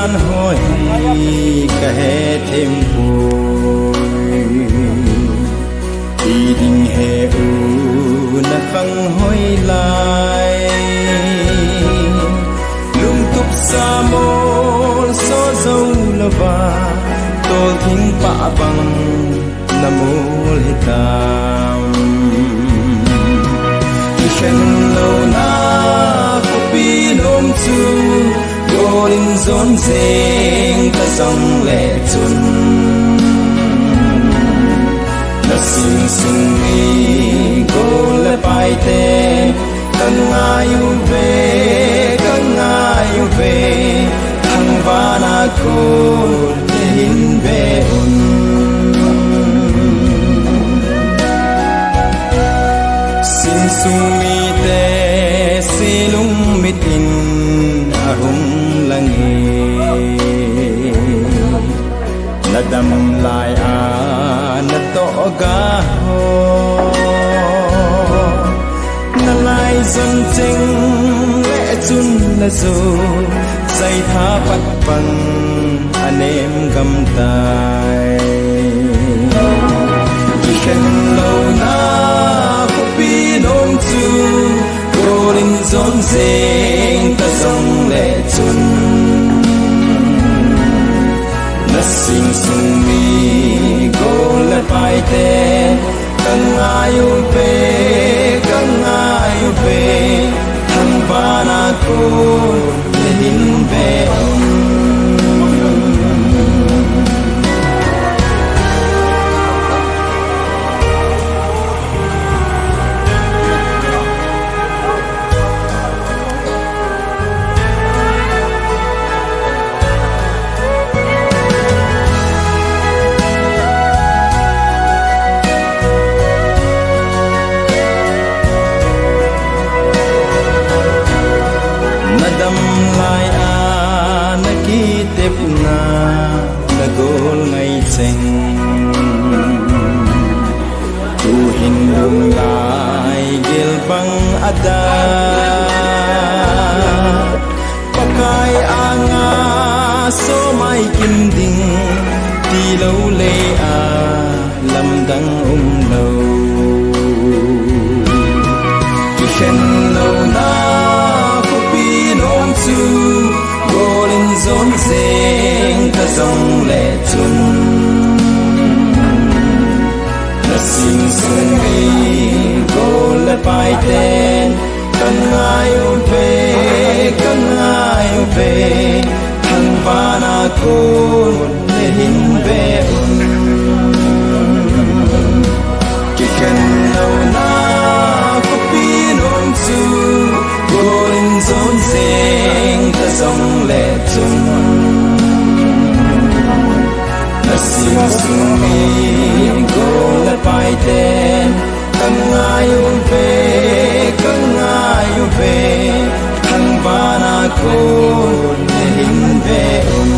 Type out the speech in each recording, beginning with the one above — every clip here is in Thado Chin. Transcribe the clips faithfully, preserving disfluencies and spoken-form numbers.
An hoi kahe thempoi, ti ding he u na khang hoi lai. Lungtup sa mol so zo lova, tol thing pa bang na mol hitam. Kikhen louna khopi nom chu, gol in jon jeng ka jong le chun. Na sing sung mi gol le pai te, ka ngai uve, ka ngai uve, thangvahna khut te hin ve un. Sing sung mite, se lungmit in ahung lang e. Na dam lai a na toh ga ho, na lai jon cheng le chun na jo, sai tha pat pan a nem gam tai. Kikhen louna khopi nom chu, gol in jon jeng ka jong le chun. Na sing sung mi gol le pai te, ka ngai uve, ka ngai uve, thangvahna khut te hin ve un. Na dam lai a na kitepna, na gol ngai cheng. Tu hin lung lai gil bang a da, Pakai anga so mai kin ding, ti lo le a lamdang um lo. Kikhen louna khopi nom chu, gol in jon jeng ka jong le chun. Na sing sung mi gol le pai ten, ka ngai uve, ka ngai uve, thangvahna khut te hin ve un. Kikhen louna khopi nom chu, gol in jon jeng ka jong le chun. Na sing sung mi gol le pai ten, ka ngai uve, ka ngai uve, thangvahna khut te hin ve un.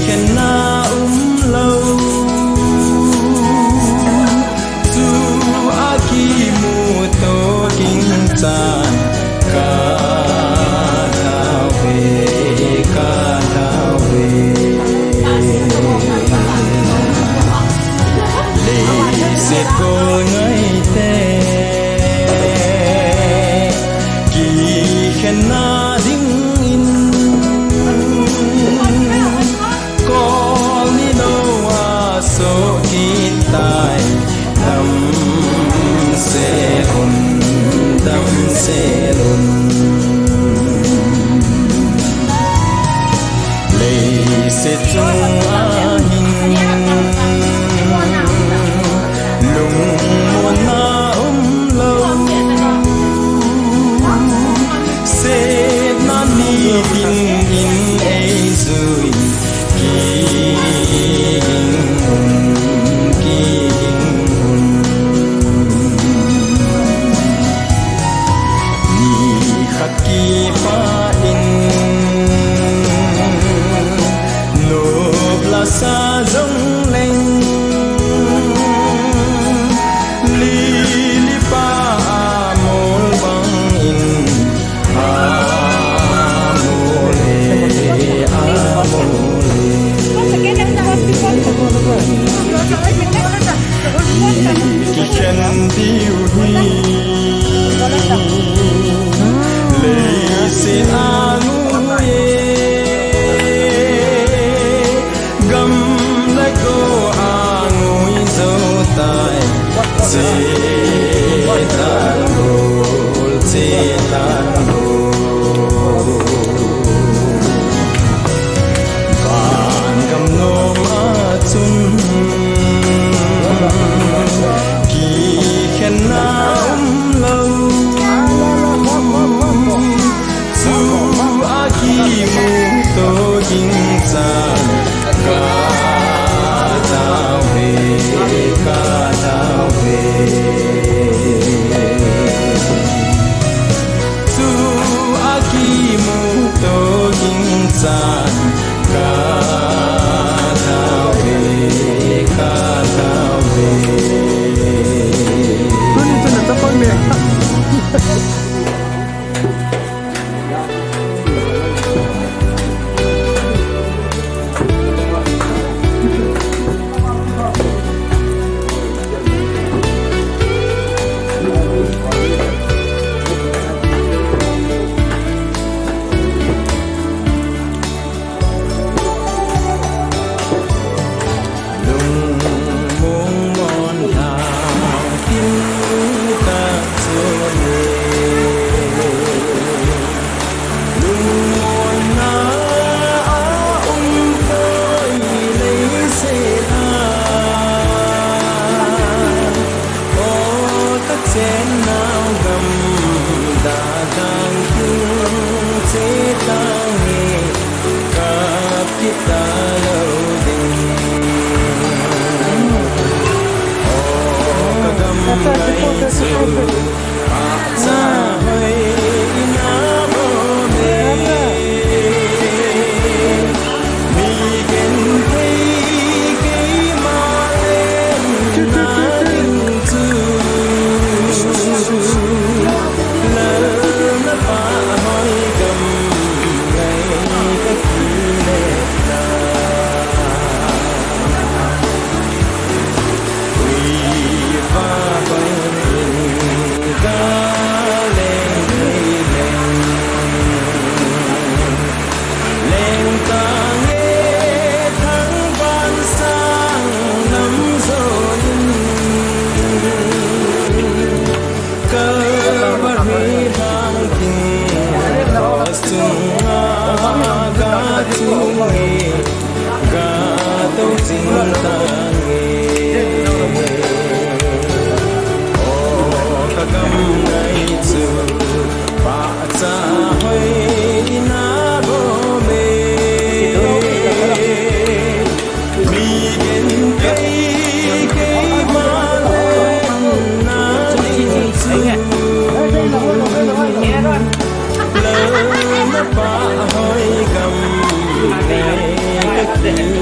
Khenna umlou, chu akimuto ding chan ka tao ve, ka tao ve. Leiset gol ngaite kikhenna dingin, kol nilou a soh kit tai. Damsel un, damsel un. Leiset chunga hin lungmonna umlou, setna ni dingin eijui kiging un, kiging un. Ni khat kipah in nop lasa jongleng, lili pa amol bangin amol e, amol e. Kikhen diu hi leiset a ngui e, gam le go a ngui jou tai. Chetan bol, chetan bol. Van gam nom a chun kikhenna umlou, chu akimuto ding chan ka tao ve, ka tao ve. Chu akimuto ding chan ka tao ve, ka tao ve. Tuni chun na chapang ne. Lungmong mon thang tin ka chun e. Lungmonna a um poi leiset a. O ka chennau gam, da dang kin che tange, kap kit talou ding. O ka gam ngai chu, pahcha hoi in abol e. Mi genthei keima lenna ding chu, lal na pah hoi gam ngai ka kile na. Ui va bang in ga leng thei leng. Leng tange thangvah sang lam jon in. Calvary lhang ding cross chunga ga chung e, ga tou jing tange. O ka gam ngai chu, pahcha hoi in abol e. Mi genthei keima lenna ding chu, lal na pah hoi gam ngai ka kile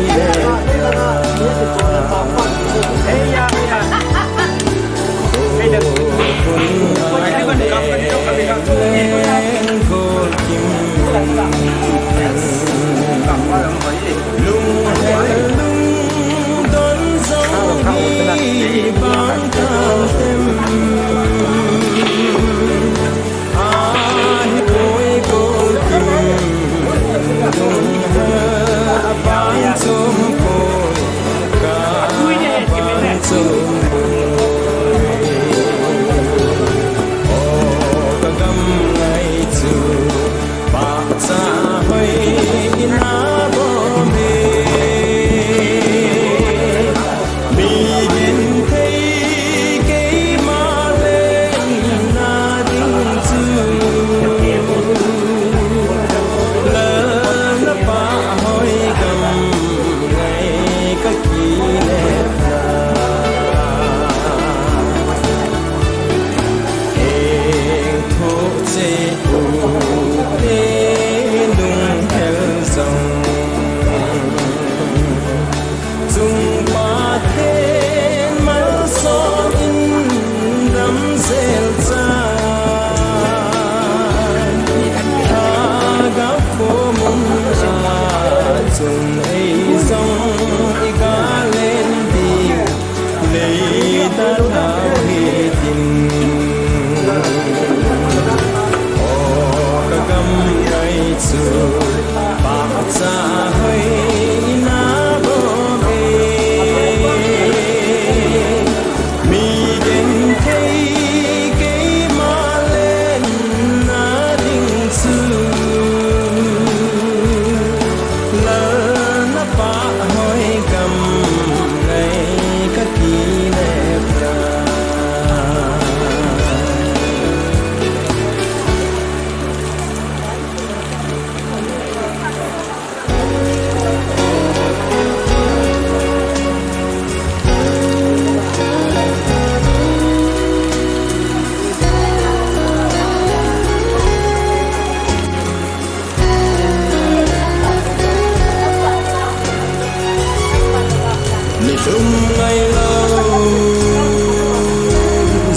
Lungngailou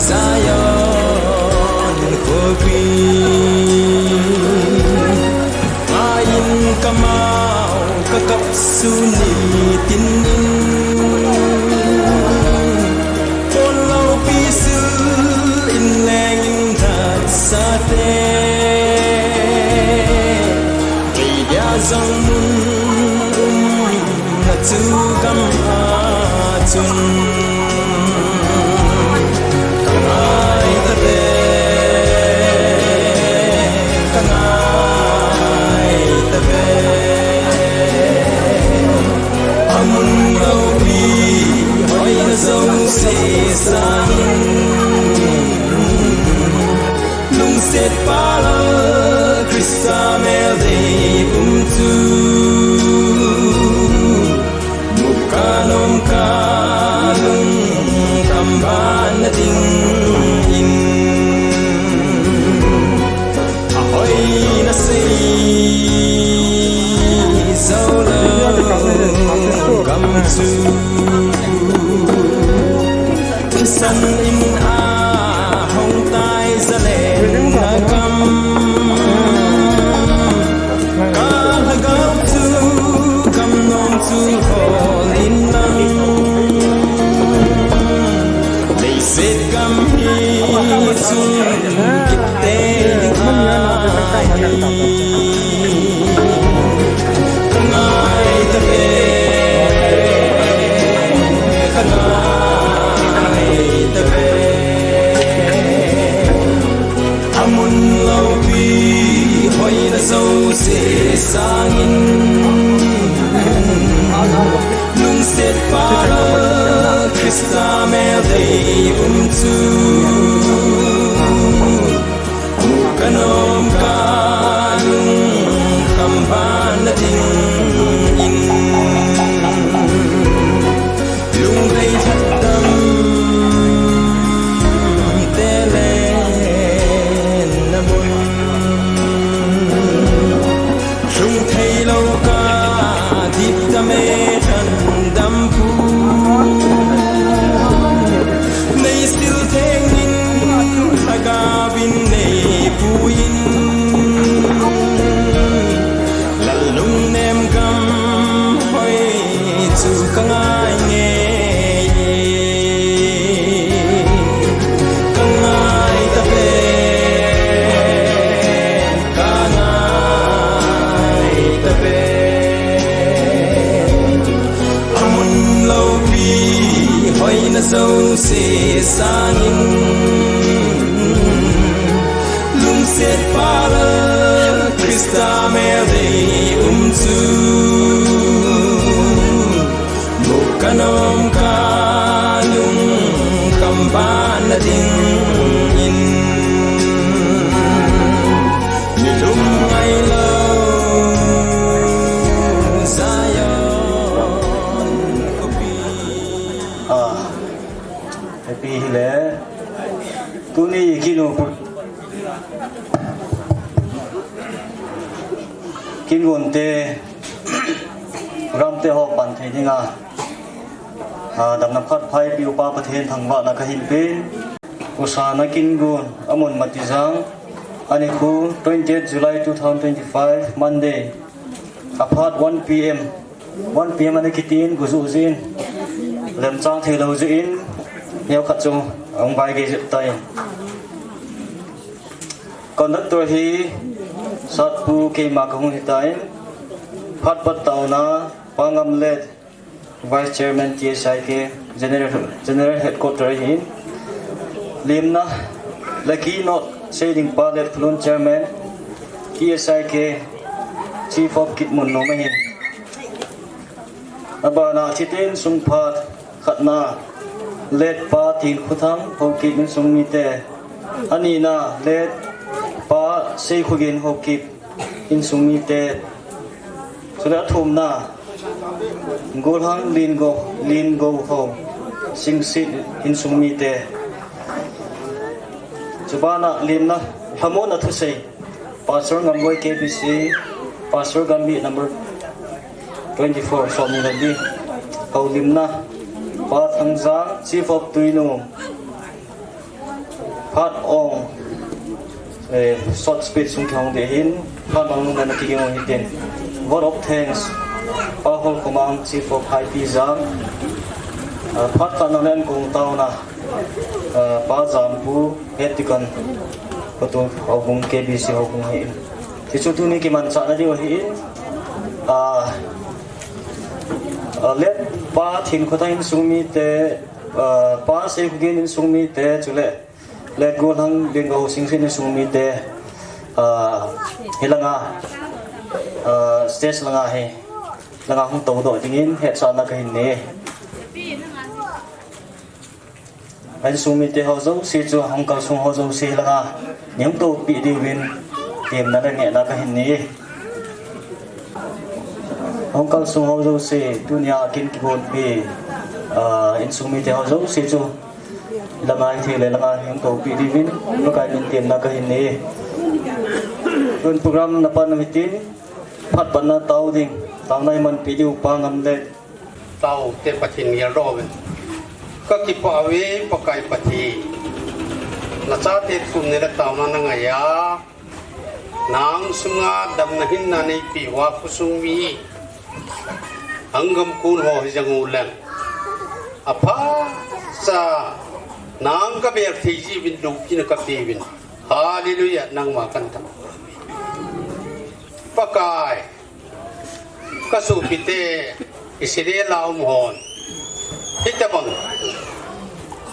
Zion khopi, a in kamau kakap su nitin in, ponloupi sil in leng in that sate, kei dia jong mun um na chu gam a chun. Ka ngai ta ve, ka ngai ta ve. A mun loupi hoina jouse sangin, lungsetpa Lal Christa mel dei um chu, mu kanom kalung kamban na ding in, a hoina sei jou lou gam chu, thisan in a hong tai zalen na gam. Ka lhagao chu gam nom chu hol in lang, leiset gam hi chun kit tei ding ahi. Ka ngai ta ve, ka ngai ta ve. A mun loupi hoina jouse sangin, lungsetpa Lal Christa mel dei um chu, mu kanom kalung kamban na ding in, lungdei lhatdam te len na mun, lhung thei lou ka dipdam e lhandam pu, nei sil theng in lhagao in nei pu in, Lal lungnem gam hoi chu ka ngai nge. Ka ngai ta ve, ka ngai ta ve. A mun loupi hoina jouse sangin, lungsetpa Lal Christa mel dei um chu, mu kanom kalung kamban na ding in, mi lungngailou Zion khopi. Ah, happy hile. Tuni kinu pu-, Kingunte, Ramte ho pan thei dinga, a, damna phat phaipi upa Pathen thangvahna kahin pen. Usana Kingun, amun Matijang, anikhu twentieth July two thousand twenty-five, Monday, aphat one P M, one P M ana kitin, guju jin, lemchang thei lou jin, neo khat chu ahung vai gei jep tai. Conductor hi Satpu keima kahung hitai. Phat pat taona Pa Ngamlet, Vice Chairman T S I K, General, General Headquarter ahin. Limna Lucky Note seiding pa Let Phulun, Chairman T S I K, Chief of Kitmun nom ahin. Abana thiten sung phat khatna, Let Pa Tinkhothang, Haokip insung mite. Anina, Let Pa Seikhogin, Haokip insung mite. Chule athumna, Golhang Lingo, Lingo Ho, Singsit insung mite. Chubana limna, Lhamonna thusei, Pastor Ngamloi K B C, Pastor Gambi number twenty-four, Somni Lambi. Houlimna, Pa Thangjang, Chief of Tuinum, Phat Ong, eh, short speech sung kihong ding ahin, Phat Ong nana kiging u hitin. Vote of thanks, Pa Holkhomang, Chief of Haipijang, ah, phat khatna len kong taona, ah, Pa Jampu, Head Deacon, Patu Houbung, K B C Houbung ahin. Hichu tuni kimanchahna diu ahin, ah, ah, le Pa Thinkhothang insung mite, ah, Pa Seikhogin insung mite, chule le Golhang Lengou Singsit insung mite, ah, hilanga, ah, stage langa hi, langa hung toudoh dingin hetsahna kahin nei. Insung mite ho jouse chu, hung kalsung ho jouse langa nei hung toupeh diuvin temna le ngehna kahin nei. Hung kalsung ho jouse, tunia kin kigonpi, ah, insung mite ho jouse chu, langa hithei le langa nei hung toupeh diuvin, Pakai min temna kahin nei. Tun program na pan u hitin, phat patna tao ding, taona imanpi diu Pa Ngamlet. Taote Pathen geldoh uvin. Kakipah uve Pakai Pathen. Nachate thum nei le taona nangai a, nang sunga damna hinna neipeh uva khosung mi, anggam kon ho hijeng uleng, aphacha nang kabel thei jiuvin loupina kapeuvin. Hallelujah, nangma kathangvah. Pakai, kasopite Israel a um hon hitobang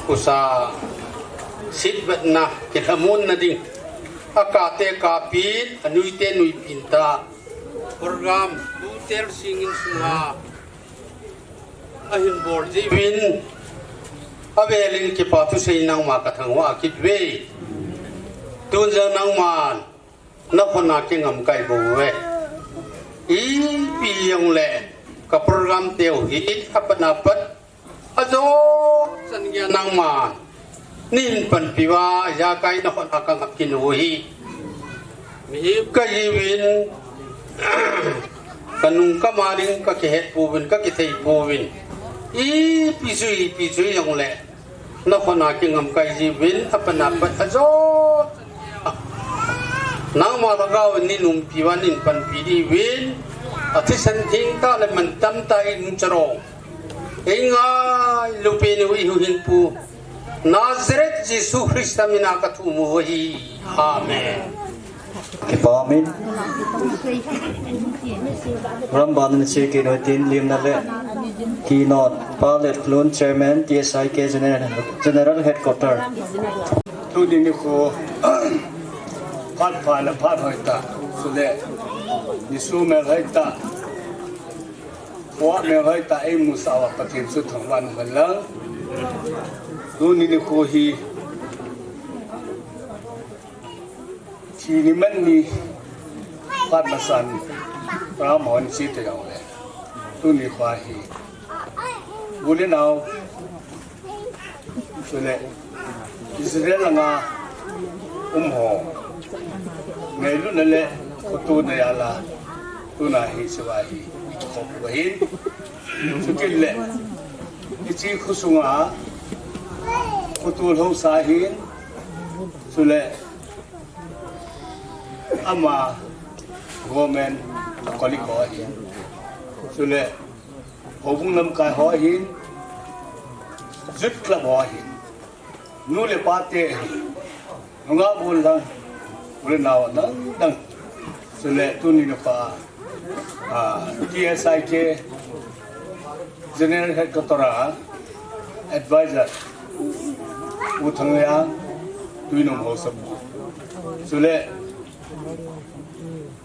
khosa sitvetna, kilhamonna ding, akate kapin, anuite nuipin ta, program tutel singin sunga ahin bol jiuvin, avelin kipa thusei nangma kathangvah kit uve. Tun jong nangman nakhut a kingamkai bou uve. Ipi jongle ka program teu hi apatna pat, ajo chan geiya nangman neihin panpi uva, ijakai nakhut a kangap kit u hi. Mihem kahiuvin, kanung kama ding kakihet pouvin, kakithei pouvin. Ipi chu, ipi chu jongle nakhut a kingamkai jiuvin, apatna pat ajo nangma lhagao in neihin umpi uva, neihin panpi diuvin, athisan thengtah le mantamtah in umchan u, eingailu pen u ihuhhingpu Nazareth Jesu Christa mina kathum u ahi. Amen. Kipa umin. Program ban nache kit u hitin, lemna le keynote, Pa Letkholun, Chairman, T S I K General, General Headquarter. Tuni nikho phat pha le phat hoitah, chule nisoh melhoitah, phat melhoitah eimusah uva Pathen chu thangvah in umhen lang. Tuni nikho hi thi ni man ni phat masan, program hon che tei jongle, tuni nikho hi u le nao, chule Israel langa um ho ngailutna le khotona jal a tuna hi hichea hi ikikhop u ahin. Chukit le hiche khosunga khotol haosa ahin, chule ama government colleague ho ahin, chule houbung lamkai ho ahin, youth club ho ahin, nu le pate ahin, nungah golhang, u le nao dang dang, chule tuni nikho, ah, T S I K General Headquarter a advisor U Thangjang, Tuinum haosapu, chule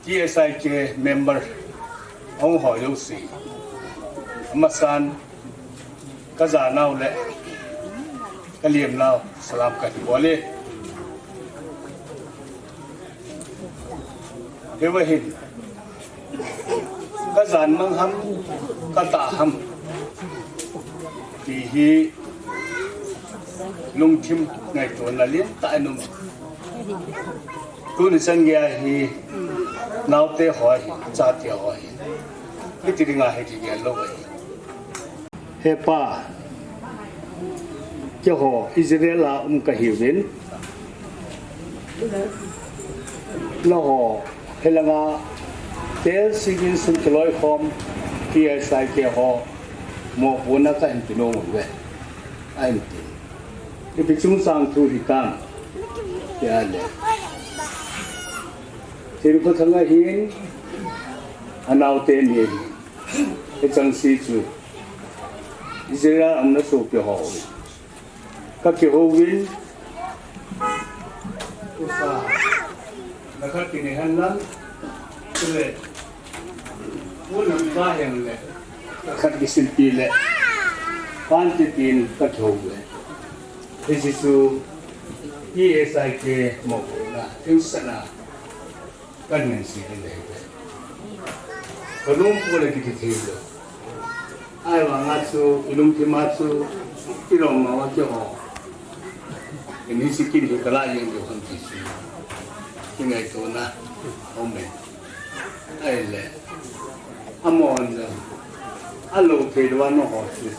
T S I K member hung ho jouse, amasan kajanau le kaliamnau salam kahin bol e. Hiva hin kajan mang ham, katah ham ti hi lungthim ngaitona lentah in um. Tuni chan geiya hi naote ho hi, chate ho hi, hiti dinga hi kigel lou ahi. He Pa, Keiho Israel a um kahiuvin, nangho hilanga tel singin sum kiloikhom, T S I K ho mopohna kahin pe nom uve, ahin ti. Ipi chungchang thu hitam tia le, Thilkhothang ahin, anaote ni ahin, hicheng se chu Israel a umna sopi ho kakihouvin, usa na khat kinei henlang, chule u lam ba henlang, khat kisilpi le, pan ti tin kakihouve. Hiche chu T S I K mopohna, thingsahna, kangansei le le. Kalungput le kiti thei lou. Ahivanga chu, ilungthim a chu, ilom ma wa keiho. Ini sikin hi kala yang keiho ham ti chu. Kingaitona, amen. Ahile, amahon jong alou thei lou a nangho chu.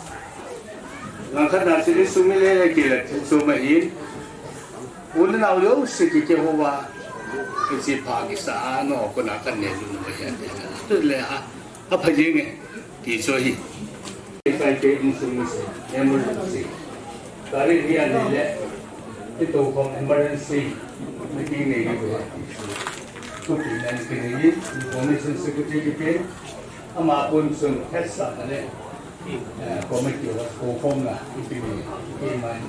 Langkhat a chu isumil le kile thil chu ma in. U le nao jouse kikihouva, hiche pha kisa a nangho koma kanei lut u ahi ati. Tule a, apha jenge, ti chu ahi. Sai te insung ni se, emergency. Tarik hi anei le, hitoukhom emergency meeting nei ding ahi. Thupi nan kinei, Information Secretary kipen, ama kon chun hetsahna le, eh, committee ho koukhomna, ipi ni, ipi mai.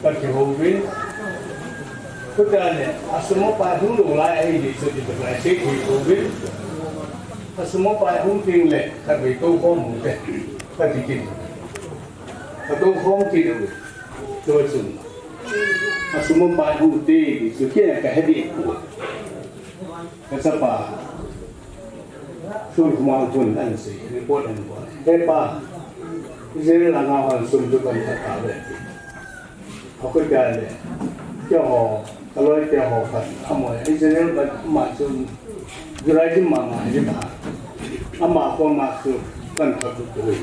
Kakihouvin, chuti le, asum apai hung lou lai ahi, ti chu ti lai sei thei pouvin. Asum apai hung teng le, khatvei toukhom u hite, kati kit. Katoukhom kit uve. Tua chun, asum apai hung te, ti chu kei a kahe deh poi. Kachapa, Sulkhomang khun ahin sei, report ahin bol. He pa, Israel langa hon sum chu kan phat tauve. Akoi tia le, keiho, kaloi teho khat, amaho, Israel khat, ama chu, July kum mama hi ta. Ama koma chu kan phat u poi,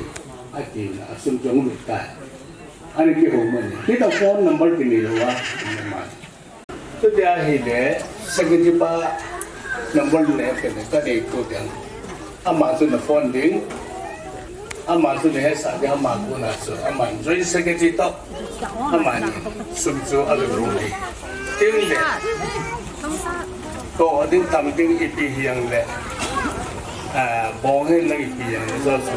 atin, asum chu ahung lut tai. Ana kihou man e. Hitia phone number kinei lou a, ama. Chuti ahile, secretary pa number le kene, kadei tou teng. Ama chu na phone ding. Ama chu na hetsah ding, ama kona chu. Ama joint secretary toh. Amani sum chu alou lou ding. Tin le. Toh ding tam ding ipi hijongle. Ah, bong henlang ipi hijongle. Jouse.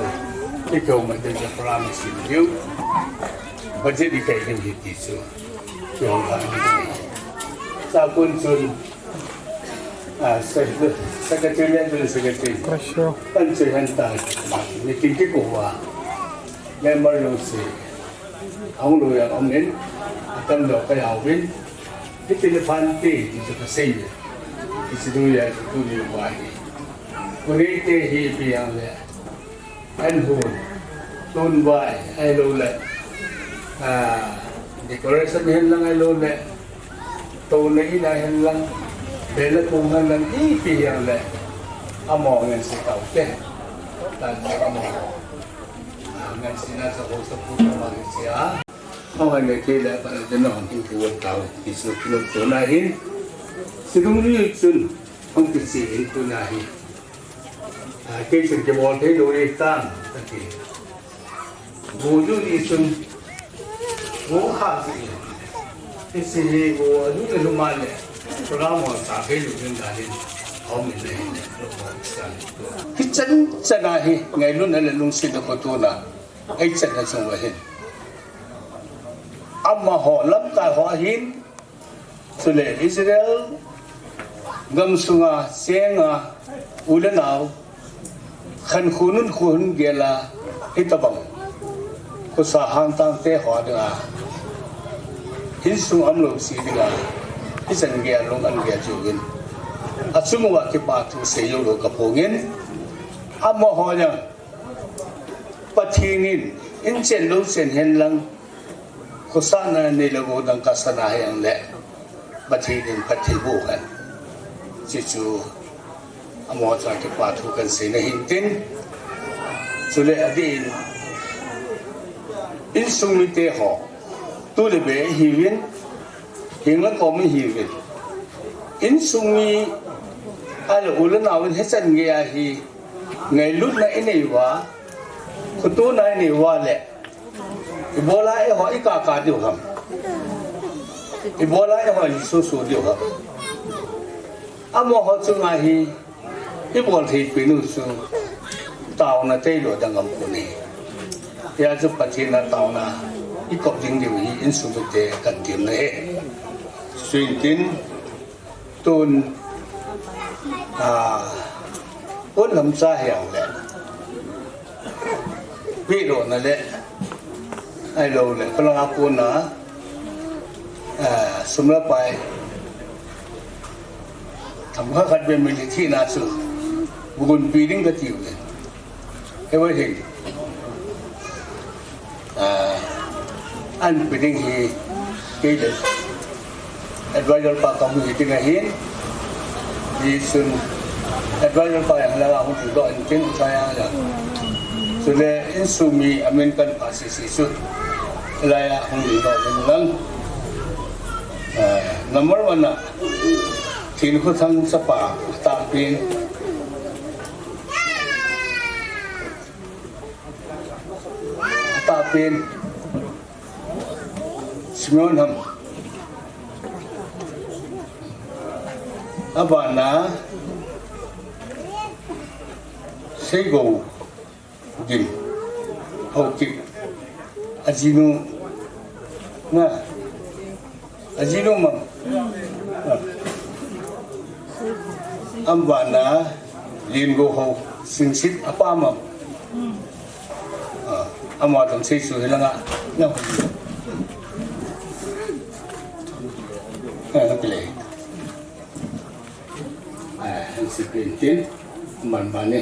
Ikihou man ding chu promise ding. Budget ikai ding ahi ti chu. Kihou pha ni. Sa kon chun, ah, sec-, secretary le joint secretary. Pressure. Kan chu hen ta. Meeting kikou uva. Member jouse. Ahung lou jong um in. Atam lou kajaovin. Hiti le phan te, ti chu kasei le. Ti chu dui a chu tuni uva hi. Koi te hi ipi jongle. An hon, tun vai, ahilouleh, ah, decoration henlang ahilouleh, touna ina henlang, bela kong henlang, ipi hijongle, amaho ngansei taute. Tan amaho, ah, nganseina sa ho sa pu ta ma ngansei a. Amaho ngansei le, pa le, dena hon tin ki won tau, ki su ki lo tuna hin. Sidung ni chun, hung ki si hin tuna hin. Ah, kei chun kibol thei lou ahi tam, kati. Go ju ni chun, go ha si. Kei si hi go aju le luma le, program ho sa thei lou ding dan in, hom in le hin le, lo ho sa. Hichan chan a hi, ngailutna le lungsetna kho tuna, hichan a chung va hin. Amaho, lamkai ho hin, Chule Israel gamsunga chenga u le nao, khankho nunkho hin gel a, hitobang khosa hangtang te ho dinga, insung umlou se dinga, hichan gei a lung an gel jiuvin. Achung uva kipa thu sei joulou kaphongin, amaho jong, Pathen in, in chen lou chen hen lang, khosahna nei le go dangka sana hijongle, Pathen in phatthei boh hen. Chuchu, amaho chunga kipa thu kahin seina hin tin. Chule adeh in, Insung mite ho, tu le be ihiuvin, hing le kom ihiuvin. Insung mi, ahile u le nao in hichan gei a hi, ngailutna inei uva, khotona inei uva le, ibola eiho ikaka diu ham. Ibola eiho isusu diu ham. Amaho chunga hi, ibol thei peh u chu, taona tailou dang aumpoi. Hijeh chun Pathen a taona ikop ding diu hi insung mite kahin temna ahi. Chuin tin, tun, ah, pon lamcha hijongle, pehdohna le, ahilou le, kholanga kona, ah, sum le pai, themkhat khat beh mil thina chu, bugun pi ding kati uve. Everything. Ah, an pi ding hi, kei le advisor pa kahung hi ding ahin. Hichun advisor pa jong langa hung dingdoh intin, chaya jong. Chule insung mi amin kahin pha sese chu, laiya hung dingdoh ding lang. Ah, number one a, Thinkhothang chapa, atahpen. Atahpen. Simeon ham. Abana. Seigou. Gim. Haokip. Ajinu. Na. Ajinu mam. Ah. Abana, Lengou ho, Singsit apa mam. Ah, ama dang sei chu hilanga. Na. Ah, na pile. Ah, Singsit tin, man bani.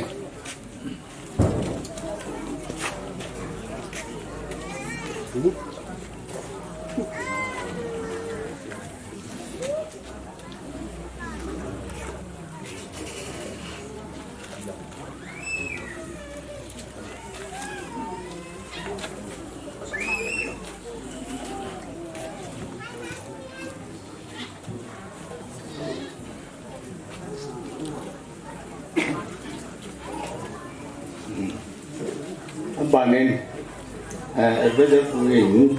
Abanin, eh, advisor pu in,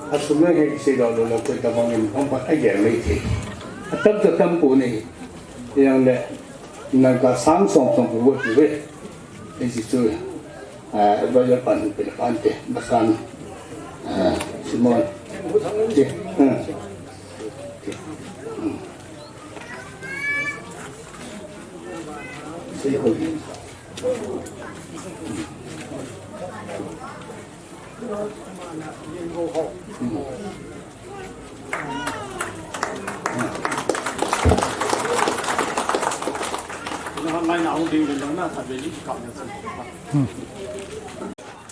asum le hei kisei lou lou koi tabang in, aban agel mai thei. Atam chu atam poi. Hijongle, nang ka sang song song pu ve. Hiche chu, ah, advisor pan, pin pan te, basan, ah, Simon. Te, hmm. Te, hmm. Sei ko.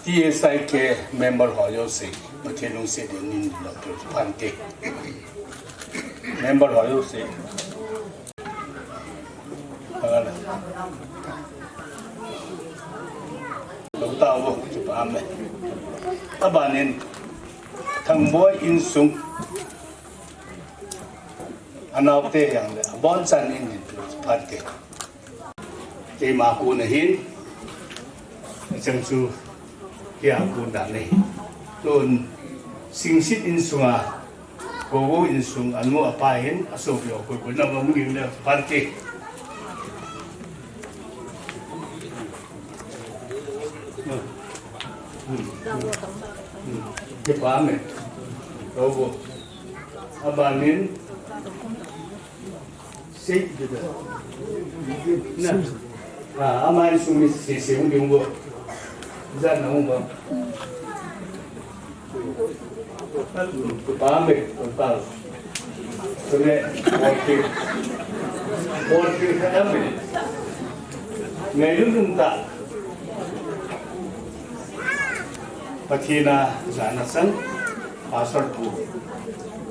T S I K member ho jouse, Pathen lungset in neihin lou peh u pante. Member ho jouse. Lou tao vo, kipa um e. Abanin, Thangboi insung anaote hijongle, abonchan in, in, phat te. Keima kon ahin, achang chu, kei a kon dan ahi. Tun, Singsit insunga, Kogo insung, anu apa hin, asopi ho koi koi na bang ding le, phat te. Kipa um e. Kogo. Abanin, sei, na. Ah, ama insung mi sei sei hung ding vo. Ijat na hung vo. Kipa um e, kipa. Chule, bolpi. Bolpi khat um e. Ngailut um tah. Pathen a jana chang. Pastor pu,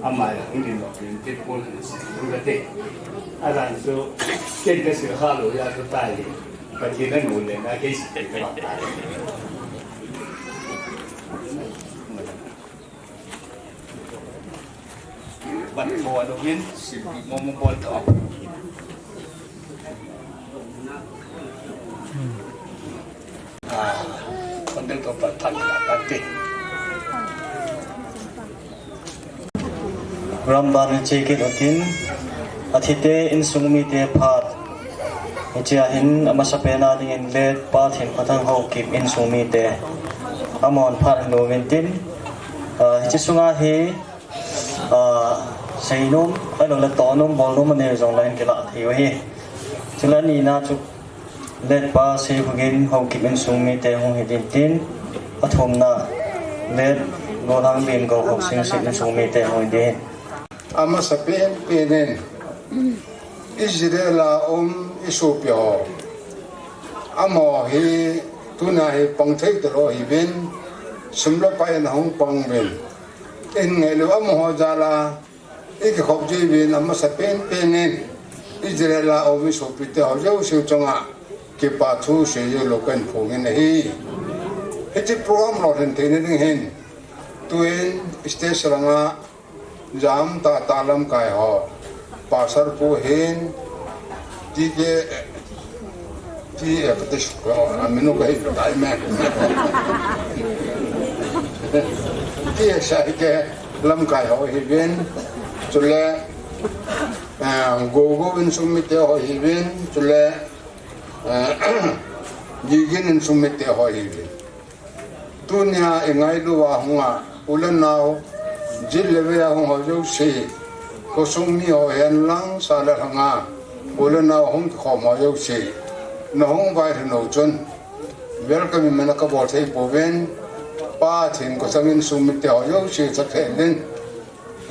ama jong hung ding lou peh in, ti pon han sei, hung kate. Adan chu, ken kasil kha lou jeh a chu tai. Pathen in amu le na kei sei te ka tai. Bo alo win, momo bol to. Ah, pandal to pa thang na kate. Ramban hiche kit utin, athite insung mite phat. Hiche ahin amasapen a dingin late Pa Thengkhothang Haokip insung mite. Amahon phat hin lo uvintin, ah, hiche sunga hi, ah, seinom, ahilouleh tohnom, bolnom anei jongleh hin kilah thei u ahi. Chule anina chu late Pa Seihogin Haokip insung mite hung hi ding tin, athumna late Golhang Bimgo Haosangsing insung mite hung hi ding. Amasapen pen in Israel a um isopi ho. Amaho hi tuna hi pang thei talou hiuvin, sum le pai in ahung pang uvin. Ingailu amaho jal a ikikhop jiuvin amasapen pen in Israel a um isopite ho jouse chunga kipa thu seijou lou kahin phong in ahi. Hiche program lolhin theina ding hin, tun stage langa jam tah tah lamkai ho, Pastor pu hin, T K, T K, T K, amin u kahin tai me. T K S I K lamkai ho hiuvin, chule, eh, Gogo insung mite ho hiuvin, chule, eh, Gigin insung mite ho hiuvin. Tunia ingailu a hunga, u le nao, jil le ve a hung ho jouse, khosung mi ho hen lang, sa le lhanga, u le nao hung kikhom ho jouse, nahung vailhun u chun, welcome in mana kabol thei pouvin, Pa Thengkhothang insung mite ho jouse, cha khelin,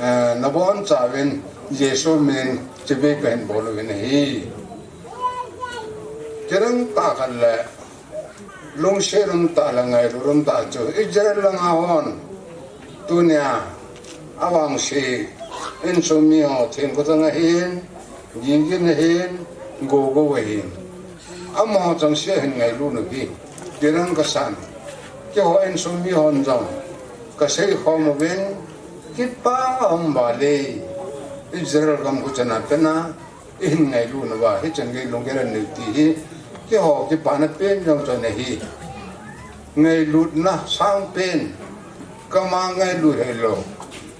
eh, nabonchauvin, Jesu min, chibai kahin bol uvin ahi. Kirang tah khat le, lungset um tah le ngailut um tah chu Israel langa hon tunia avangse insung mi ho Thengkhothang ahin, Gigin ahin, Gogo ahin. Amaho chengse hin ngailut u hi, kirang kasan. Keiho insung mi hon jong kasei khom uvin, kipa um vale. Israel gam khuchana pena, ihin ngailut nauva, hichan gei lunggel anei u ti hi, keiho kipana pen jong chu ahi. Ngailutna sangpen, kama ngailut hilou,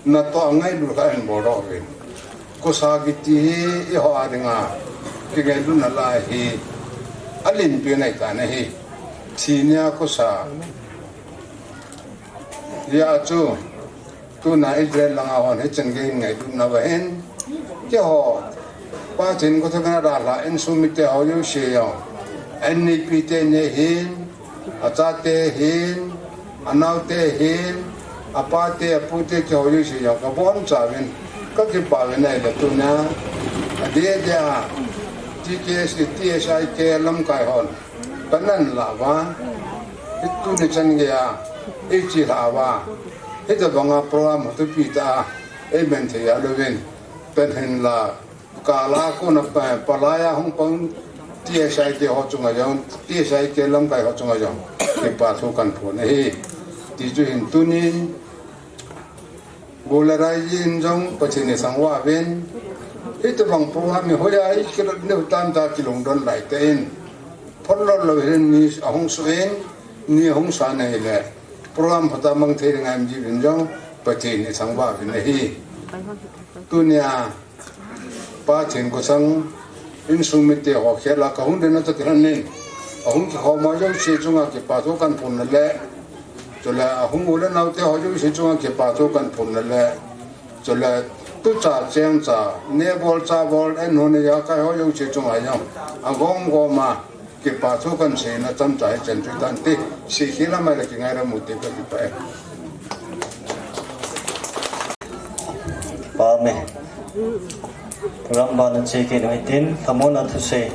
natoh ngailut kha hin bol doh uvin. Khosa kiti hi, eiho a dinga, kingailutna lai hi, alimpi ahi tan ahi. Thi nia khosa. Hijeh chun, tuna Israel langa hon hichan gei ngailutna uva hin, keiho, Pa Thengkhothang a dalha insung mite ho jouse jong, N D P te ni hin, achate hin, anaote hin, apate, apute, keiho jouse jong kabonchauvin, kakipah uvin ahile tunia, adeh deh a, T K S, T S I K lamkai hon, pan ahin lah uva, hi tuni chan geiya, eiche lhah uva, hitobanga program hotopi tah a, eiman thei a louvin, pan ahin lah, kal a kona pa, palai a hung pang T S I K ho chunga jong, T S I K lamkai ho chunga jong, kipa thu kahin phong ahi. Ti chu hin tunin, Gol le Rai jin jong Pathen in thangvah uvin. Hitobang program hi hoiya ikilhut nau tam tah kilungdon laitah in. Phot lou lou hin ni ahung suh in, ni ahung sa in ahile. Program phatah a mang thei ding ahi jeh in jong Pathen in thangvah uvin ahi. Tunia Pa Thengkhothang insung mite ho khel a kahung den a tah kilhon in, ahung kikhom ho jouse chunga kipa thu kahin phong na le, chule ahung u le naote ho jouse chunga kipa thu kahin phong na le, chule tucha chengcha, nebol chabol, en hon a kai ho jouse chunga jong, agom gom a, kipa thu kahin seina chomcha hi chan chu tan ti, seikhel a mai le kingaidam u te kakipah e. Amen. Program ban a che kit uhitin, lhamonna thusei.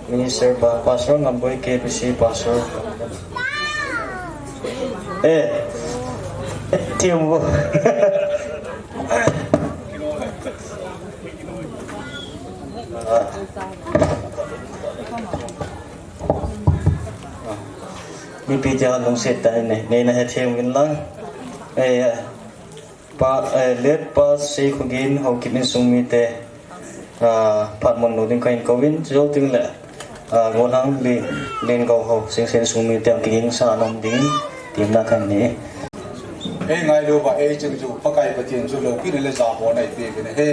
Minister pa, Pastor Ngamboi, K B C Pastor. Eh, team wo. Mipi tia lungset tah in, neina hethem uvin lang. Eh, Pa, eh, let pa Seikhogin Haokip insung mite, ah, phat mun lou ding kahin kouvin, chujou teng le, ah, Golhang Li, Lengou ho, Singsen insung mite, kiging sa nom ding, temna kahin nei. Ei ngailu uva, ei ching chu, Pakai Pathen chu loupina le jabolna eipeh uvin ahi.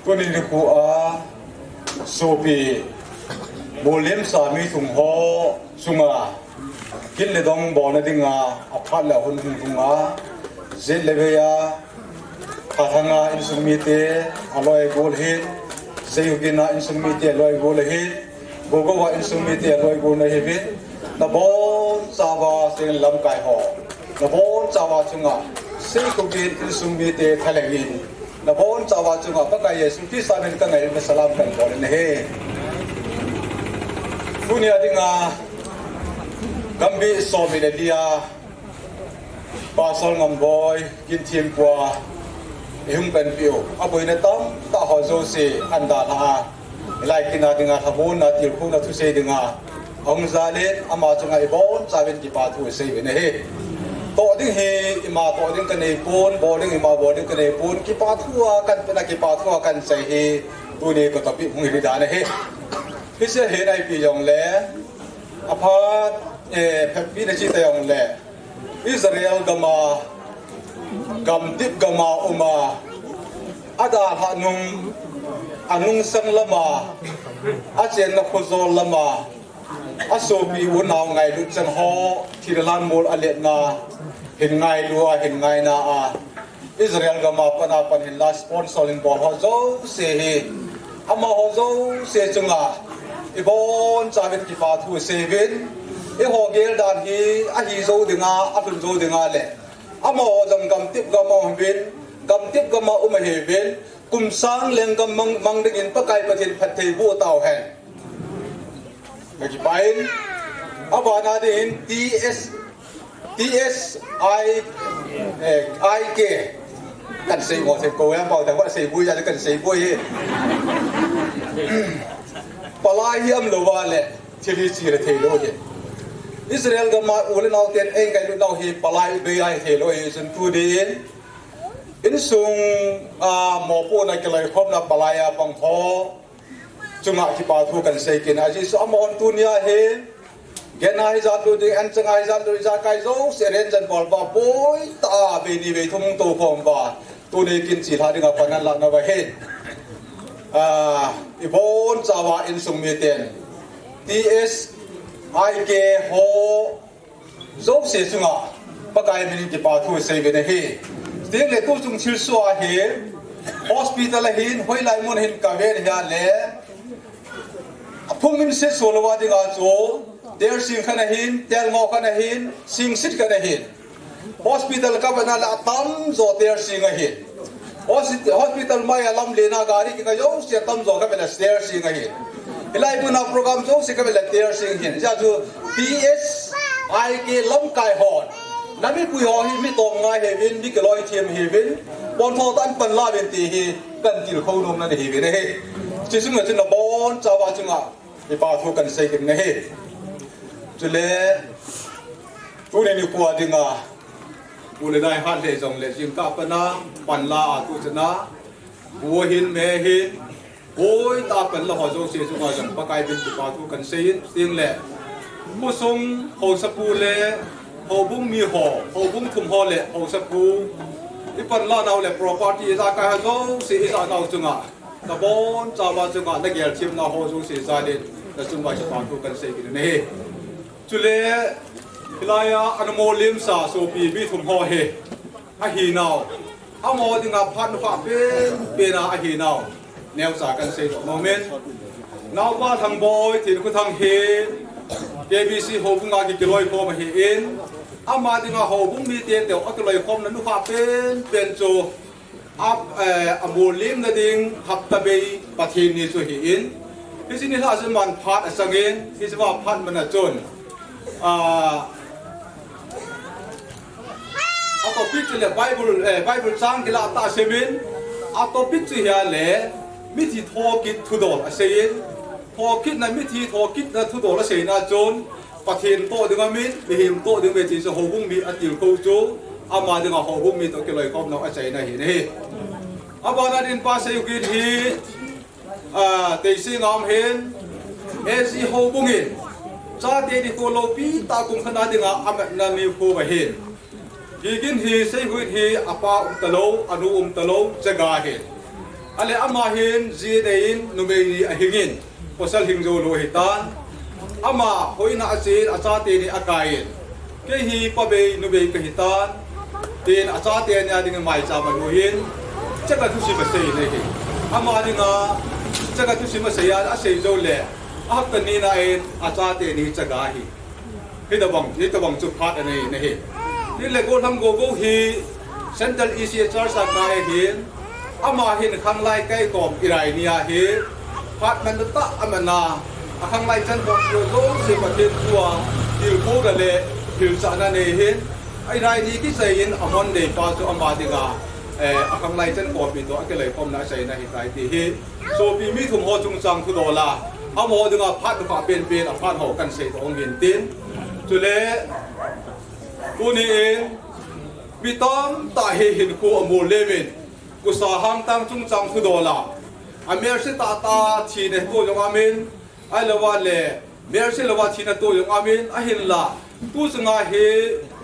Tuni nikho a, sopi, molhemsa mi thum ho chunga, kin le dong bolna dinga, aphat le ahung hung hung a, jet le vei a, Khathanga insung mite aloi gol ahin, Seikhogin a insung mite aloi gol ahin, Gogou a insung mite aloi gol ahiuvin, nabonchauva Seikhogin lamkai ho, nabonchauva chunga, Seikhogin insung mite thalheng in, nabonchauva chunga Pakai Jesu Christa min in kangailutna salam kahin bol in ahi. Tunia dinga, Gambih Somi le Lia, Pastor Ngamboi, Ginthemkua, ihung panpiu, aboina tamtah ho jouse, ahin dalha a, hilai kin a dinga, lhamonna, tilkhouna thusei dinga, ahung jal in, ama chunga ibonchauvin kipa thu isei uvin ahi. Toh ding hi, ima toh ding kanei pon, bol ding ima bol ding kanei pon, kipa thu a kahin pena, kipa thu a kahin sei hi, tuni ka topic hung hi dan ahi. Hiche hi ipi jongle, aphat, eh, phatpi na chi ta jongle, Israel gam a, gamtep gam a um a, adalhah nung, anungsang lam a, achenna khojol lam a, asopi unao ngailut chan ho, thina lamol aletna, hin ngailu a, hin ngaina a, Israel gam a pat a pat hin la sponsor in bol ho jouse hi, amaho jouse chunga, ibonchauvin kipa thu isei uvin, eiho gel dan hi, ahi jou dinga, alhun jou dinga le, amaho jong gamtep gam a um uvin, gamtep gam a um ahiuvin, kum sang lenggam mang, mang dingin Pakai Pathen phattheiboh tauhen. Kakipah in, abana dingin T S, T S I, eh, I K. Kahin sei mo, sei ko, yang pau, tah, sei boi, ya, kahin sei boi, eh. Palai hi umlou va le, thil hi chi le thei lou hi. Israel gam a u le nao ten, ei ngailut nau hi, palai bei a hi thei lou hi, chun tu ding. Insung, ah, mopohna kiloikhomna palai a pang ho. Chunga kipa thu kahin sei kit in, ajeh chu amahon tunia hi, gena hi jat lut ding, anchanga hi jat lut ding, ijakai jouse arrange ahin bol uva, boi tah a, vei ni vei thum hung tou khom uva, tuni kin chelha dinga pan ahin lah nauva hi. Ah, ibonchauva insung miten, T S I K ho, jouse chunga, Pakai min in kipa thu isei uvin ahi. Teng le tu chung thilsoh ahi, hospital ahin, hoilai mun ahin kaven ahile, aphung in se so louva dinga chu, tel sing khat ahin, tel ngo khat ahin, sing sit khat ahin. Hospital kavet na le atamjo tel sing ahin. Hosi-, hospital mai a lamlen a gari kingai jouse atamjo kavet le tel sing ahin. Hilai muna program jouse kavet le tel sing ahin. Hijeh chun T S I K lamkai hon, na mipui ho hi mi tomngai hiuvin, mi kiloithem hiuvin, pontho tah in panla uvin ti hi kahin tilkhou nomna ahiuvin ahi. Hiche sunga chun nabonchauva chunga kipa thu kahin sei kit in ahi. Chule, tuni nikho dinga, bu le nai hat le jongle, jingkah a pat a, panla a tu chana, bu ahin, me ahin, boi tah a panla ho jouse chunga jong Pakai min in kipa thu kahin sei in, teng le, khosung haosapu le, houbung mi ho, houbung thum ho le, haosapu, ipanla nau le property ijakai ho jouse, ijah nau chunga, nabonchauva chunga, nagel themna ho jouse jal in, nachunguva kipa thu kahin sei kit in ahi. Chule, hilai a, ana molhemsa sopi mi thum ho hi, ahinau, amaho dinga phat nukhah penpen a ahinau, neocha kahin seidoh nomin. Naopa Thangboi Thinkhothang hi, K B C houbung a ki, kiloikhom ahin, ama dinga houbung mite teu akiloikhomna nukhah penpen chu, a, eh, amolhemna ding hapta bei Pathen ni chu ahin, hiche nilhah chun aman phat achangin, hichea phat man a chun, ah, a topic chu le Bible, eh, Bible chang kilah tah a semin, a topic chu ahile, mithi thokit thudol aseiyin, thokitna, mithi thokitna thudol aseina chun, Pathen toh dinga mit, mihem toh dinga mit ti chu houbung mi atilkhou chu, Ama dinga houbung mi toh kiloikhomna achaina ahi. Abana din Pa Seikhogen hi, ah, Teising a um hin, A C houbung in, chate nikho loupi tah kum khat na dinga amatna nikho ahin. Higin hi Seikhogen hi apa um talou, anu um talou, chaga ahin. Ale ama hin ji anei in, numei ni ahingin, pasal hing jou lou ahitan. Ama hoina a achen, achate ni akaiyin. Kei hi pabei nubei kahitan, tin achate nia dingin maicham anuiyin, chaga thusim asei in ahi. Ama dinga, chaga thusim asei a, asei jou le, ahapta ni na in, achate ni chaga ahi. Hitobang, hitobang chu phat anei in ahi. Tin le gollhang Gogo hi, Central E C A Church a kai ahin, ama hin khanglai kaikhom Irai ni ahi, phat manna tah amatna, akhanglai chankhom jouse Pathen thua, tilkhouna le, hilchahna anei ahin, a Irai ni kichai in, a Monday pa chu ama dinga, eh, akhanglai chankhompi toh, akiloikhomna achaina ahitai ti hi. Sopi mi thum ho chungchang thudol a, amaho dinga phat nupha penpen, aphat ho kahin seidoh uvin tin. Chule, tuni in, mi tamtah hi hinkho amol lem in, Kusa hangtang chungchang thudol a, amelse tahtah thina to jong aumin, ahilouva le, melse louva thina to jong aumin, ahinla, tu chunga hi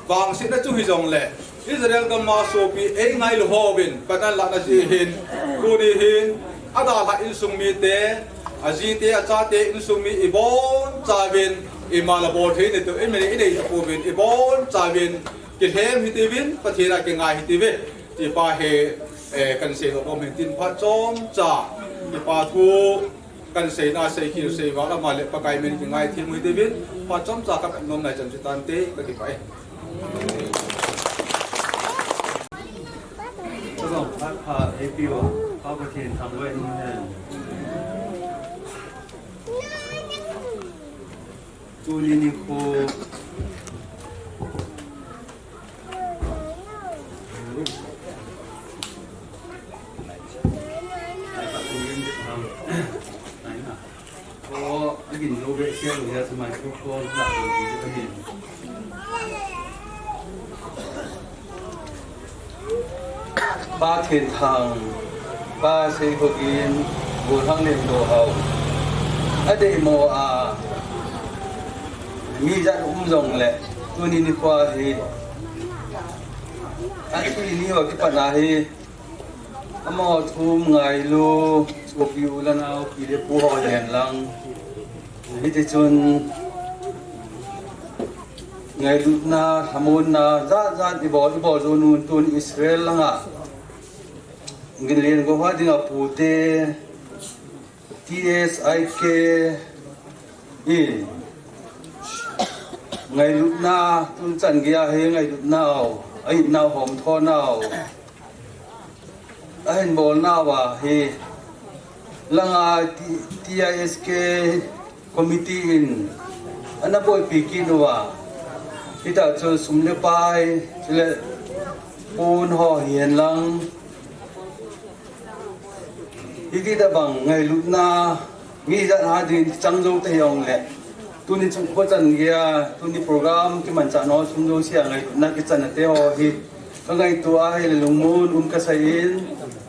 vangsetna chu hijongle, Israel gam a sopi eingailu hon pan ahin lahna jeh hin, tuni hin, adalhah insung mite, ajite, achate insung mi ibonchauvin, imal abol thei ni tu, imin inei tapouvin, ibonchauvin, kilhem hitiuvin, Pathen a kingai hitiuve. Ti pa hi, eh, kahin seidoh nom in tin phat chomcha, kipa thu, kahin seina, seikhel, seival, ama le Pakai min kingaithem u hitiuvin, phat chomcha kahin nom nai chan chu tante, kakipah e. Chuleh phat pha eipeu, Pa Pathen thangvah in umhen. Tuni nikho Pa Thenthang, Pa Seikhogen, Golhang Lemdohao, adeimo a, mi jat um jongle, tuni nikho hi, athi ni ho kipat na hi, amaho thum ngailu, sopi u le nao, pi le pu ho hihen lang. Hitichun, ngailutna, lhamonna, jat jat ibol, ibol jou un tun Israel langa. Ngin len go ho dinga pute, T S I K in. Ngailutna, tun chan geiya hi ngailutna o, a itna hom thona o. Ahin bolna uva hi langa T-, T I S K committee in ana boipi kit uva. Hita chu sum le pai, chule pon ho hihen lang. Hiti tabang ngailutna, mi jat ha din chang jou te hijongle. Tuni chu kho chan geiya, tuni program kimanchah nau sung jousea ngailutna kichan te ho hi. Ka ngaito a hile lungmon um kasai in,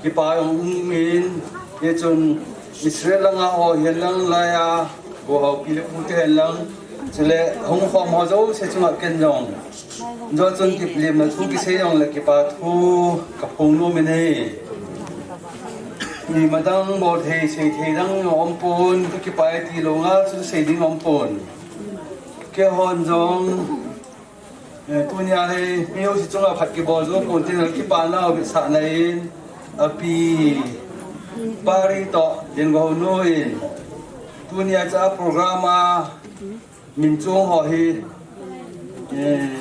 kipa jong um in, hichun Israel langa ho hihen lang laiya, Gohao pi le pu te hihen lang, chule hung khom ho jouse chunga ken jong. Jou chun kiplemna thu kisei jongle kipa thu kaphong nom in ahi. Imadang bol thei sei thei dang aumpon, kakipah e ti lou nga chu sei ding aumpon. Keihon jong, eh, tunia hi mi jouse chunga phat kibol jou pon tin kipana vetsahna in, api, Pari toh, Lengohao nu in, tunia cha program a, min chung ho hi, eh,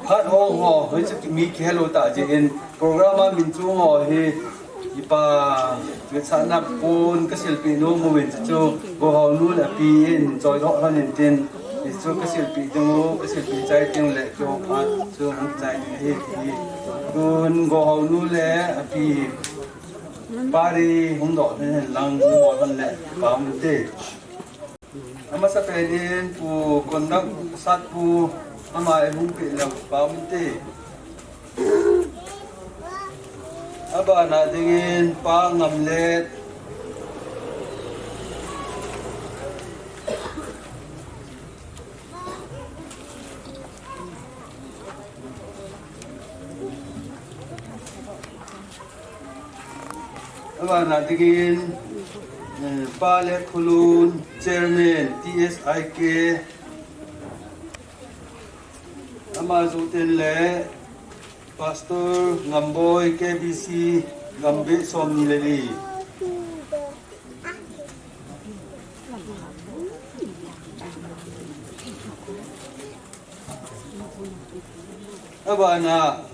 phat hong ho, hichu mi kihelou tah jeh in, program a min chung ho hi, kipa, vetsahna pon kasilpeh nom uvin chu, Gohao nu le api in, choi doh lhon in tin, hichu kasilpeh ding u, kasilpeh chai ding le, keiho phat chu hung chai ding ahi ti. Tun Gohao nu le api, Pari hung doh hen lang, hung bol hen le, pa um te. Amasapen in Pu Kondak Satpu, ama eihung peh leu pau inte. Abana dingin Pa Ngamlet. Abana dingin, eh, Pa Lekholun, Chairman, T S I K. Ama joh teng le Pastor Ngamboi, K B C, Gambih somni le li. Abana,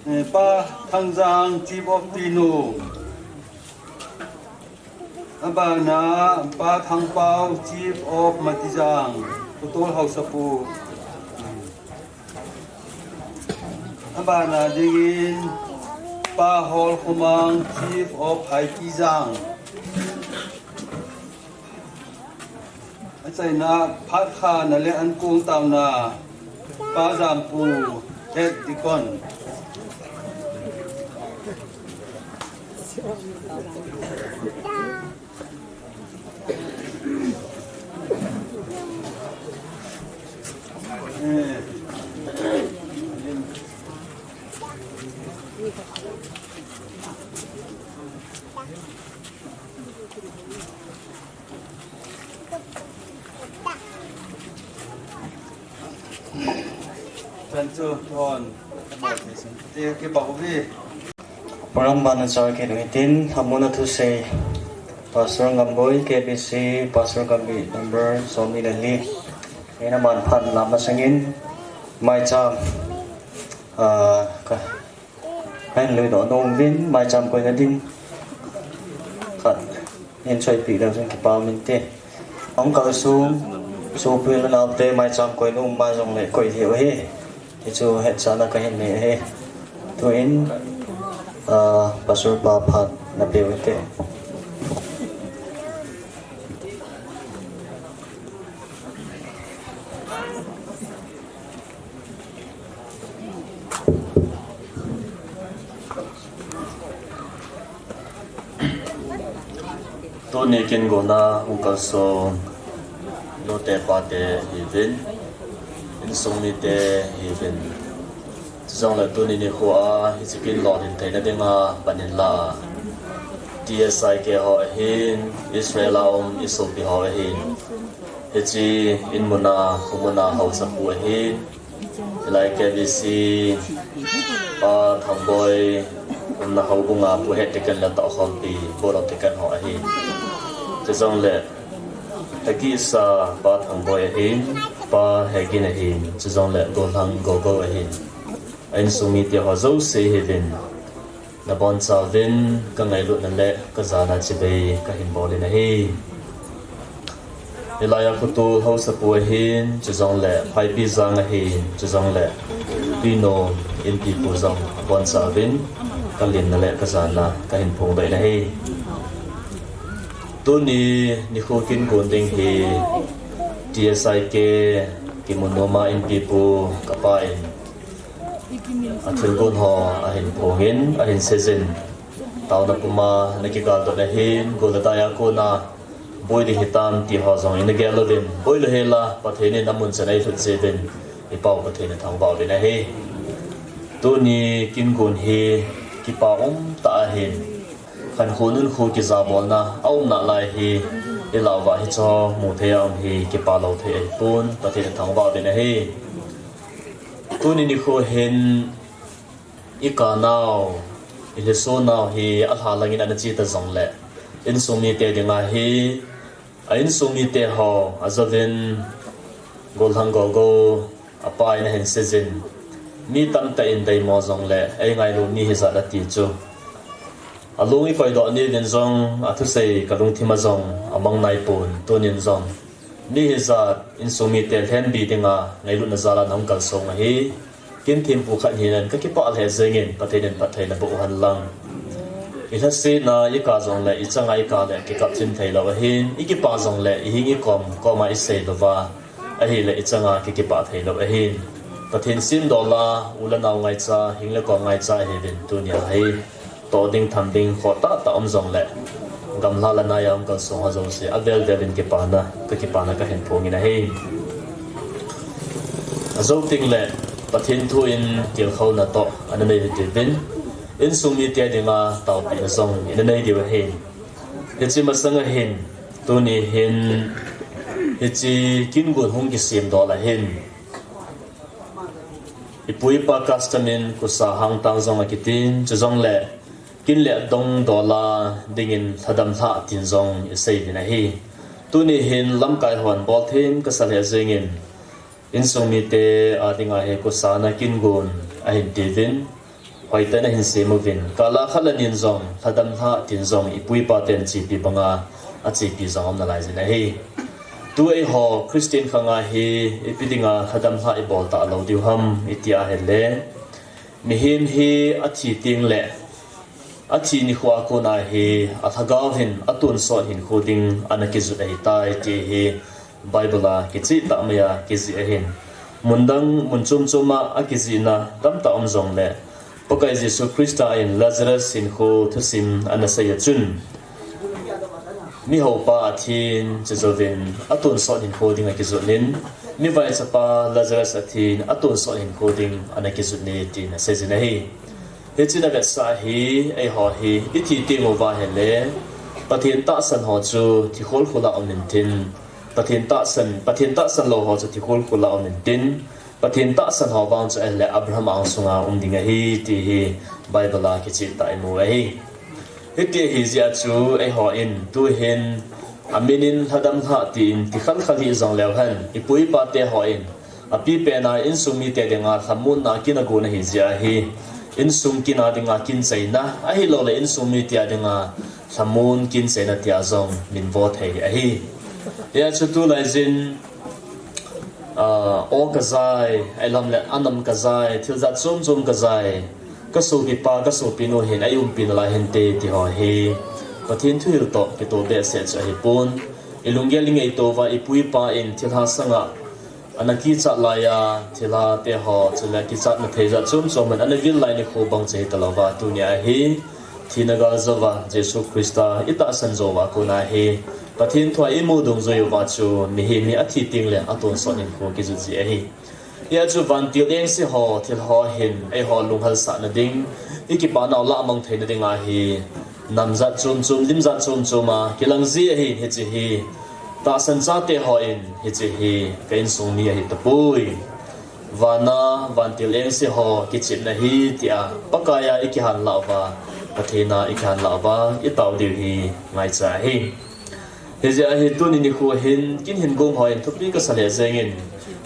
eh, Pa Thangjang, Chief of Tinu. Abana, Pa Thangpau, Chief of Matijang, Putol Haosapu. Abana dingin, Pa Holkhomang, Chief of Haitijang. Achaina phat khana le ankong taona, Pa Jampu, Head Deacon. Chan chu thon. Te ke bau ve. Program bana char ke dui tin, hamuna thusei. Pastor Ngamboi, K B C, Pastor Gambih number somni le li. Eina man phat lam masangin, maicham, ah, ka, kahin lui doh nom uvin, maicham koina ding. Khat, hin choipeh leu chun kipa um inte. Hung kalsong, sopi le naote, maicham koi nom ma jongle koi thei u ahi. Hichu hetsahna kahin nei ahi. Tuin, ah, Pastor pa phat napeh u hite. Tuni kin gona hung kalsong nute pate hiuvin, insung mite hiuvin. Chujongle tuni nikho a hiche kin lolhin theina dinga pan in la a, T S I K ho ahin, Israel a um isopi ho ahin, hiche in muna, kho muna haosapu ahin, hilai K B C, Pa Thangboi umna houbunga Pu Head Deacon le tohkhompi, Board of Deacon ho ahin. Chujongle, Hekisa Pa Thangboi ahin, Pa Hegin ahin, chujongle Golhang Gogo ahin. A insung mite ho jouse hiuvin, nabonchauvin, kangailutna le kajana chibai kahin bol in ahi. Hilai a Khotol haosapu ahin, chujongle Phaipijang ahin, chujongle Tuinom Inpipu jong abonchauvin, kalemna le kajana kahin phongdoh in ahi. Tuni nikho kin gon ding hi T S I K kimu noma Inpipu kapa in athilgon ho ahin phongin, ahin seijin, taona puma nakigaldoh na hin, gol le dai a kona boi ding hitam ti ho jong ina gel uvin, boi lou hel a, Pathen in amun chan a eilhut jeh uvin, i Pau Pathen ithangvah uvin ahi. Tuni kin gon hi kipa umtah ahin, khankho nunkho kijabolna aum nalai hi, i lah uva hicheho mu thei a um hi kipa lou thei ahipon, Pathen ithangvah uvin ahi. Tuni nikho hin i kanau, i lhesonau hi alha langin ana che ta jongle, insung mite dinga hi, a insung mite ho ajouvin, Golhang Gogo apa in ahin seijin, mi tamtah in deimo jongle eingailu mi hijat ati chu, alung i koidoh ni uvin jong, athusei kalungthim a jong amang naipon, tunin jong mi hijat insung mite lhenbi dinga ngailutna jal a nahung kalsong ahi. Kin thempu khat hinan kakipah lheh jengin, Pathen in phatthei naboh u henlang. Ilhasetna ikah jongle, ichanga ikah le kikap chim thei lou ahin, ikipah jongle, ihing ikom koma isei louva ahile, ichanga kikipah thei lou ahin. Pathen simdola, u le nau ngaicha, hing le kom ngaicha ihiuvin tunia hi. Toh ding tham ding khoh tahtah um jongle, gamla le naiya um kalsong ho jouse avel vel in kipana, kakipana kahin phong in ahi. Ajou tengle Pathen thu in tilkhouna toh ana nei uvin tin, insung mite dinga taopina jong ina nei diu ahi. Hiche masanga hin, tuni hin, hiche kin gon hung kisemdola hin, ipu ipa custom in kusa hangtang jong akitin, chujongle kin le dong dola dingin lhadam lhah tin jong isei uvin ahi. Tuni hin lamkai hon bol them kasa lheh jengin, insung mite a dinga hi kusa na kin gon ahin tiuvin, hoitah in ahin sem uvin, kal a khat le ni in jong lhadam lhah tin jong ipu ipa ten achepi banga achepi jong aum nalai jin ahi. Tu eiho Christian khanga hi ipi dinga lhadam lhah ibol talou diu ham iti ahile, mihem hi athi tengle, athi nikho a kona hi alhagao hin atonsot hinkho ding ana kijot ahitai ti hi Bible a kichehtah maiya kijih ahin. Mundang mun chom chom a akijihna tamtah um jongle, Pakai Jesu Christa in Lazarus hinkho thusim ana sei a chun, mihoupa athin, chujouvin atonsot hinkho ding akijot in, mivaichapa Lazarus athin, atonsot hinkho ding ana kijot e tin asei jin ahi. Hiche na vetsah hi, eiho hi ithi teng uva ahile, Pathen tahsan ho chu thikhol khol a um intin, Pathen tahsan, Pathen tahsan lou ho chu thikhol khol a um intin, Pathen tahsan ho vang chu ahile Abraham angsunga um ding ahi ti hi Bible a kichehtah imu ahi. Hiti ahijeh a chu eihon tuhin amin in lhadam lhah tin kikhal khal hih jongleu hen, ipu ipa te hon apipen a insung mite dinga lhamonna kin agon ahijeh ahi. Insung kin a dinga kin cheina ahilouleh insung mite a dinga lhamon kin cheina tia jong min vo thei ahi. Hijeh a chu tulai jin, ah, aw kajai, ahilouleh anam kajai, thil jat chom chom kajai, kasopipa, kasopinu hin eiumpi nalai hinte ti ho hi Pathen thuhil toh kitoh behseh chu ahipon. Ilunggel ingaito uva ipu ipa in thilha sanga ana kichat laiya, thilha te ho chule kichatna thei jat chom chom in ana vil lai nikho bang chu hita louva, tunia hi thina gal jouva Jesu Christa itahsan jouva kona hi Pathen thua imu dungjui uva chu mihem hi athi tengle atonsot hinkho kijot ji ahi. Hijeh a chu vantil engse ho, thil ho hin eiho lunghalsahna ding, ikipanau lahmang theina dinga hi nam jat chom chom, lim jat chom chom a kilang ji ahi. Hiche hi tahsan chate hon hiche hi ka insung mi ahi tapoi, vana vantil engse ho kichepna hi tia Pakai a ikihan lah uva, Pathen a ikihan lah uva itao diu hi ngaicha ahi. Hijeh a hi tuni nikho hin kin hin gong hon thupi kasa lheh jengin,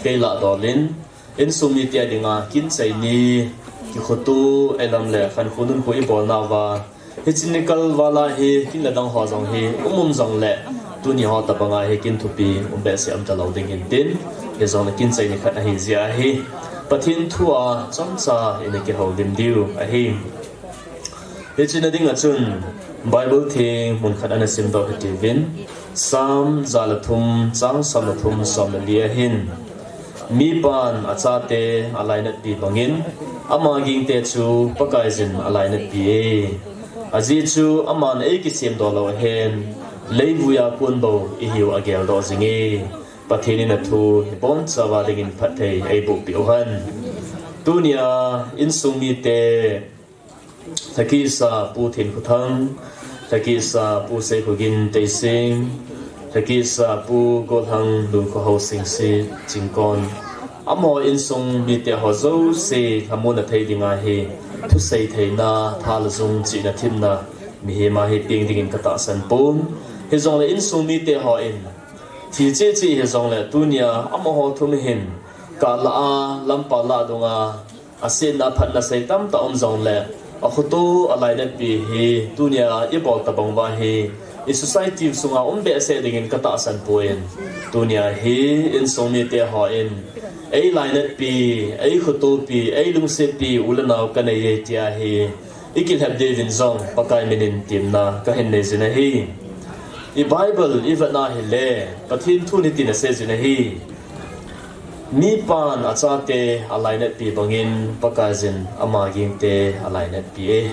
kei lah dol in, insung mite a dinga kin chei ni, kikhoto, ahilouleh khankho nunkho ibolnauva, hiche nikal vala hi kin le dang ho jong hi um um jongle, tuni ho tobanga hi kin thupi um behseh um talou ding hintin, hijongle kin chei ni khat ahijeh ahi, Pathen thua chomcha ina kihoulim diu ahi. Hiche na dinga chun Bible theng mun khat ana simdoh hitiuvin, Psalm ja le thum, chang som le thum, som le li a hin, mipan achate alainatpi bangin, ama gingte chu Pakaiyin alainatpi e. Ajeh chu aman eikisemdoh lou ahen, leivuiya kon bou ihiu ageldoh jinge. Pathen in athu hi ibonchauva dingin phatthei eibohpeh uhen. Tunia insung mite, lhakisa Pu Thenkhothang, lhakisa Pu Seikhogin Teising, lhakisa Pu Golhang Lunkhohao Singsit Chingkon, amaho insung mite ho jouse lhamonna thei dinga hi thusei theina, thalajung chihna themna mihem a hi peng dingin katahsan pon. Hijongle insung mite hon thi cheh cheh hijongle tunia amaho thum hin kah lah a, lampa lah dunga asetna phatna sei tamtah um jongle, akhoto alainatpi hi tunia ibol tobang uva hi i society sunga um behseh dingin katahsan poi. Tunia hi insung mite hon eilainatpi, eikhotopi, eilungsetpi u le nao kanei e tia hi ikilhep diuvin jong Pakai minin temna kahin nei jin ahi. I Bible ivet na hile, Pathen thu in hitin asei jin ahi. Mipan achate alainatpi bangin Pakaiyin ama gengte alainatpi e.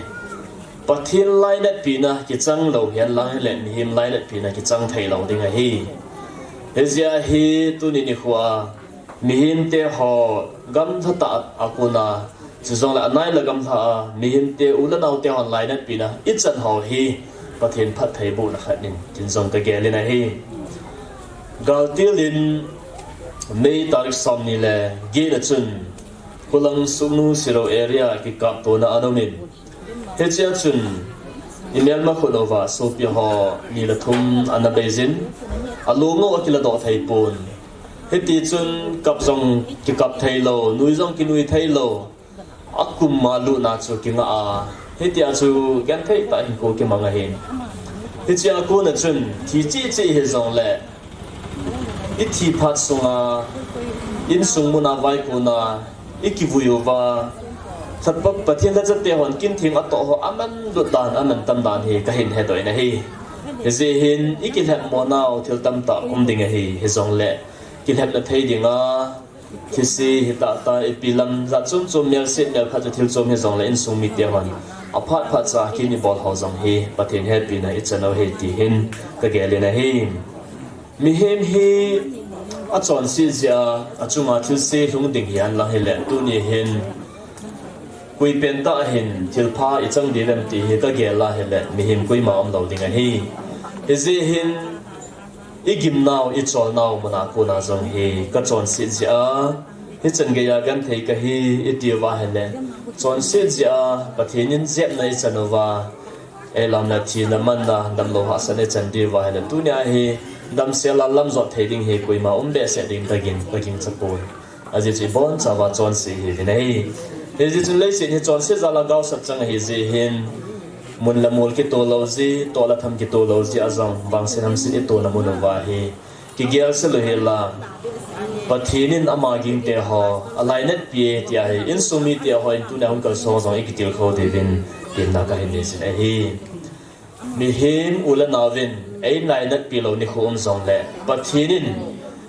Pathen lainatpina kichang lou hihen lang hile, mihem lainatpina kichang thei lou ding ahi. Hijeh hin tuni nikho a mihemte ho gamlha tah a kona, chujongle anai le gamlha a mihemte u le naote hon lainatpina ichan ho hi Pathen phattheibohna khat in tin jong kagel in ahi. Galtil in May tarik somni le get a chun Khulang Sugnu Siro area kikaptona ana um in, hichea chun imelma khut uva sopi ho ni le thum ana bei jin, alung u akiladoh thei pon. Hiti chun kap jong kikap thei lou, nui jong kinui thei lou, akum a lutna chu kinga a, hitia chu genthei tah hinkho kimang ahin. Hichea kona chun thi cheh cheh hijongle, ithi phat sunga insung muna vaikon a ikivui uva, Pathen lhachate hon kintheng atoh ho aman lut dan, aman tam dan hi kahin hedoh in ahi. Hijeh hin ikilhep mo nau thil tamtah um ding ahi, hijongle kilhepna thei dinga thise hitahtah ipi lam jat chom chom, melset melpha chu thil chom hijongle insung mite hon aphat phat cha kin ibol ho jong hi Pathen hepina ichan u ahi ti hin kagel in ahi. Mihem hi achonset jeh a achunga thilse lhung ding hihen lang hile, tuni hin koi pentah hin thilpha ichang diu vem ti hi kagel a hile, mihem koima umlou ding ahi. Hijeh hin igimnau, icholnau muna kona jong hi kachonset jeh a hichan geiya genthei kahi itiuva hile, chonset jeh a Pathen in jepna ichan uva, eilam le thina manna, damlou hahsatna ichan diuva hile, tunia hi damsel a lamjot thei ding hi koima um behseh ding kagin, kagingcha poi. Ajeh chu ibonchauva chonse ihiuvin ahi. Hijeh chun leiset hi chonset jal a gaosap chang ahijeh hin, mun le mol kitoh lou jeh, toh le tham kitoh lou jeh a jong vangset hamset itohna mun uva hi kigelsel u hela, Pathen in ama gengte ho alainatpi e tia hi insung mite hon tunia hung kalsong jong ikitilkhou diuvin temna kahin nei jin ahi. Mihem u le naovin eilainatpi lou nikho um jongle, Pathen in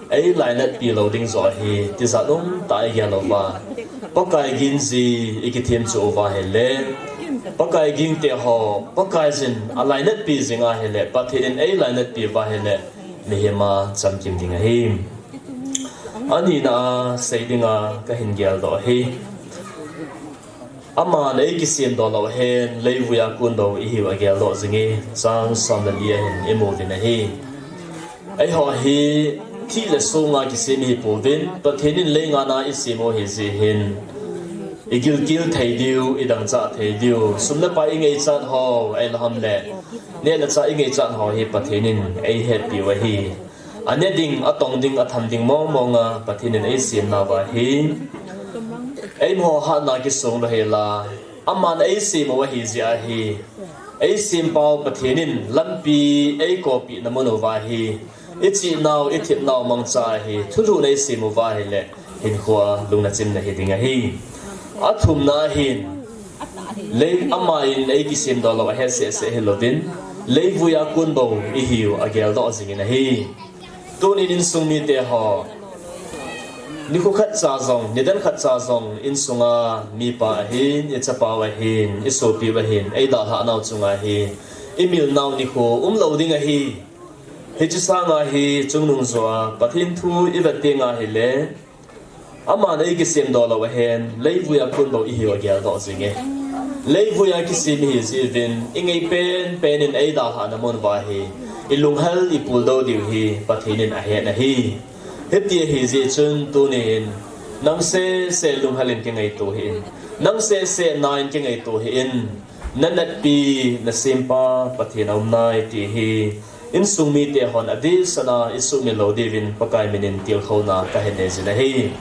eilainatpi lou ding joh ahi, tijat umtah a igel uva, Pakai gengji ikithem chu uva hile, Pakai gengte ho Pakaiyin alainatpi jing ahile, Pathen in eilainatpi uva hile, mihem a chamkim ding ahi. Anina a sei dinga kahin geldoh ahi. Aman eikisemdoh lou hen, leivui a kon bou ihiu ageldoh jinge, chang som le li a hin imu uvin ahi. Eiho hi thih le song a kisem ihipouvin, Pathen in leingan a isem u ahijeh hin, igilkel thei diu, idangchah thei diu, sum le pai ingaichat ho, ahiloule neh le chah ingaichat ho hi Pathen in eihetpiu ahi. Ane ding, atong ding, atham ding mong mong a Pathen in eisemnauva hi, eimaho hatna kisong lou hela, aman eisem u ahijeh a hi, eisempau Pathen in lampi eikopina mun uva hi, ichihnau, ithepnau mangcha a hi thulhuhna eisem uva hile, hinkho a lungna chimna hiding ahi. Athumna hin, lei, aman eikisemdoh lou ahet sehseh hilouvin, leivui a kon bou ihiu ageldoh jingin ahi. Tunin insung mite ho, nikho khatcha jong, nidan khatcha jong insunga mipa ahin, ichapau ahin, isopiu ahin eidalhah nau chunga hi imilnau nikho umlou ding ahi. Hiche sanga hi chungnung jo a Pathen thu ivet teng ahile, aman eikisemdoh lou ahen, leivui a kon bou ihiu ageldoh jinge. Leivui a kisem ihijeh uvin, ingei penpen in eidalhahna mun uva hi ilunghel ipuldo diu hi Pathen in ahet ahi. Hiti ahijeh chun tunin, nang sehseh lunghel in kingaito hih in, nang sehseh na in kingaito hih in, nanatpi, nasempa Pathen aum nai ti hi insung mite hon adehset a isuhmil lou diuvin Pakai minin tilkhouna kahin nei jin ahi.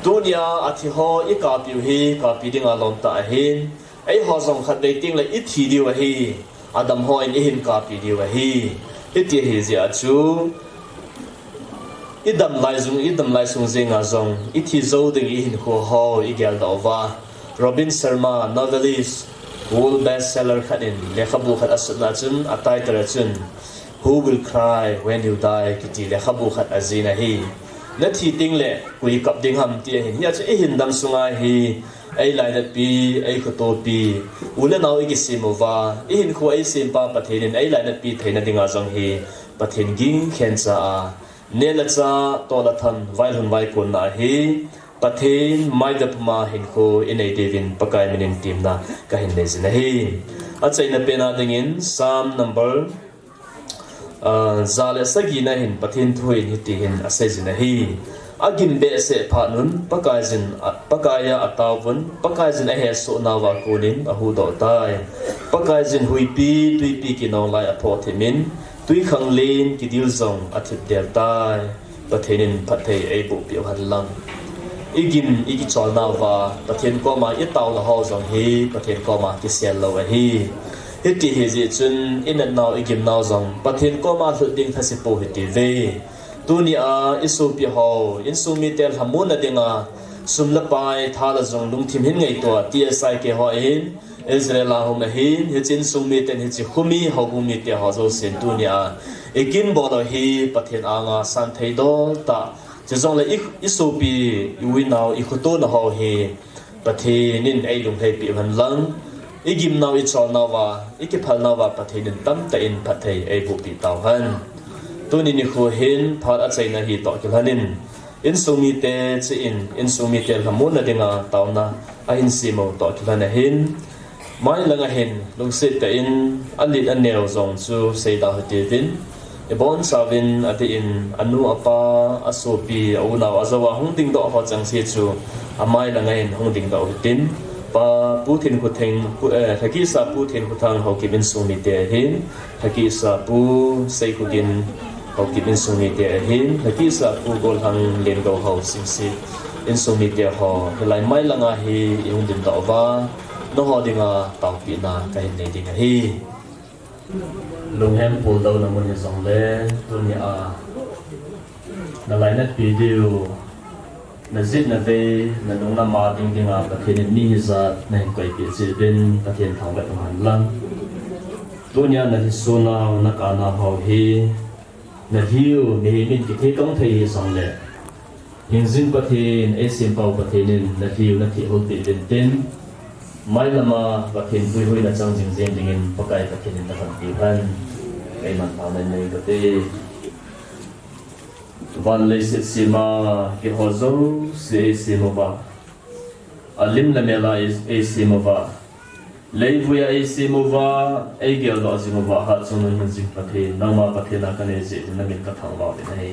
Tunia athi ho ikapiu hi kapi dinga lomtah ahin, eiho jong khatvei tengle ithi diu ahi, adam hon ihin kapi diu ahi. Hiti ahijeh a chu, idam lai jong, idam lai sung jenga jong ithi jou ding ihinkho ho igeldoh uva, Robin Sharma, novelist, World bestseller khat in lekhabu khat asutna chun, a title a chun, Who Will Cry When You Die kiti lekhabu khat ajihna ahi. Nathi tengle koi kap ding ham ti ahin. Hia chu ihinkho sunga hi eilainatpi, eikhotopi, u le nao ikisem uva, ihinkho eisempa Pathen in eilainatpi theina dinga jong hi Pathen ging khencha a, neh le chah, tol le than, vaihom vaikonna hi Pathen maida puma hinkho inei diuvin Pakai minin temna kahin neijin ahi. Achaina pena dingin Psalm number, ah, ja le sagina hin Pathen thu in hiti hin aseijin ahi. Agim behseh phat un, Pakaiyin, Pakaiya ataovun, Pakaiyin ahesoh nauva konin ahuhdoh tai. Pakaiyin huipi, tuipi kinong lai aphoh thimin, tuikhanglen kidil jong athip del tai. Pathen in phatthei eiboh peh u hen lang. Igim, ikicholnauva, Pathen koma itaona ho jong hi, Pathen koma kisel lou ahi. Hiti hijeh chun, inatnau, igimnau jong, Pathen koma lhut ding thase pou hite uve. Tunia, isopi ho, insung mite lhamonna dinga, sum le pai, tha le jung lungthim hin ngaito a, T S I K ho ahin, Israel a hung ahin, hiche insung miten, hiche khomi, houbung mite ho jousen tunia, ikin bol u hi, Pathen anga santhei dol tah. Chujongle i, isopi, i u i nao, ikhotona ho hi, Pathen in eilunglhai peh u hen lang, igimnau, icholnauva, ikiphalnauva, Pathen in tamtah in phatthei eiboh peh tauhen. Tuni nikho hin, phat achaina hi toh kilhonin, insung mite chun, insung mite lhamonna dinga taona ahin sem u toh kilhon ahin, mailanga hin, lungset tah in, alet aneo jong chu seida hite uvin, ibonchauvin, adeh in, anu, apa, asopi, a unau, ajou a hung dingdoh ho chengse chu, amailanga hin hung dingdoh u hitin, Pa Pu Thinkhothang, Pu, eh, Lhakisa Pu Thinkhothang Haokip insung mite ahin, Lhakisa Pu Seikhogin Haokip insung mite ahin, Lhakisa Pu Golhang Lengou Hao Singsit insung mite ho, hilai mailanga hi ihung dingdoh uva, nangho dinga taopehna kahin nei ding ahi. Lunghem puldouna mun hijongle, tunia, nalainatpi diu, najet navei, nanung nama ding dinga Pathen in mi hijat nahin koipeh jeh uvin Pathen thangvah in um hen lang. Tunia nalhisohnau, nakanau ho hi, nalhiu, mihem in kithei tong thei hijongle, hingjing Pathen, eisempau Pathen in nalhiu nathehhol peh uvin tin, mailama Pathen puihuina chang jingjing dingin Pakai Pathen in nalhonpi u hen. Keiman taona nei kate. Van leiset sema keiho jouse eisem uva, alim le mel a ei, eisem uva, leivui a eisem uva, eigeldoh jing uva, hatchungnung hingjing Pathen, nangma Pathen a kanei jeh in namin kathangvah uvin ahi.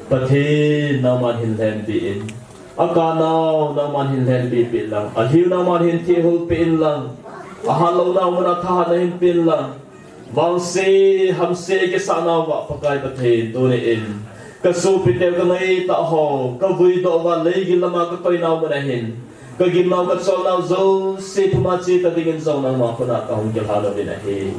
Pathen, nangman hin lhenpeh in, akanau nangman hin lhenpeh peh in lang, alhiu nangman hin thehhol peh in lang, ahatlounau mun a thahatna hin pe in lang, vangse, hamse kisahnauva Pakai Pathen, tuni in, kasopiteu kangaitah ho, kavuidoh uva leigil lama kakoinau mun ahin, kagimnau kacholnau jouse phuma cheta dingin jong nangma khut a kahung kilhan uvin ahi.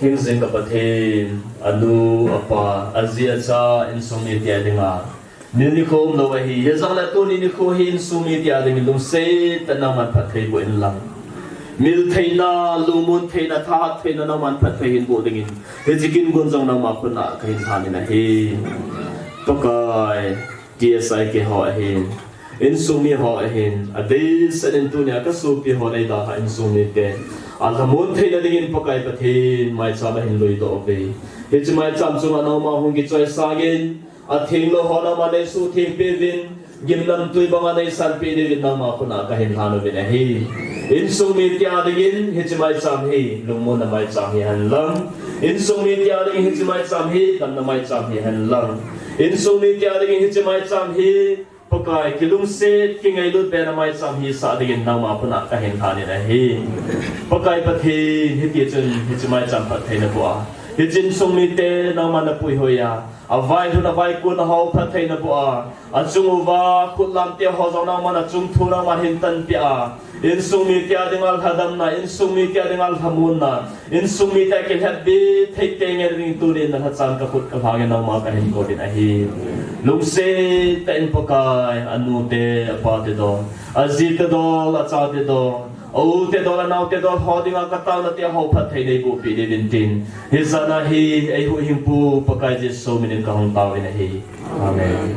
Hingjing ka Pathen, anu, apa, aji, acha, insung mite a dinga, mil nikho umlou ahi, hijongle tuni nikho hi insung mite a dingin lungset tah in nangman phatthei boh in lang, mil theina, lungmon theina, thahat theina nangman phatthei hin boh dingin, hiche kin gon jong nangma khut a kahin lhan in ahi. Pakai, T S I K ho ahin, insung mi ho ahin, adeiset in tunia kasopi ho neidalhah insung mite alhamon theina dingin Pakai Pathen maicham ahin luidoh uve. Hiche maicham chunga nangma hung kichoisang in, atheng lou ho nangman neisuhtheng peh uvin, gimnamtui banga neisanpeh diuvin nangma khut a kahin lhan uvin ahi. Insung mite a dingin hiche maicham hi lungmonna maicham hi hen lang, insung mite a dingin hiche maicham hi damna maicham hi hen lang, insung mite a dingin hiche maicham hi Pakai, kilungset, kingailut bena maicham hisah dingin nangma khut a kahin lhan in ahi. Pakai Pathen, hitichun hiche maicham phatthei naboh a, hiche insung mite nangman napuihoi a, availhun avaikonna ho phatthei naboh a, achung uva khutlamte ho jong nangman achung thu nangman hin tanpeh a, insung mite a dinga lhadamna, insung mite a dinga lhamonna, insung mite kilhepbe thei teng ding tunin nalhachan kakhut kalhang in nangma kahin kouvin ahi. Lungset tah in Pakai, anute, apate dol, ajite dol, achate dol, U te dol a nau te dol ho dinga ka tauna te ho phatthei nei boh peh diuvin tin. Hijat a hi eihuhhingpu Pakai Jesu min in ka hung tao in ahi. Amen.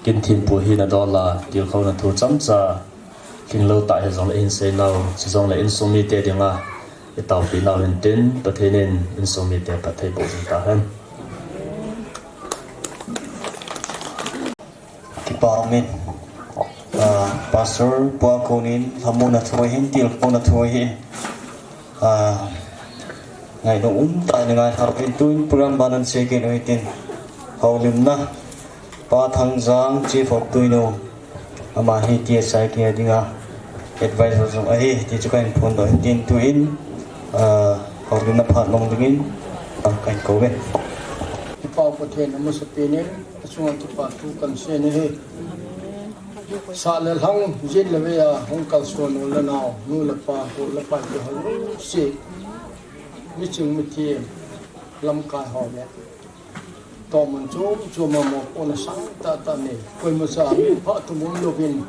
Kin thempu hi na dol a, tilkhouna thu chomcha, lhinglou tah hijongle hin sei nau, chujongle insung mite dinga i taopi nau hin tin, Pathen in insung mite phatthei boh jing tahen. Kipa umin, ah, Pastor pa konin, lhamonna thu hin, tilkhouna thu hin, ah, ngaidam umtah in ngai thauvin, tuin program ban a sei kit u hitin, houlimna, Pa Thangjang, Chief of Tuinu, ama hi T S I K a dinga advisor jong ahi, ti chu kahin phondoh in tin, tuin, ah, houlimna phat mang dingin, ah, kahin kouvin. Kipa Pathen amasapen in, achunga kipa thu kahin sei in ahi. Sah le lhang, jet le vei a hung kalson u le nao, nu le pa, gol le pai te ho jouse, miching mithem, lamkai ho le tohmun chom chom a mopohna sangtah tah nei. Koimacha min phatthei um louvin,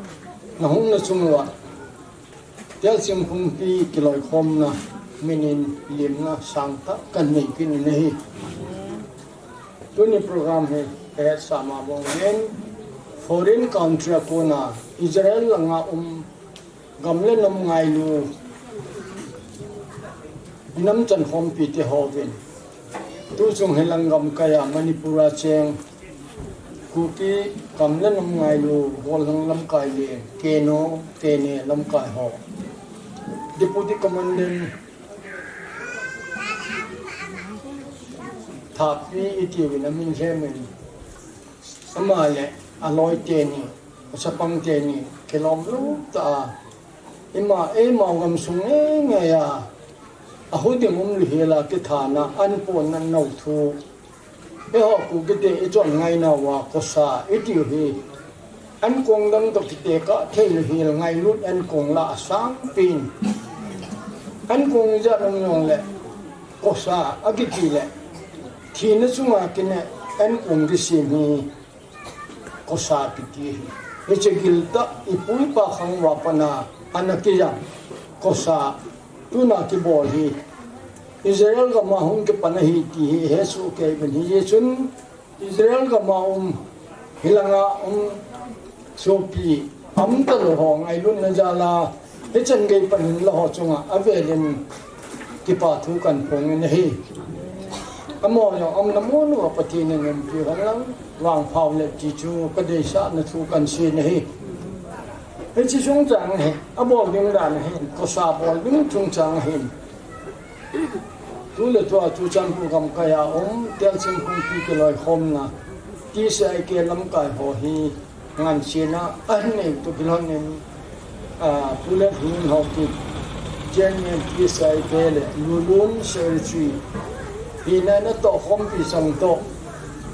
na hung na chung uva Telching Phungpi kiloikhomna, min in lemna sangtah kanei kit in ahi. Tuni program hi kahet sa mama in, foreign country a kona Israel langa um gam le nam ngailu, inam chan khompi te hovin, tuchung hilang gamkai a Manipur a cheng Kuki gam le nam ngailu, Golhang lamkai le Keno, Tene lamkai ho, Deputy Commandant Thahpi itiuvin amin lhemin, ama le aloi teni, achapang teni, kilom lou tah a, ima, eima gamsung ngei ngei a, ahu ding um louhel a kithana, an pon nan nau thu, eiho Kuki te ichon ngainau a kosa itiu hi, ankong dang toh kitekah thei louhel ngailut ankong lah a sangpen, ankong ijat um jongle, kosa akiti le, thina chunga kine ankong kisem hi kosa kiti hi. Hiche giltah ipu ipa khang uva pat a ana kijang kosa tuna kibol hi Israel gam a hung kipan ahi ti hi ihet soh kei uvin, hijeh chun Israel gam a um, hilanga um sopi, um talou ho ngailutna jal a, hichan gei pan in la ho chunga avel in kipa thu kahin phong in ahi. Amaho jong aumna mun uva Pathen in umpi hen lang, vangpha uvin ti chu kadeisahna thu kahin sei in ahi. Hiche chungchang hi, abol ding dan ahin, kosa bol ding chungchang ahin, tu le tua Churachandpur gamkai a um Telching Phungpi kiloikhomna, T C I K lamkai ho hi ngansena ahin nei toh kilhon in, ah, Pu Lethinun Haokip, Chairman T C I K le Lulun Secretary, hina natoh khompi sang toh,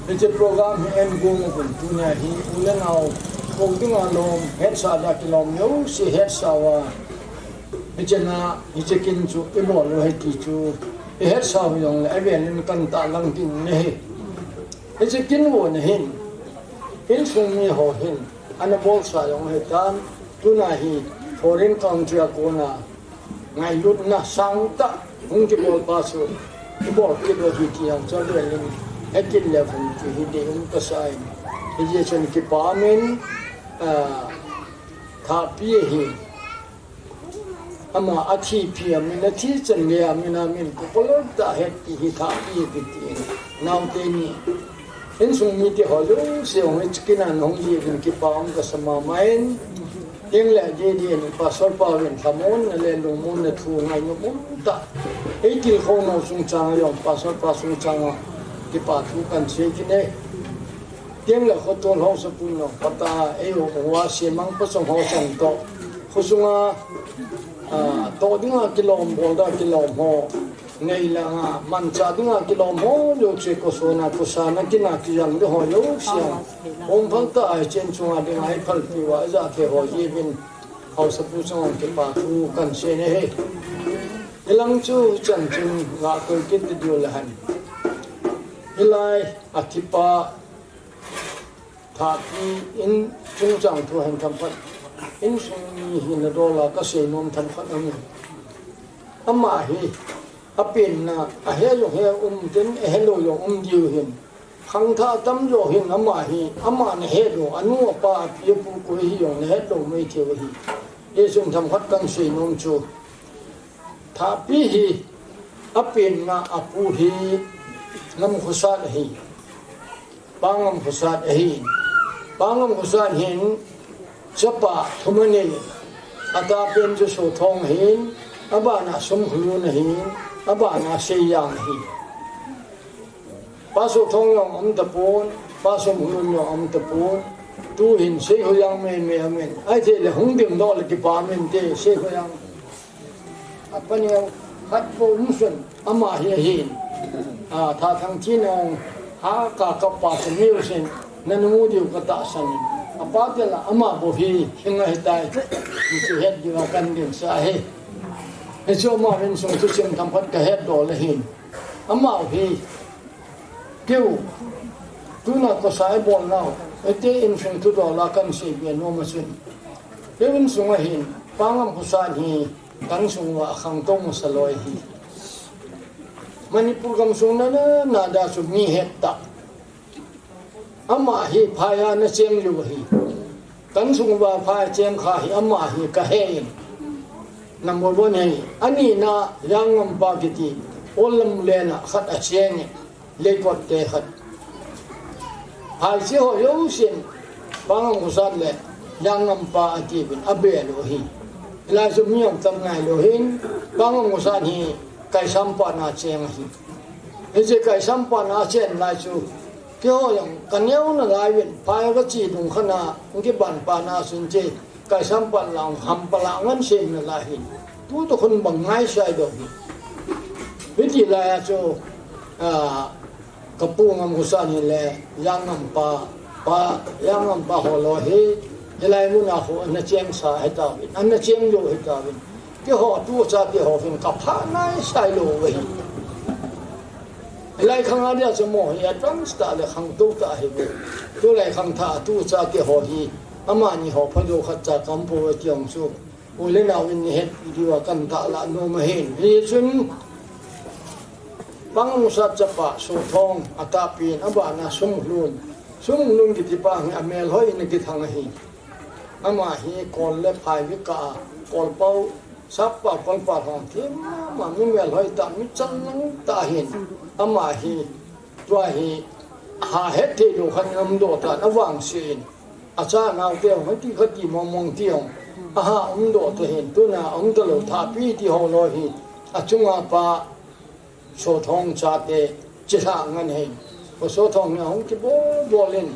hiche program hi ahin gong uvin, tunia hi u le nao, kou dinga lom, hetsah dia kilom jouse hetsah uva, hiche na, hiche kin chu ibol u ahi ti chu ihetsah u jongle avel in kahin tahlang ding ahi. Hiche kin uva hin, insung mi ho hin ana bolsa jong ahitan, tuna hi foreign country a kona ngailutna sangtah hung kibol pa chu ibol kit u ahi ti jong chu avel in hekit le vun ti hi deium kasa in, hijeh chun kipa umin, ah, Thahpi ahi. Ama athi phi a min, athi chan gei a min, amin kopalou tah het ti hi Thahpi kiti in. Naote ni, insung mite ho jouse hung, hiche kin a nahung jeh uvin kipa um kasa mama in. Tin le adeh deh in Pastor pa uvin lhamonna le lungmonna thu ngainom umtah, eitilkhou nau chungchang a jong Pastor pa chungchang a kipa thu kahin sei kit e. Tin le khotol haosapu nau pata, eiho, hoa semang pachong ho chang toh, khosunga, ah, toh dinga kilom, bol dinga kilom ho, nei langa manchah dinga kilom ho jouse, kosona, kosana kin a kijang ding ho jouse, umphal tah a hiche in chunga dinga iphalpi uva ijat thei ho jeh uvin, Haosapu chunga kipa thu kahin sei ahi. Hilang chu chanchin ngah koi kit diu le hen. Hilai a thipa Thahpi in chungchang thu hen themkhat, insung mi hina dola kasei nom themkhat aum e. Ama hi apenna, ahe jong he um tin, ahelou jong um diu hin. Khangthah atam jo hin ama hi, ama nahet lou, anu apa, api apu koi hi jong nahet lou mai thei ahi. Hichun themkhat kahin sei nom chu, Thahpi hi apenna apu hi Ngamkhosat ahi. Pa Ngamkhosat ahi. Pa Ngamkhosat hin chapa thum anei. Atapen chu Sothong ahin, abana Sumkholun ahin, abana Seijang ahi. Pa Sothong jong aum tapon, Pa Sumkholun jong aum tapon. Tuhin Seikhoijang mei mei aum in. Ahithei le hung dingdoh le kipa um inte, Seikhoijang. Apa neo khat bou um sun, ama hi ahin. A, Thathang Chin jong, a, ka kapa chu miu sin, nanu diu katahsan in. Apa tela ama bou hi, hing ahitai. Hichu het diu a kahin dingsa ahi. Hichu ama insung thusim themkhat kahet doh le hin. Ama hi, keu, tuna kosa ibol nau, ete insung thu dola kahin sei be nom a chun. Keu insung a hin, Pa Ngamkhosat hi, ka insung uva akhangtou masa loi ahi. Manipur gamsung nana, nada chu mi het tah. Ama hi phai a ana cheng lou ahi. Ka insung uva phai a cheng kha hi ama hi kahe in. Number one ahi. Anina Jangngam pa kiti, Olam lena khat acheng in. Leikot te khat. Phai che ho jousen, Pa Ngamkhosat le Jangngam pa atiuvin, abe lou ahi. Hilai chu mi aum tam ngai lou hin, Pa Ngamkhosat hi Kaisampat na cheng ahi. Hiche Kaisampat na achen lai chu, keiho jong kaneo nalai uvin, phai kache dung khat na, kiban pa na chun che, Kaisampat lang hampa la ngan sem nalai hin. Tutu khun bang ngaisah doh hi. Hiti lai a chu, a, kapu Ngamkhosat hi le, Jangngam pa, pa, Jangngam pa ho loi hi, hilai mun a ho ana cheng sa ahi tauvin, ana cheng lou ahi tauvin. Keiho tu chate ho hin kapha naisah lou ahi. Hilai khang a dia chu mo hi advance tah le khangtou tah ahi ve. Tulai khangthah tu chate ho hi, amani ho phalou khat cha kaum pouve ti jong chu, u le nau in nahet diu a kahin tahlah nom ahin. Hichun, Pa Ngamkhosat chapa Sothong, atahpen, abana Sumkholun. Sumkholun kiti pa hi amelhoi in akithang ahi. Ama hi kol le phai kikah a, kolpau, sappa kolpa hong thim, ama mi melhoi tah, mi chang nang tah ahin. Ama hi, tua hi, ha het thei lou khat in aumdoh tan, avangse in. Acha naote hong, hiti khat ti mong mong ti hong. Aha, umdoh ta hin, tuna, aum talou Thahpi ti ho loi hi. Achunga pa, Sothong chate, chilhah ngan ahin. Pa Sothong hi ahung kibol bol in,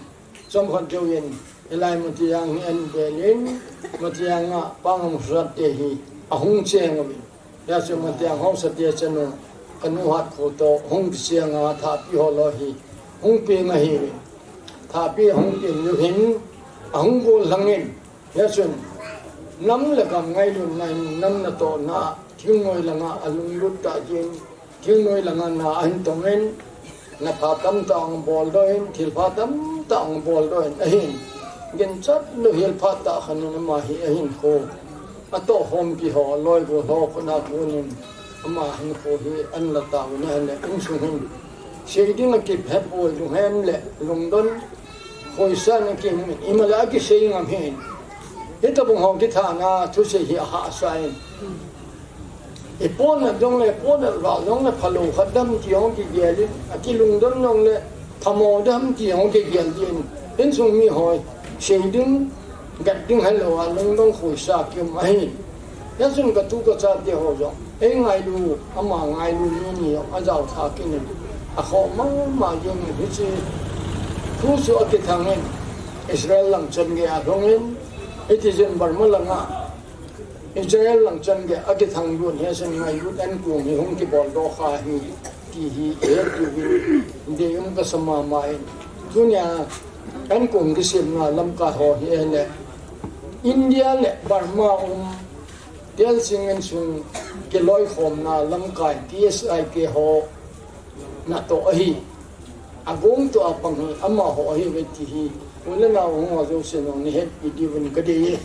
chomkhat jouvin, hilai Matiang hi ahin bel in, Matiang a Pa Ngamkhosat te hi ahung cheng uvin. Hijeh chun Matiang haosa te chanu, kanu Hatkho toh, hung kicheng a Thahpi ho loi hi, hung peng ahiuvin. Thahpi ahung peng u hin, ahung gollhang in, hijeh chun, nam le gam ngailutna in, nam natohna, thingnoi langa alunglut tah jin, thingnoi langa na ahin tong in, na pha tamtah ahung boldoh in, thil pha tamtah ahung boldoh in, ahin. Ginchat lou hel phat tah khat in ama hi ahinkho. Atohkhompi ho, loi gol ho, khut a kon in, ama hinkho hi ahin la tauvin ahin le, insung hin. Sei ding akiphe poi, lunghem le, lungdon, khoisa in akihung in, ima le akisei ngam hih in. Hitobang ho kithana, thusei hi ahahsa in. Ipona jong le, ipona val jong le, phalou khat dem ti hung kigel in, akilungdon jong le, phamo dem ti hung kigel din, insung mi ho, sei ding, gat ding helou a, lungdon khoisa kium ahi. Hijeh chun katu kachate ho jong, ei ngailu, ama ngailu mi ni jong, ajao tha kit in, akhoh mama jeng in, hiche, thu chu akithang in, Israel lang chan gei a lhung in, hiti chun Burma langa, Israel lang chan gei a kithang lut, hijeh chun ngailut ankong hi hung kiboldoh kha hi, ti hi, ihet diuvin, deium kasa mama in. Tunia, ankong kisemna lamkai ho hi ahile, India le Burma um Telsing insung kiloikhomna lamkai T S I K ho natoh ahi. Agong toh apang hi amaho ahiuve ti hi u le nao ho jousen jong nahetpi diuvin kadei e.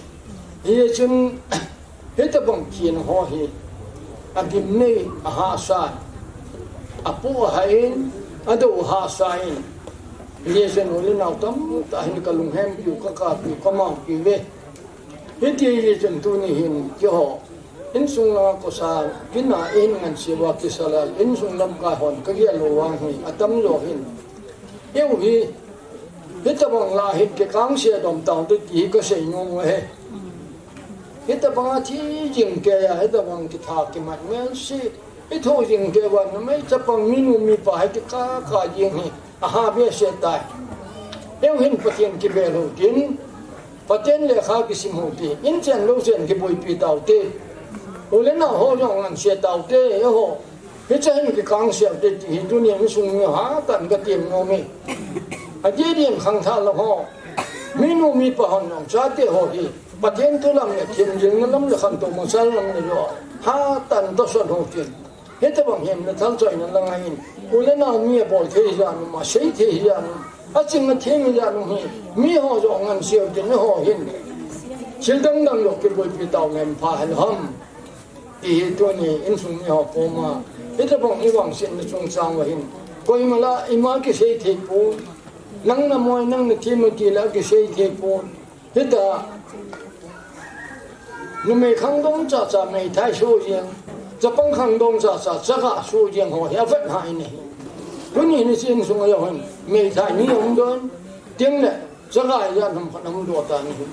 Hichun hitabang thina ho hi agimnei ahahsa, apoh ahah in, adou ahahsa in. Hichun u le nao tamtah hin kalunghempiu, kakapiu, kamangpiuve. Hiti hichun tuni hin keiho insung langa kosa gina ihin nganseuva kisal a insung lamkai hon kagel u vang hi atamjo hin, eiho hi hitabang lah hin kikangse dom taute ti hi kasei nom u ahi. Hitabang a thi jing keiya, hitabang kitha kimat melse itho jing keiuva numei chapang minu mipa hi kikaka jing hi aha behseh tai. Eiho hin Pathen kibel u hitin, Pathen lekha kisim u hite, inchen louchen kiboipi taute, u le nao ho jong nganse taute, eiho hiche hin kikangse ute ti hi tuni insung mi hatah in katem nom e. Adeh din khangthah lam ho, minu mipa hon jong chate ho hi Pathen thu lam le themgilna lam le khantou mangchan lam le jo hatah in tohsot u hitin. Hitabang hemna thalchoina langa hin u le nao mi abol thei hijat um, asei thei hijat um, aching atheng hijat um hi miho jong nganse u hitin, eiho hin thil dangdang jong kiboipi tau leng pha hen ham ti hi tuni insung miho koma hitabang ivangsetna chungchang uva hin koima lah ima kisei thei pon, nang namoi nang nathem u tile kisei thei pon. Hita numei khangdong chacha meithai soh jeng, chapang khangdong chacha chaga soh jeng ho hi avet hah in ahi. Tuni hin hiche insung a jong hin meithai ni um don, tengle chaga ijat ham khat um doh tan ahi.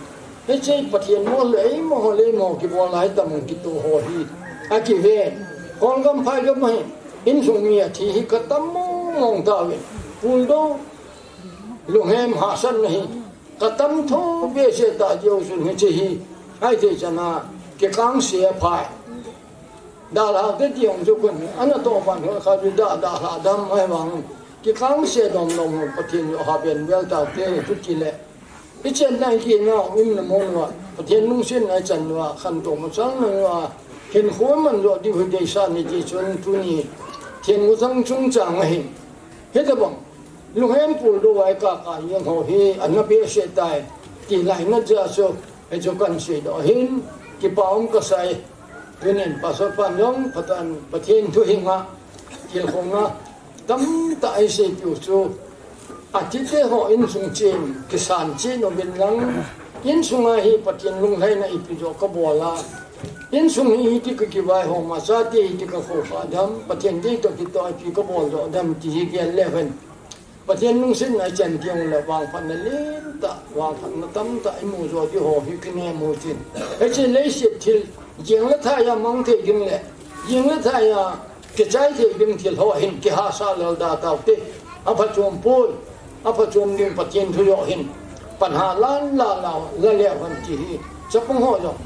Hiche Pathen mol le eimo ho le eimo kibol a hitabang kitoh ho hi akiven. Kolgam phaigam a hin insung mi athi hi katam mong mong tauvin, puldou, lunghem hahsatna hi katam tho behseh ta jeh u chun hiche hi ahithei chana kikangse aphai. Dalhah te ti jong chu kon, anatoh ban ho kha chu dah, dalhah dam ahivang kikangse dom dom ho Pathen joh ha ben vel taute, chutile ichenna ikina umna mun uva Pathen lungsetna ichan uva khantou mangchan uva hinkho manjoh diu hi deisah in, hiti chun tuni themgil thang chungchang ahin hitabang lunghem puldou a ikaka jeng ho hi ana behseh tai ti lainat jeh a chu hichu kahin seidoh ahin, kipa um kasai. Tunin Pastor pan jong Pathen, Pathen thu hinga tilkhouna tamtah eiseipiu chu athite ho insung chen kisan chen uvin lang, insunga hi Pathen lunglhaina ipi joh kabol a, insung hi hiti kakivaihom a, chate hiti kakhoukhah dem, Pathen deitoh kitoh ipi kabol joh dem ti hi gel leu hen Pathen lungsetna ichan teng le vangphatna lentah, vangphatna tamtah imu joh diu ho hi kinem u hitin. Hiche leiset thil jing le thaiya mang thei ding le jing le thaiya kichai thei ding thil ho hin kihahsa lel da taute. Aphachom poi, aphachom ding Pathen thu joh hin panha lan la la la leu hen ti hi chapang ho jong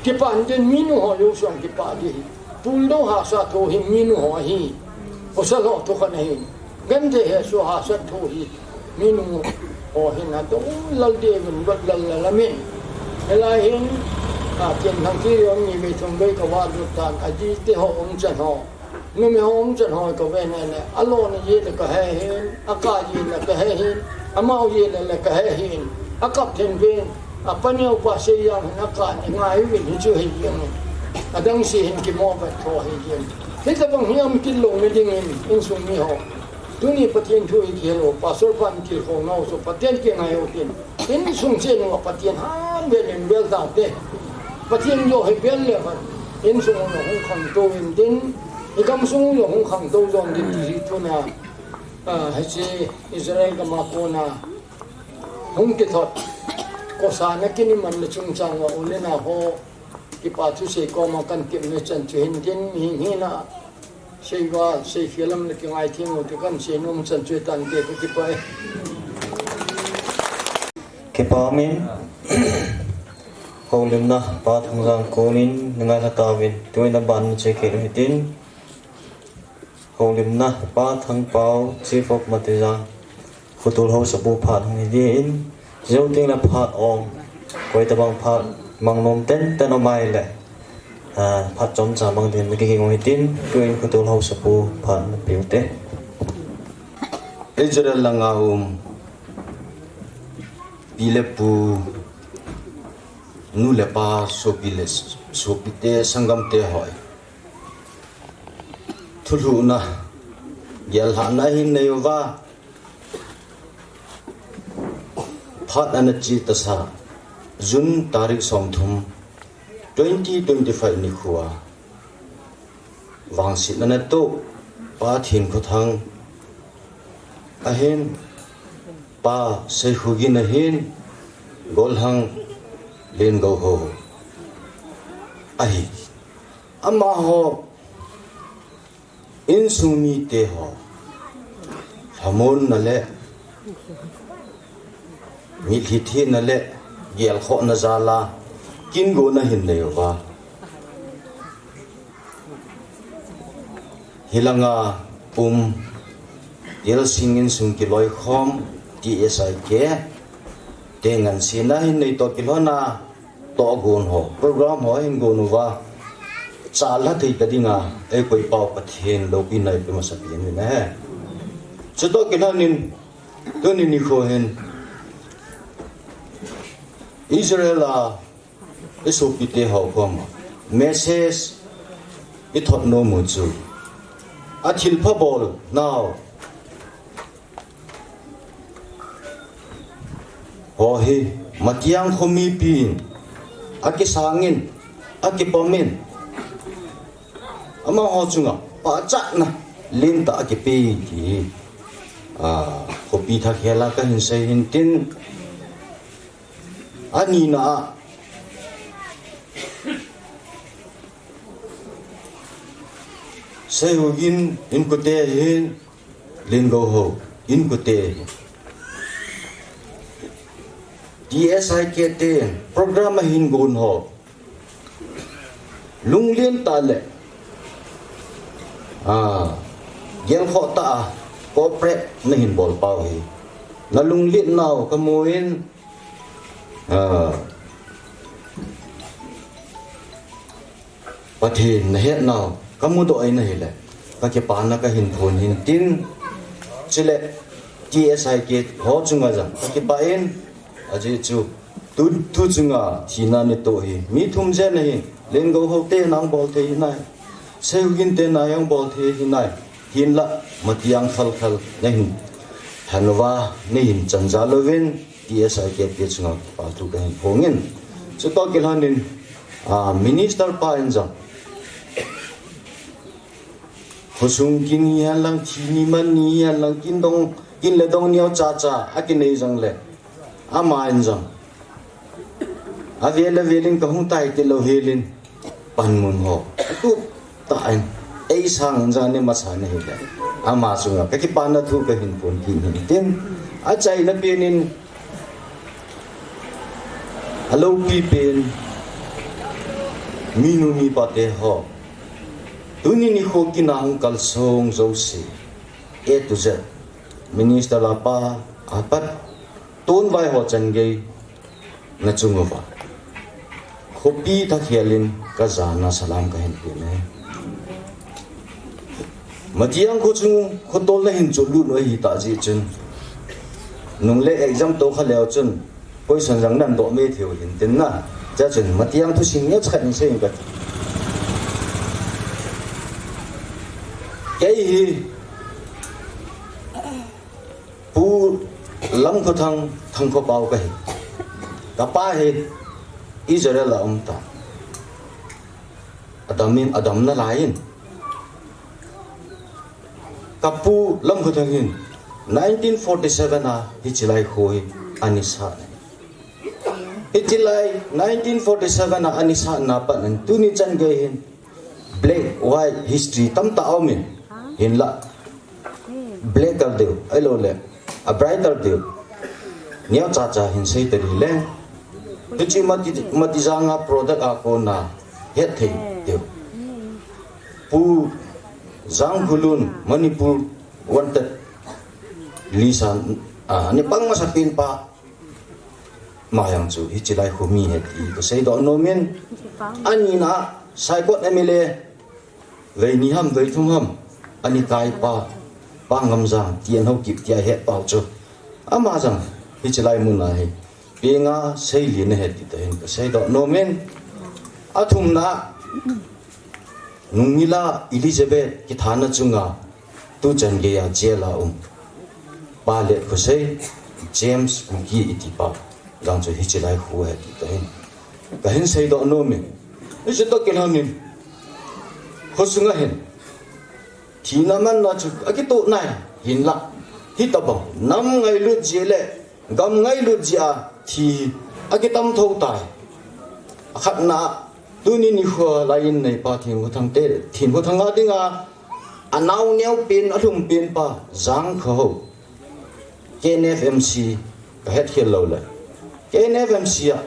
kipah in tin, minu ho jouse jong kipah ding ahi. Puldou hahsa thu hi minu ho ahi, pasal ho thu khat ahi. Genthei hesoh hahsat thu hi minu ho hin adong lel ding uvin, got lel lel amin. Hilai hin, a, ken thang ti jong ni vei thum vei kavah lut tan, adite ho umchan ho, numei ho umchan ho kavet le, alona jeh le kahe hin, akah jeh le kahe hin, amau jeh le le kahe hin, akap thim pen, apaneo pa sei jeng hin, akah in ngai uvin hichu hi jeng in, adang se hin kimo vet tho hi jeng. Hitabang hi um kit louna dingin insung mi ho, tuni Pathen thu hi kihil u, Pastor pan tilkhouna u chu Pathen kingai u hitin, insung chen uva Pathen han vel in vel taute. Pathen joh hi vel leu hen insung u jong hung khangtou in tin, igamsung u jong hung khangtou jong ding ti hi tuna, a, hiche Israel gama kona hung kithot kosa na kinimanna chungchang uva u le nao ho kipa thusei koma kahin tepna chan chu hin tin, hing hina seival, seikhel lam le kingaithem u ti kahin seinom chan chu hitante, kakipah e. Kipa umin, houlimna Pa Thangjang konin nangailha tauvin, tuin aban nache kit u hitin, houlimna Pa Thangpao, Chief of Matijang, Khutol Haosapu phat hung hi ding ahin, jou tengle phat ong Koi tabang phat mang nom tenten um ahile, ah, phat chomcha mang din na kiging u hitin, tuin khotol haosapu phat na pe u te. Israel langa um pi le pu, nu le pa, sopi le sopite, sanggamte hoi. Thulhuhna, gelhahna hin nei uva, phat ana che tasa, June tarik somthum, twenty twenty-five nikhoa vangsetna natoh Pa Thenkhothang ahin, Pa Seikhogin ahin, Golhang Lengouhou ahi. Amaho insung mite ho lhamonna le mitlhi thina le gelkhohna jala kin gona hin nei uva, hilanga um Telsing insung kiloikhom T S I K te ngansena hin nei toh kilhona tohgon ho, program ho hin gon uva, chalha thei ta dinga eikoi pau Pathen loupina ipe masapen in ahi. Chutoh kilhonin tuni nikho hin Israel a isopite ho koma message ithot nom u chu, athilpha bolnau ho hi Matiang khomipin akisangin, akipomin, amaho chunga pachatna lentah akipe ti hi, a, khopi thakhela kahin sei hintin, anina a Seikhogin inkote hin, Lengouhou inkote hin, T S I K te program ahin gon ho, lunglen tah le, a, gelkhoh tah a cooperate nahin bol pau hi, nalunglen nau kamun, a, Pathen nahetnau kamudoh in ahile, kakipana kahin phong hintin, chule T S I K ho chunga jong kakipah in, ajeh chu tu, tu chunga thina natoh hi mi thum jen ahin, Lengouhou te nang bol thei hinai, Seikhogin te nang bol thei hinai, hinlah Matiang khalkhal nahin lhan uva, nahin chan jal uvin, T S I K te chunga kipathu kahin phongin. Chutoh kilhonin, a, minister pa in jong, khosung kin hihen lang, thi ni man ni hihen lang, kin dong, kin le dong neocha cha akinei jongle, ama in jong avel avel in kahung tai tilou helin, panmun ho atup tah in eisang jani masa na hile, ama chunga kakipana thu kahin phong kit hintin, achaina pen in, aloupi pen, minu mipa te ho, tuni nikho kin a hung kalsong jouse, A to Z, minister a pat a pat, tonvai ho chan gei, nachung uva khopi thakhel in kajana salam kahin pe e. Matiang kho chung khotol nahin cholut u ahitah jeh chun, nung le exam toh kha leu chun, question jong nadoh mai thei u hintin na. Chuche chun Matiang thusim neocha khat in sei inge kati. Kei hi Pu Lamkhothang Thangkhopao kahi. Kapa hi Israel a um tan, adam in, adam nalai in, kapu Lamkhothang hin nineteen forty seven a hiche lai kho hi ana sat e. Hiche lai nineteen forty seven a ana satna pat in tuni chan gei hin black white history tamtah aumin, hinlah black kal deu, ahilouleh abrighter deu, neocha cha hin sei tadi leng, hiche Mati, Matijang a product a kona hetthei deu, Pu Jangkhulun, Manipur wanted list a, a, ana pang masapen pa, Ama jong chu hiche lai khu mi ahi ti kasei doh nom in. Anina Saikot M L A, vei ni ham, vei thum ham, ani kaipa, Pa Ngamjang, ti an Haokip tia hetpau chu. Ama jong hiche lai mun a hi penga seilin ahi ti toh hin kasei doh nom in. Athumna, Nungmila Elizabeth kithana chunga tuchan geiya jail a um, Pa Letkhosei, James Kuki iti pa jong chu hiche lai khu ahi ti toh hin kahin sei doh nom in. Hiche toh kilhon in, khosunga hin thina manna chu akitoh nai, hinlah hitobang nam ngailut jeh le gam ngailut jeh a thi akitam thou tai. Akhatna, tuni nikho lai in neipa Thingkhothang te, Thingkhothang a dinga anao neo pen, alhum pen pa Jangkhohao, K N F M C, kahet khel lou le, K N F M C a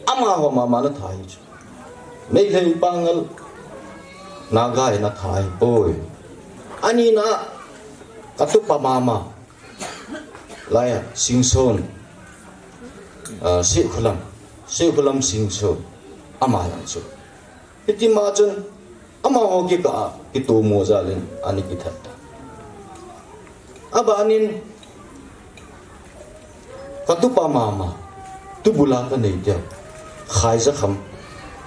amaho mama ana tha hi chu. Meitei, Pangal, Naga in atha ahipoi. Anina, katupa mama, laiya Singson, ah, Sikhulam, Sikhulam Singson, ama jong chu. Hitima chun amaho kikah a kitomo jal in ana kithat tai. Abanin katupa mama, tubul a kanei teu, Khaijakham,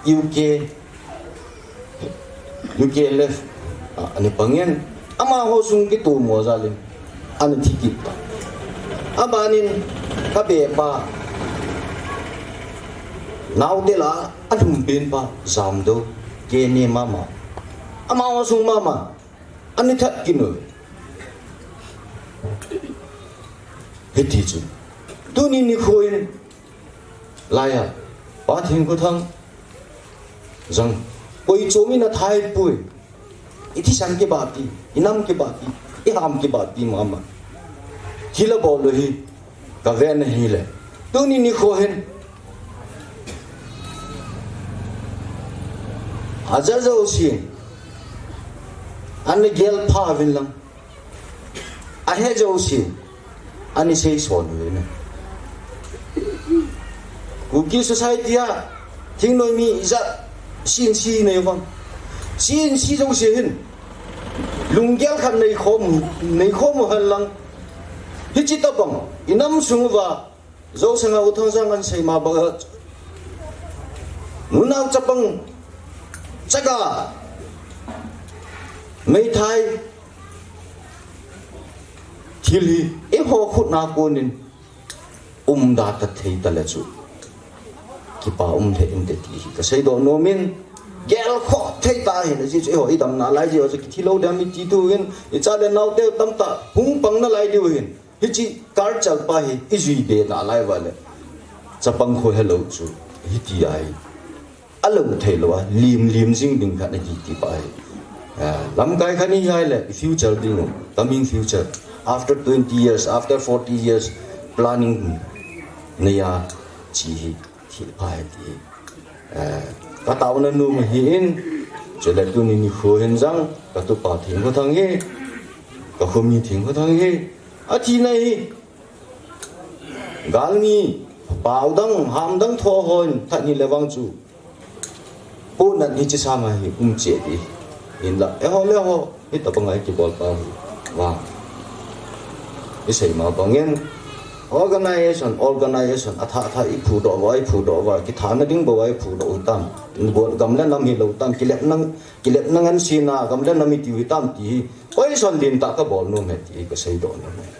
U K, U K L F a ana pang in, amaho sung kitomo jal in ana thi kit tai. Abanin kabepa, naote lah a alhum pen pa Jamdou, K N A mama, amaho sung mama ana that kit uve. Hiti chun tuni nikho in laiya Pa Thingkhothang jong koi chom in atha ahipoi. Ithisan kibahpi, inam kibahpi, iham kibahpi mama. Thil abol u hi kavet na hile, tuni nikho hin aja jousen ana gelpha uvin lang, ahe jousen ana seison uvin. Kuki society a thingnoimi ijat C N C nei vang, C N C jouse hin lunggel khat neikhom, neikhom u hen lang, hiche tobang inam sung uva, jousanga U Thangjang ahin sei ma banga, nunao chapang chaga meithai thil hi eiho khutna konin umda ta thei tale chu kipa um lheh inte ti hi kasei doh nom in, gelkhoh thei ta hile, ajeh chu eiho idamna lai jeh a chu kithi lou ding ham iti thu in, icha le naote tamtah hung pang nalai diu hin, hiche culture pa hi ijui be nalai uva le chapang kho helou chu hiti ahi. Alou thei lou a, lim lim jing ding khat ahi ti pa ahi. Ah, lamkai khat ihi a le, i future ding u, coming future, after twenty years, after forty years, planning nei a che hi thil pha ahi ti hi, ah, ka taona nom ahi in. Chule tuni nikho hin jong katupa Thingkhothang hi, kakhomi Thingkhothang hi, athina hi galmi, pao dang, ham dang tho hon that ni le vang chu, pohnat hiche sanga hi um cheh ti. Hinlah eiho le eiho hitobanga ikibol pau hi vang, isei ma bangin, organization, organization athah thah iphudoh uva, iphudoh uva, kithana ding bou a iphudoh u hitam. Gam le nam hilou tam, kilepna, kilepna ngansena gam le nam itiu hitam ti hi, question lentah kabol nom ahi ti hi kasei doh nom ahi.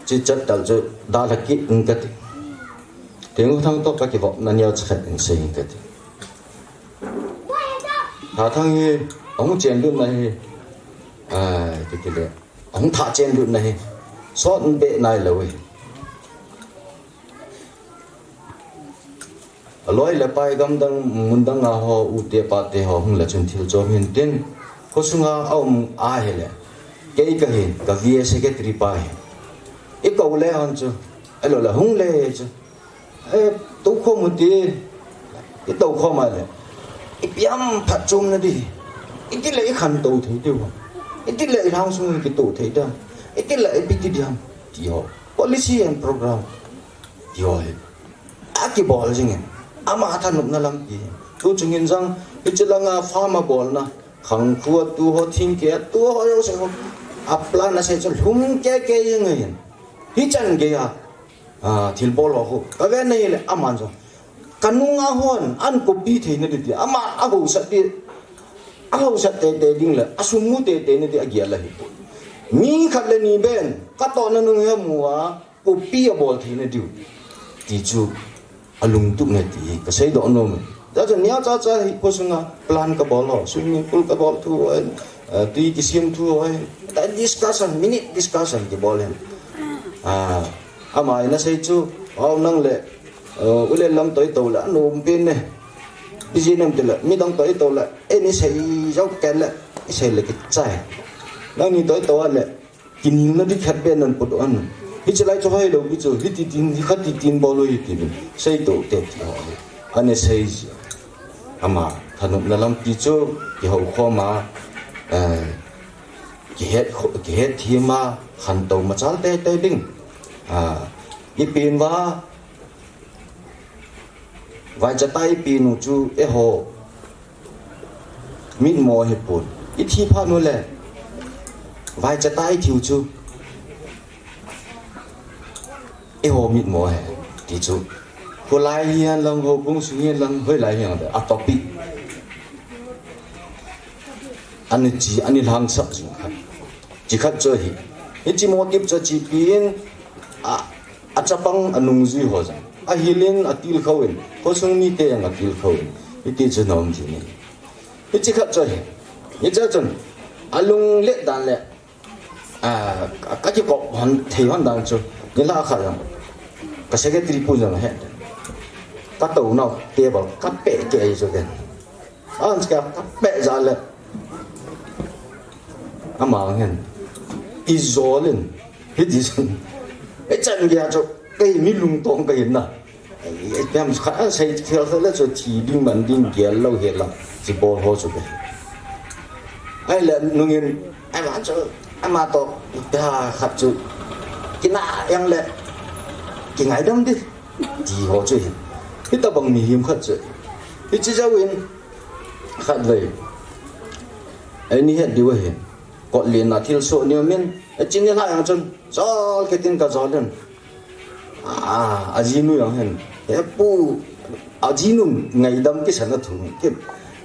Chichat tal chu dalha kit inge kati. Thingkhothang toh kakivopna neocha khat in sei inge kati. Thathang hi ahung chenlutna hi, ai, kiti le, ahung thah chenlutna hi sot be nailou ahi. Aloi le pai, gamdang mundang a ho, u te pa te ho hung le chun thil chom hin tin, khosunga aum ahile, kei kahin, ka V A secretary pa hin, ikou le hon chu, ahilou le hung le chu, e, toukhom u ti, itoukhom a le, ipi ham phatchomna di, iti le ikhantou thei diu ham, iti le ilhang sung kitoh thei diu ham, iti le ipi ti di ham, ti ho. Policy and program ti ho hi akibol jing in, ama thanopna lampi. Tu chungin jong, hiche langa farm a bolna, khang khu a tu ho, thingkeh a tu ho, jouse ho, a plan asei chu lhum keke jing in. Hichan geiya, a, thilbol ho khu kave nahile, aman jong kanunga hon ahin copy theina ding ti, ama ahaosat ding, ahaosat teitei ding le asum mu teitei na ding agel ahi. Mi khat le ni ben katohna nung hi amu a, copy abol theina diu ti chu alungtup nge ti kaseidoh nom e. Hijeh chun neocha cha hi kho sunga plan kabol ho, swimming pool kabol thu ho, eh, tui kisem thu ho, discussion, minute discussion kibol hen. Ah, ama in asei chu, "Hao nang le, eh, u le lam toh itoh le anom pen e. Ipi jeh ham itile midang toh itoh le, eh, nei sei jou kei le, isei le kichai. Nangni toh itoh le, kinelna ding khat beh nahin podoh un. Hiche lai chu hoilou pi chu, hiti tin, hikhat hitin bol u hiti tin, seitoh te," ti ho. Ana sei jia. Ama thanopna lampi chu kihoukhom a, eh, kihet kho-, kihetthem a, khantou machal teitei ding. Ah, ipi ham, vaicha tai pen u chu eiho mitmo ahipon. Ithi phat u le vaicha tai thiu chu eiho mitmo ahi ti chu. Kholai hihen lang, houbung sung hihen lang, hoilai hihen lang, a topic ana chi, ana lhangsap jing khat. Chi khat chu ahi. Hiche motive chu achepi in, a, achapang anungjui ho jong ahil in, atilkhou in, khosung mite jong atilkhou in, hiti chu nom ji ni. Hiche khat chu ahi. Hiche chun alunglet dan le, a, ka, kakikop hon thei hon dan chu, nilhah khat jong ka secretary pu jong ahe. Katouna table kapeh kei ahi chu ken. An ska kapeh jal le, ama hin ijol in, hiti chun, ichan geiya chu kei mi lungtong kahi na. Ipi ham khat asei khel khel le chu thi ding man ding gel lou hel a, chi bol ho chu kei. Ahile nungin, ama chu, ama toh, ipi ham khat chu, kinah jeng le, kingaidam ding ti ho chu ahi. Hitobang mihem khat chu, hiche jouvin, khatvei, eini het diu ahi. Kotlen a thilsoh ni um in, hiche nilhah jong chun, jol kit in kajol in. A, ajinu jong hin, "He pu," ajinu ngaidam kisan athum kit.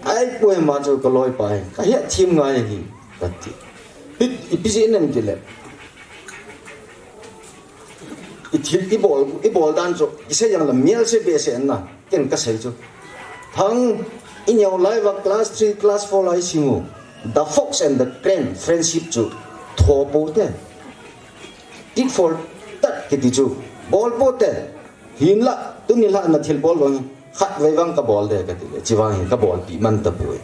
"Ai pu, ama chu kaloipa ahi, kahetthem ngai ahi," kati. Hi, ipi jeh ham itile, ithil, ibol, ibol dan chu, isei jong le melse behseh na, ken kasei chu. Thang, ineo lai uva class three, class four lai sim u. The Fox and the Crane friendship chu tho pou te. Tit for tat kiti chu bol pou te. Hinlah, tuni lah nathil bol vang, khatvei vang kabol de kati le, chuvang hin kabolpeh man tapoi.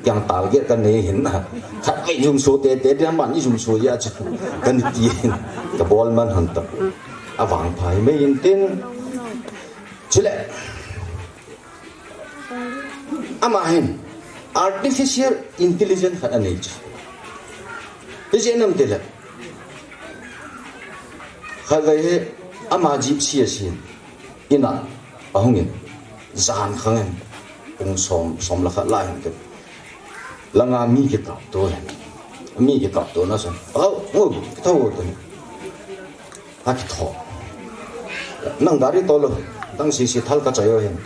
Kei jong target kanei hin na. Khatvei jumso teitei ding, aman ijumso jeh a chu, kana ti hin, kabol man hon tapoi. Avangpha himai in tin. Chule, ama hin artificial intelligence khat anei chu. Ijeh inem itile, khatvei hi ama jeep si asin, in a ahung in, jan khang in, pung som, som le khat lai hin tin, langa mi kikapto hin, mi kikapto na chun, "Au, u, kitho o," tin. Akitho. "Nang gari tol o, dang sese thal kachoi o hin."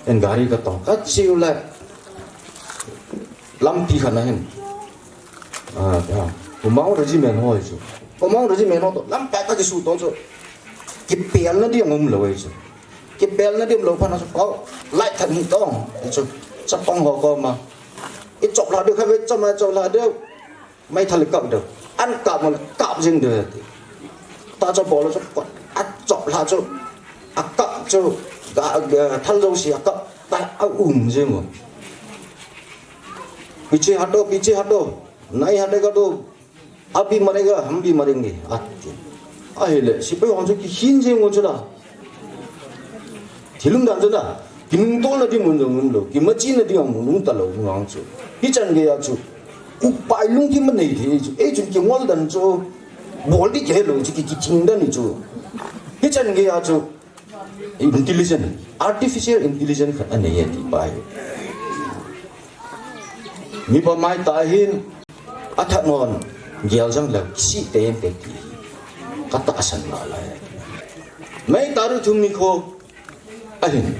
Eiin gari katol. Kache u le, lampi khat na hin, a, a, Kumaon Regiment ho ahi chu. Kumaon Regiment ho toh lampi a kakisuto chu, kipelna ding umlou ahi chu. Kipelna ding umlou phat na chu, "Pau, light that hung tong," ti chu. Chapang ho koma, "Ichop lha diu, khatvei chom a chop lha diu. Meithal ikap diu. An kap mo le kap jing diu," ati. Tahsa bol chu, achop lha chu, akap chu, ga, ga, thal jouse akap, ta aum jing u. "Piche hat do, piche hat do. Nahi hatega to abhi marega, hum bhi marenge," ati. Ahile, sepai ho chu kikhen jing u chu la. Thil umdan chu na, kinungtolna ding mun jong umlou, kimachina ding mun um talou vang chu. Hichan geiya chu, upai lungthim anei thei chu. Ei chun kingol dan chu, Bol di kei lou chu ki, kiching dan ni chu. Hichan gei a chu intelligent, artificial intelligent khat anei e ti pa hi. Mipa mai ta hin athat non gel jang le si te en te ti. Ka tahsan na lai. May tarik thum ni kho ahin.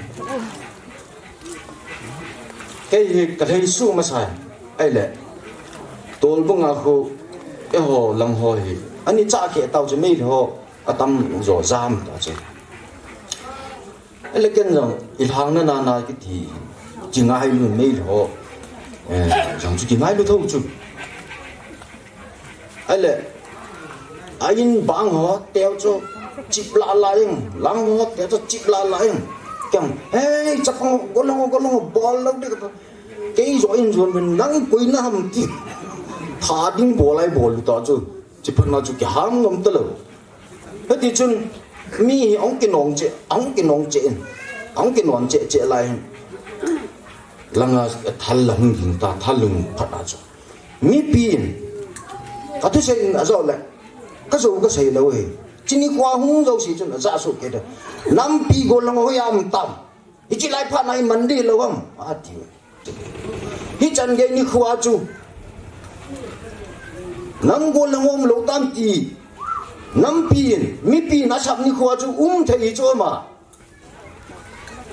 Kei hi ka lei su masa ai le. Tolbung a khu eiho lang ho hi. Ani cha ke tau chu mei ho atam jo jam ta chu. Ele ken jong i lhang na na na kiti. Ki ngai lu mei ho. Eh, jong chu ki ngai lu tho chu. Ai le, a in bang ho teo chu chip la la ing, lang ho teo chu chip la la ing. Kiang, hey, chapang, golong, golong, bol lo de ka. Kei jo in jon ben, nang koi na ham ti. Tha ding bol ai bol ta chu. Chip na chu ki ham ngam ta lo. Heti chun, mi hi ong ki nong che, ong ki nong che in. Ong ki nong che che lai hin. Langa thal la hung ding ta, thal lung phat a chu. Mipi in, ka thusei in a jo le, ka jo ka sei lo hi. Chini kwa hung jo si chun a ja su ke da. Nampi go lang ho yam tam. Hichi lai phat na i man di lo am. A ti. Hichan gei ni khua chu. Nam go lang om lo tam ti. Nampi in, mipi in a sap ni khua chu um thei chu ma.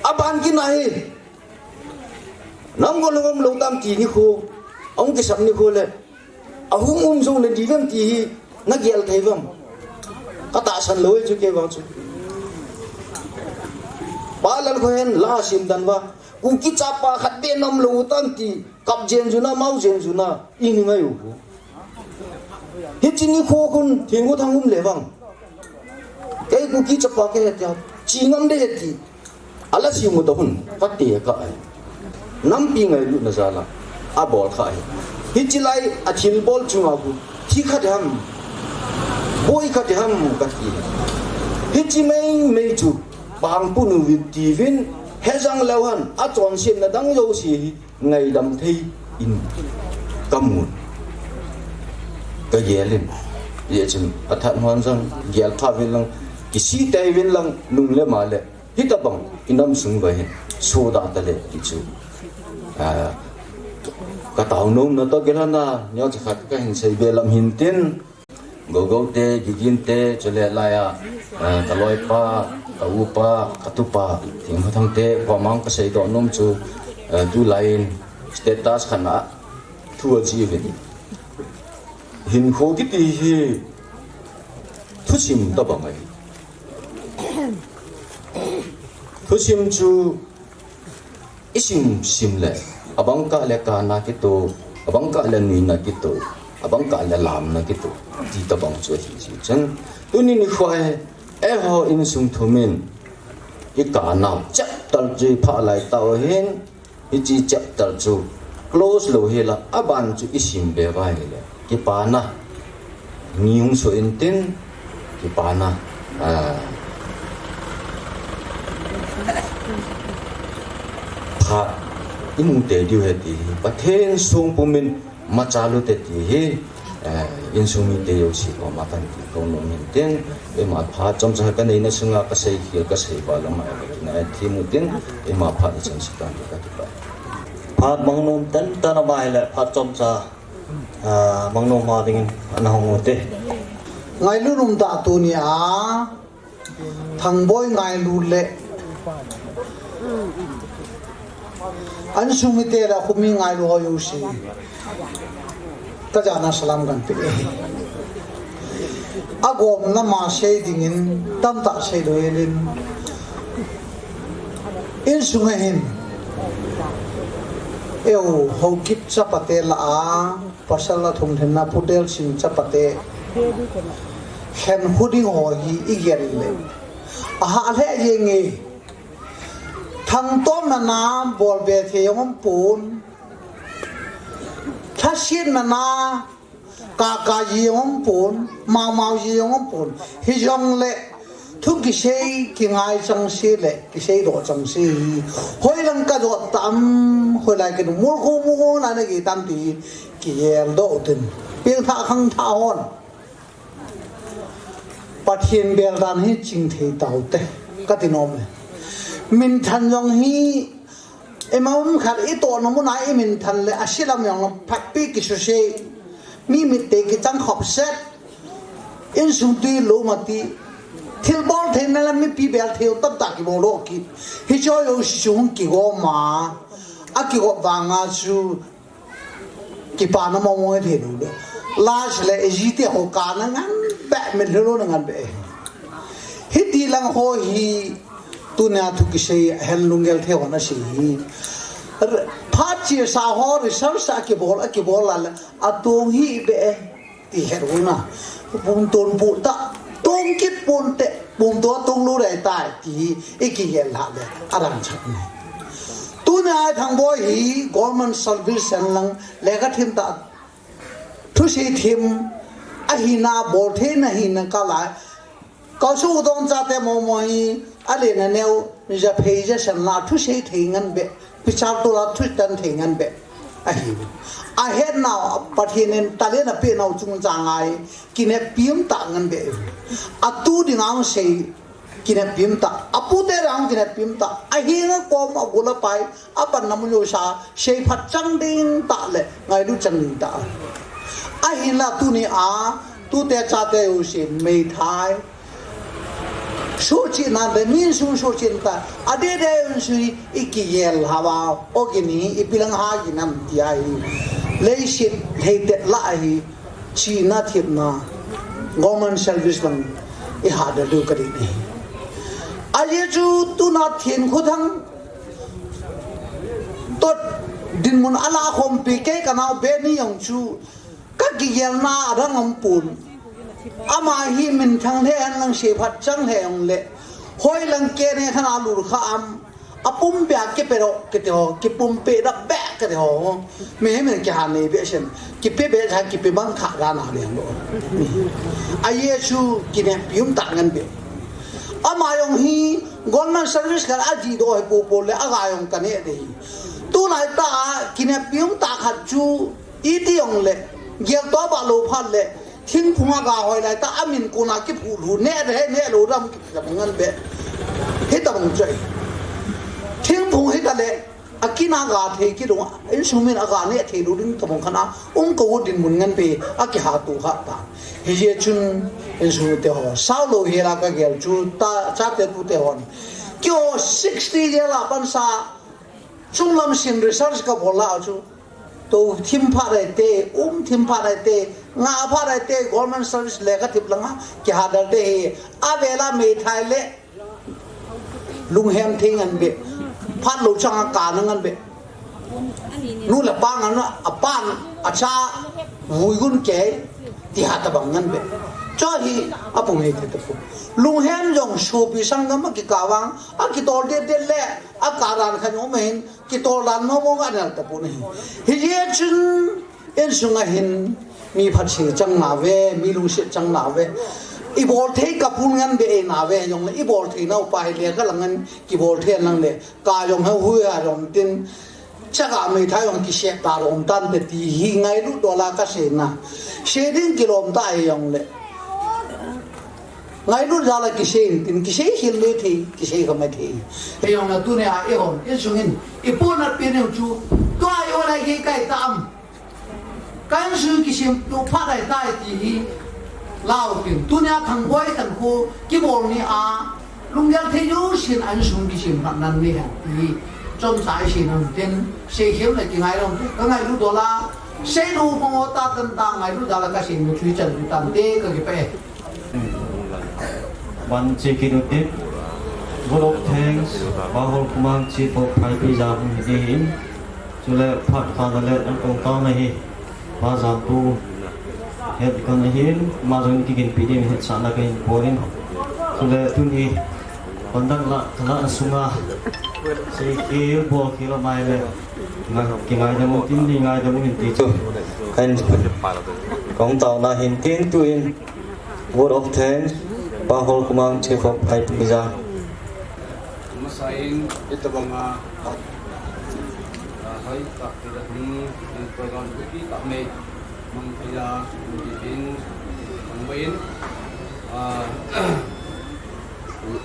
Aban kin ahi. Nam go lang om lo tam ti ni khu. Ong ki sap ni khu le. Ahung um jong le di vem ti hi. Na gel thei vem. Ka tahsan lo chu ke vang chu. Ba lal kho hen la sim dan va. Kuki chapa khat be nam lo tam ti. Kap jen ju na, mau jen ju na. I ni ngai u khu. Hichi ni kho khun, thing u thang um le vang. Kei Kuki chapa ke he tia, chi ngam de he ti. Ala si mu ta hun, ka te ka ai. Nampi ngailu na jala, a bol kha ai. Hichi lai, a thil bol chunga khu, thi kha de ham. Boi kha de ham, ka ti. Hichi mei mei chu, bang pu nu vin ti vin, he jang leu han, a chon sin na dang jo si hi. Ngaidam thei in ka mun. Ka gel in. Ye chun, a that hon jang, gel pha vin lang, kisi tai vin lang, nung le ma le. Hita bang, i nam sung ba hin, so da ta le, ti chu. Ah, ka tau nom na to gel na, nyo cha khat ka hin sei be lam hin tin. Gogo te, Gigin te, chule lai a, eh, ka loipa, ka upa, ka tupa, Thingkhothang te, koima ka seidoh nom chu, eh, tulai in status khat a thu a chi uvin. Hinkho kiti hi thusim tabang ahi. Thusim chu I sim sim le, abang kah le kana kito, abang kah le nuina kito, abang kah le lamna kito, ti tabang chu ahi ji chun. Tuni nikho hi, eiho insung thumin, i kanau chapter chu i phah lai tau hin, hichi chapter chu close lou hi la, aban chu i sim be vai le, kipana. Ni hung so in tin, kipana, ah, phat i mu te diu ahi ti hi. Pathen sung pumin machal u te ti hi, eh, insung mite jouse koma kan ti kong nom in tin, eima phat chomcha ka neina sunga ka sei khel ka sei val ama ka kinai thim u tin, eima phat i chang sitan ka ti pa. Phat mang nom tan tan ama hi le phat chomcha. Ah, mang nom ma dingin ana hung u te. Ngailut um ta tuni a, Thangboi ngailut le. An sung mite le khumi ngailut ho jouse. Ka jana salam kan pe. Agomna ma sei dingin tamtah sei lou helin. Insung a hin. Eu, Haokip chapate la a. Pasal a thum lhinna Pu Delsing chapate. Khen khu ding ho hi i gel le. Aha le jeng e. Thangtom na na bol be thei jong um pon. Thasit na na kaka ji jong um pon. Mau mau ji jong um pon. Hijong le. Thu kisei, kingai chang se le, kisei doh chang se hi. Hoilang ka doh tam, hoilai kin mul khu mu khu na na ki tam ti, kigel doh tin. Pil tha khang tha hon. Pathen bel dan hi ching thei taute, kati nom e. Minthan jong hi, ima um khat i tohna muna i minthan le, a silam jong lam phatpi kisuse. Mi mitte kichang khop set. Insung tui lo mati. Thilbol theina le mipi bel thei tamtah kibol lo ki. Hiche jouse chu hung kigom a. A kigop vanga chu kipana mong mong thei lou le. Last le ejite ho kana ngan be, min lou lou na ngan be. Hiti lang ho hi tunia thu kisei hen lunggel thei ho na sei hi. Phat chesa ho research a kibol, a kibol la le. Atung hi be. Ti het u na. Pum ton pu ta, tong kit pon te, pum to tong lou le tai ti hi, i kigel lha le, adang chat ne. Tunia Thangboi hi government service hen lang, lekha thim ta, thusei thim, ahina, bol theina hina kala, Kaosu u dong chate momo hi, alen aneo, ja phei ja sen la, thusei thei ngan be, pichar to la, thutan thei ngan be. Ahi. Ahet nau, Pathen in talent apeh nau chungchang a hi, kineppi um tah ngan be. Atu ding a hung sei, kineppi um tah. Apute ding a hung kineppi um tah. Ahinga kom agol apai, apanna mun jouse, seiphat chang ding tah le, ngailut chang ding tah. Ahinla tunia, tute chate jouse, meithai. Suhchetna te, mi insung suhchet ta. Adeh deh insung hi i kigel hava, o kini, ipi lang ha kinam ti ahi. Leiset, leiset lah ahi, chihna thepna, government service lang i hahsat diu kati ahi. Ajeh chu tuna Thenkhothang toh dinmun ala khompi kei kanao Benny jong chu, ka kigelna adang um pon. Ama hi minthang lheh hen lang seiphat chang lheh jong le. Hoilang kei ne khan alut kha am. Apum beh a kipe ro kiti ho, kipumpi da beh kiti ho. Mihem in kiha nei be sen. Kipe be kha kipe bang kha da na le lo. Ajeh chu kineppi um tah ngan be. Ama jong hi government service khat aji do hi popo le aga jong kane de hi. Tulai tah kineppi um tah khat chu Iti jong le, gel to ba lo phat le, thingphung aga hoi lai tah, amin kona kiphu lhu, ne de he, ne lo dam kitabang ngan be. Hitabang choi. Thingphung hita le, akina ga thei kilou, insung min aga ne thei lou ding tabang khana, um ko dinmun ngan be, akiha tu kha ta. Hijeh chun, insung te ho, sao lou hela kagel chu, ta, chate tute hon. Keiho sixty jela pansa, Chunglam sin research kabol a chu. To thim phat dai te, um thim phat dai te, nga phat dai te, government service lekha thip langa, kiha dal te hi, avela meithai le, lunghem thei ngan be, phat lou chang a kana ngan be. Nu le pa ngan a, apan, acha, vui gun kei, ti ha tabang ngan be. Cho hi, apung hei te tapu. Lunghem jong sopi sanggam a kikah vang, akitol det det le, Akah dan khat um ahin, kitol dan mong mong anel tapon ahi. Hijeh chun, insung a hin, mi phatsei chang nauve, mi lungset chang nauve. Ibol thei kapun ngan be e nauve, jong le, ibol thei nau pa hi le, kalang ngan, kibol thei lang le, ka jong he hui a jong tin, chaka meithai jong kisep ta jong tante ti hi ngailut dola kasei na. Sei ding kilom ta hi jong le. Ngailut jal a kisei in tin, kisei hil le thei, kisei kha mai thei. Hijong le tunia eihon, insung in, ipohnat pen u chu, tua i o lai gei kai ta am. Ka insung kisem tu phat dai tai ti hi, lau tin, tunia Thangboi Thankho, kibol ni a, lunggel thei jousen insung kisem phat nan ni hen ti, chomcha isei nom tin, sei khem le kingai lom, ka ngailut dola, sei lou mong o ta tan ta ngailut jal a kasei mi chui chan chui tante kakipah e. Ban che kit u tin, vote of thanks, Bahol Khumang Chief of Phaipijang hung hi ding ahin, chule phat khat le an kong taona hi, Pa Jampu het kan ahin, ama jong kiginpi ding hetsahna kahin bol in, chule tuni, Pandang la, la na sunga. Sei khel, bol khel amai le. Nga, kingaidam u tin, nei ngaidam u in ti chu. Kahin, kong taona hin tin tuin. Vote of thanks, Bahol Khumang Chief of Phaipijang. Masa in, itabanga, ah, hai, tak, tidak, hmm, program, kita, me. Mang thei a, hung kitin, mang baiin, ah,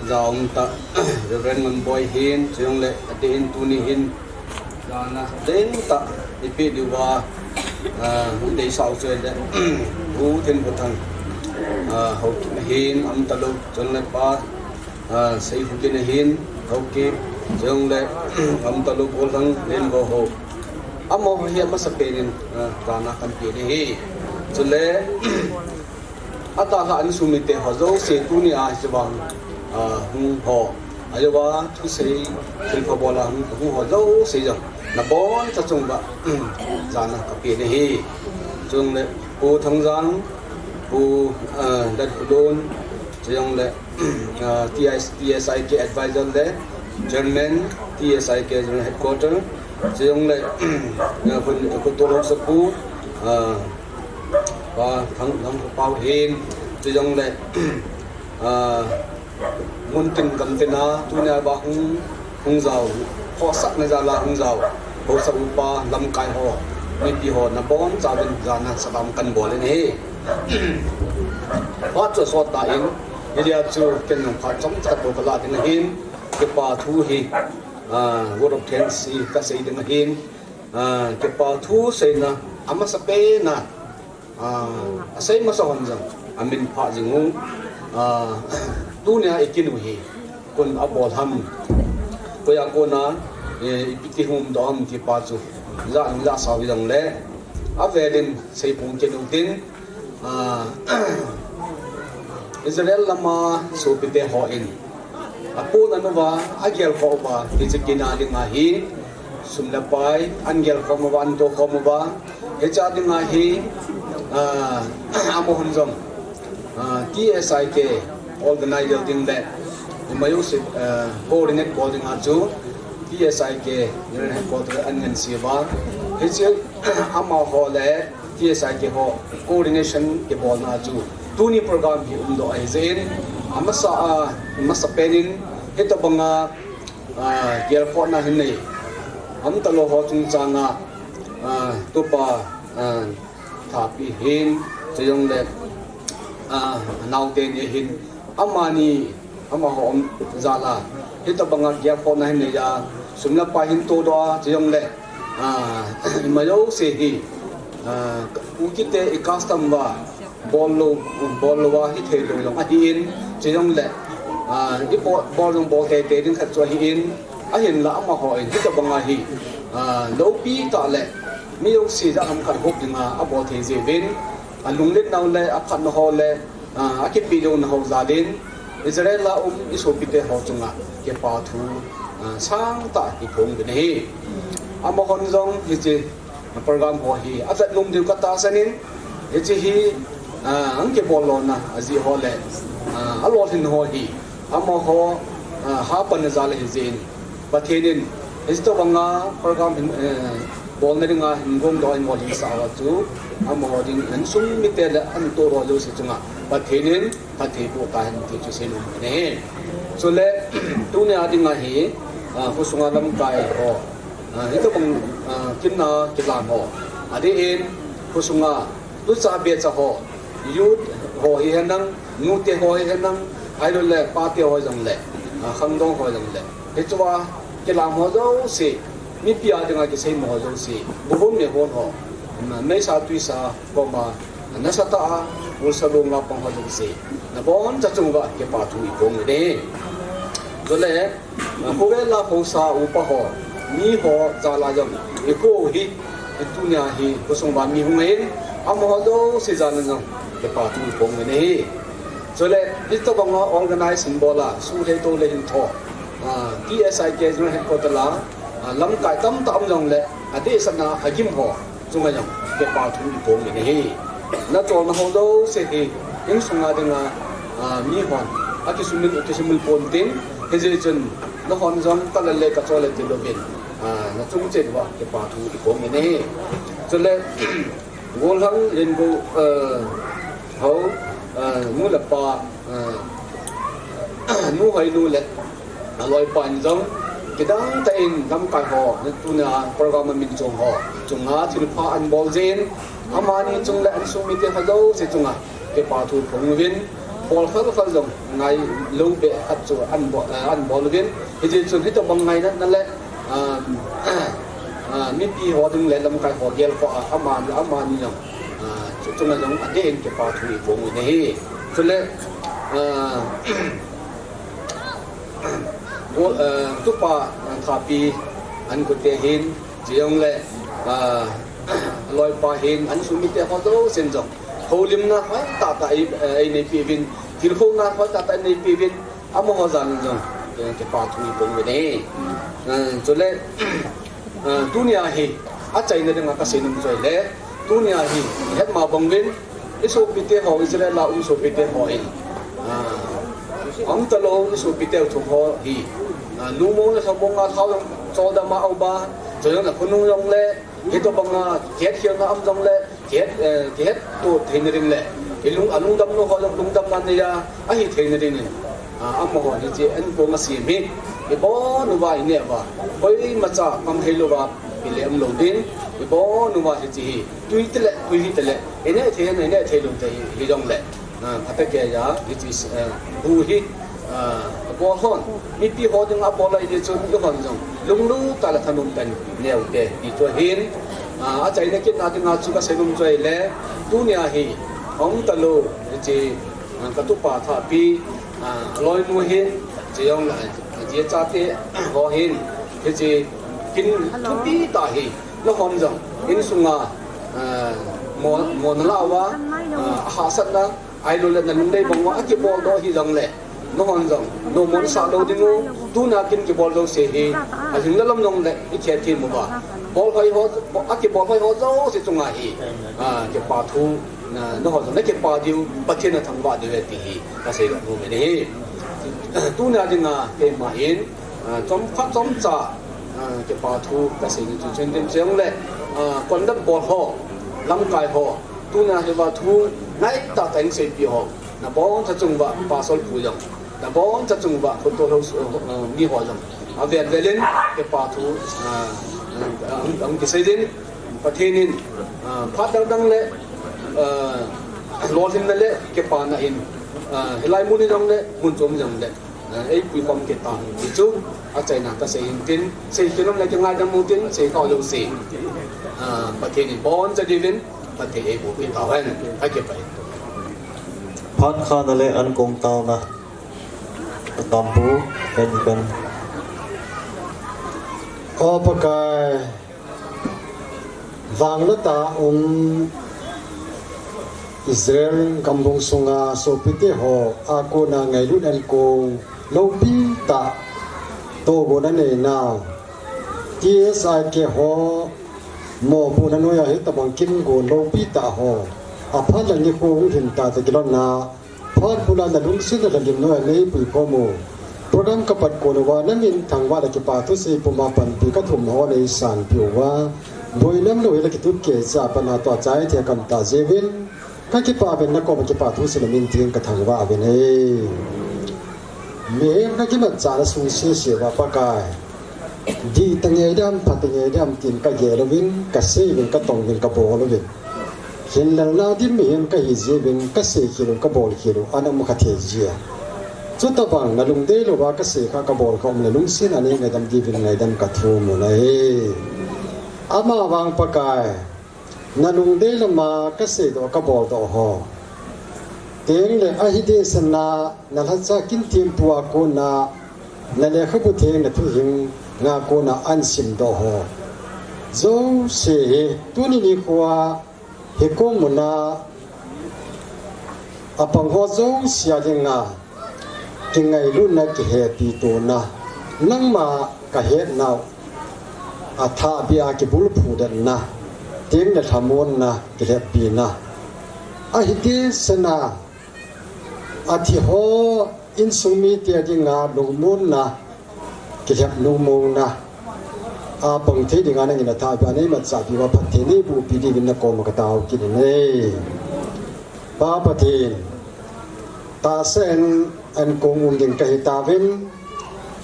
Jaum ta Reverend Ngonboi hin, chujong le, ati in tuni hin, jana, den ta, ipi diu va, ah, dei sao choi le, U Thin Pu Thang, ah, Haokip hin, am ta lo, chujong le pa, ah, Sei Hu Kin hin, Haokip, chujong le, am ta lo, Golhang, Len Go Ho. Amaho hi amasa penin, ah, jana kan pe ni hi. Chule, Atahsa an sumite ho jouse tuni a hiche vang, ah, hung ho. Ajoa thusei, thilpha bol a hung, hung ho jouse jong. Naboncha chung uva, jana kape nahi. Chule Pu Thangjang, Pu, ah, Datkholun, chujong le, ah, T I S, T S I K advisor le, chairman, T S I K general headquarter, chujong le, ah, Pu, Pu Tolhousapu, ah, Pa Thang, Thang Pau hin, chujong le, ah, mun tin gam tina, tunia va hung, hung jao, khohsahna jal a hung jao, haosa upa, lamkai ho, mipi ho, nabonchauvin jana salam kan bol in ahi. Phat chu asot tan, hiche a chu ken jong phat chomcha kato kala ding ahin, kipa thu hi, ah, word of thanks hi kasei ding ahin, ah, kipa thu seina, amasa pen a, Ah, asei masa hon jong, amin pha jing u, ah, tunia ikin u hi, koin abol ham, koia kona, eh, ipi ti hung um doh ham ti pa chu, ja, ja sao hi jong le, avelin sei phong kit u tin, ah, Israel lama sopite hon, Apu nanu va, agel khoh uva, hiche kin a ding ahi, sum le pai, an gel khom uva, an to khom uva, hiche a ding ahi, ah, amahon jong, ah, T S I K organizer ding le, ima jouse, ah, coordinate bol ding a chu, T S I K General Headquarter an ngen se uva, hiche amaho le, T S I K ho coordination kibolna chu tuni program hi umdoh ahi jeh in, amasa a, amasa pen in, hitobanga, ah, gelkhohna hin nei, am talou ho chungchang a, ah, tupa, ah, Thapi hin, chujong le, ah, naote ni hin, amani, amaho um jal a, hitobanga gelkhohna hin nei a, sum le pai hin todoh a, chujong le, ah, ima jouse hi, ah, Kukite i custom va, bol lou, bol lou a hithei lou jong ahin, chujong le, ah, i bol, bol jong bol teitei ding khat chu ahin, ahinla amahon, hitobanga hi, ah, loupi tah le, mi jouse jaham khat hop dinga, abol thei jeh uvin, alungletnau le, aphatna ho le, ah, akipedouna ho jal in, Israel a um i sopite ho chunga, kipa thu, ah, sangtah kiphong uvin ahi. Amahon jong hiche program ho hi, avet nom diu katahsan in, hiche hi, ah, ahung kibol lona, ajeh ho le, ah, alolhin ho hi, amaho, ah, hapanna jal ahi jeh in, Pathen in, hitobanga program hin, eh, bolna dinga hin gongdoh a hin molhinsah uva chu, amaho ding insung mite le ahin tohdoh jouse chunga, Pathen in phatthei boh tahen ti chu seinom ahi. Chule, tunia dinga hi, ah, khosunga lamkai ho, ah, hitobang, ah, kinna kilam ho, adeh in, khosunga tucha becha ho, youth ho hihen lang, nute ho hihen lang, ahilou le pate ho jong le, ah, khangdong ho jong le, hichea kilam ho jouse, mipi a dinga kiseima ho jouse, buhon mehon ho, meisa twisa koma, nasatah a, ulsa lunga pang ho jouse, naboncha chung uva kipa thu iphong uvin ahi. Chule, ah, khovel a haosa upa ho, mi ho jal a jong, ikho hi, tunia hi khosung uva mi hung ahin, amaho jouse jal a jong, kipa thu iphong uvin ahi. Chule, hitobanga organize hin bol a, suhthei to le hin tho, ah, T S I K General Headquarter a, ah, lamkai tamtah um jong le, adehset a agim ho chunga jong kipa thu iphong uvin ahi. Nacholna ho jouse hi, insunga dinga, ah, mihon akisumil, kisumil ponte, hijeh chun nahon jong kalal le kachol le tilouvin, ah, nachung cheh uva kipa thu iphong uvin ahi. Chule, Golhang Len Go, eh, ho, eh, nu le pa, eh, nu Hoinu le aloipan jong, kidang tah in lamkai ho, tunia program a min chom ho chunga thilpha ahin bol jeh in, amani chung le insung mite ho jouse chunga kipa thu phong uvin, Bol khal khal jong ngai lou be khat chu an bol, eh, an bol uvin. Hiti chun hitobang ngaina na le, ah, ah, mipi ho ding le lamkai ho gel ho a, ama, amani jong, ah, chu, chuna jong adeh in kipa thu i phong u ahi. Chule, ah, Go-, eh, tupa, eh, Thapi an kute hin, chujong le, eh, loipa hin, an sumite ho jousen jong houlimna hoitah tah ei, eh, ei neipeuvin, tilkhouna hoitah tah ei neipeuvin, amaho jal in jong, eh, kipa thu i phong uve. Eh, chule, eh, tunia hi achaina dinga kasei nom chu ahile, tunia hi ihet ma bang uvin, i sopite ho, Israel a um sopite ho in, ah, aum talou i sopite u thu ho hi, ah, lungmong le lhamong a thao jong chodam a um a, chujong le khonung jong le, hitobanga kihetkhelna um jong le, kihet, eh, kihetto theina ding le, i lung, alungdam lou ho jong lungdamna nei a, ahi theina dingin, ah, amaho hiche an kong a sem hi, i bon uva i neh uva, koimacha pang thei louva, i lem lou ding, i bon uva hiche hi, tui tile, tui hi tile, i neh thei, i neh thei lou te hi, hijong le, ah, phatah keiya, hiche, ah, bu hi, ah, bol hon, mipi ho dinga bol ahi chun, i hon jong, lunglut tah le thanom tah in neh u te, ti chu ahin, ah, achaina kitna dinga chu kasei nom chu ahile, tunia hi, aum talou, hiche, ah, ka tupa Thapi, ah, loinu hin, chujong le, ah, ajia chate ho hin, hiche kin thupi tah hi, nahon jong, insunga, ah, mo, mo na la uva, ah, ahahsatna, ahilou le na lungdei bang uva, akibol doh hijong le, nahon jong, nomon sah lou ding u, tuna kin kibol jouse hi, alhing le lam jong le, i khet thim uva. Bol hoi ho, akibol hoi ho jouse chunga hi, ah, kipa thu, na, nahon jong, na kipa diu, Pathen na thangvah diu ahi ti hi, kasei nom e. Tunia dinga, keima in, ah, chomkhat chomcha, ah, kipa thu, kasei nom chu chen tem cheng le, ah, conduct bol ho, lamkai ho, tunia hiva thu, ngai tah tah in seipi ho, naboncha chung uva, pastor pu jong, naboncha chung uva, khutol ho, ah, mi ho jong, avel vel in, kipa thu, ah, ah, ang, ang kisei din, Pathen in, ah, phat dang dang le, ah, lolhinna le kipana in, ah, hilai mun in jong le, mun chom jong le, ah, ei puikhom kit tau hen ti chu, achaina kasei in tin, sei kit nom le kingaidam u tin, sei kha jouse, ah, Pathen in boncha diuvin, Pathen in eiboh peh tau hen, kakipah e. Phat khana le ankong taona, Atampu, en kan. O Pakai, Vanglat a um Israel gambung sunga sopite ho a kona ngailut ankong loupi tah tohgon anei nau. T S I K ho mopohna noiya hitobang kin gon loupi tah ho. Aphat le nikho hung lhin tah toh kilhonna Phat bula na lungset le lhalim noiya nei puikhom u. Program kapat kon uva na min thangvah le kipa thusei puma panpi kathumna ho nei sanpeh uva. Boina umlou hile kitup kei cha pat na tua chai thei kam ta jeh uvin. Kakipah uvin na koma kipa thusei le min tin kathangvah uvin e. Mihem kakimatchah na sung sese uva Pakai. Dih ta ngei dem, pha ta ngei dem tin kagel uvin, kasei uvin, katong uvin, kabol uvin. Hinlelna dim mihem kahi jeh uvin, kasei khel u, kabol khel u, ana um kha thei jia. Chutobang na lungdei louva kasei kha, kabol kha um le lungset a nei ngaidam diuvin ngaidam kathum u ahi. Amavang Pakai, na lungdei lama kasei doh, kabol doh ho. Tengle ahi dehset na, na lhacha kin thempu a kona, na lekhabu theng na thuhing nga kona ahin sim doh ho. Jouse hi, tuni nikho a, Hikom muna apang ho jouse a dinga kingailutna, kihepitona, nangma kahetnau athahbeh a kibulphudetna, tengle lhamonna, kihepina. Ahi dehset na, athi ho insung mite a dinga lungmonna, kilhep lungmonna, apang thei dinga nangin athahbeh a neimatchah peh uva phatthei neiboh peh diuvin nakoma katao kit in ahi. Pa Pathen, tahsa in ankong um ding kahi tauvin,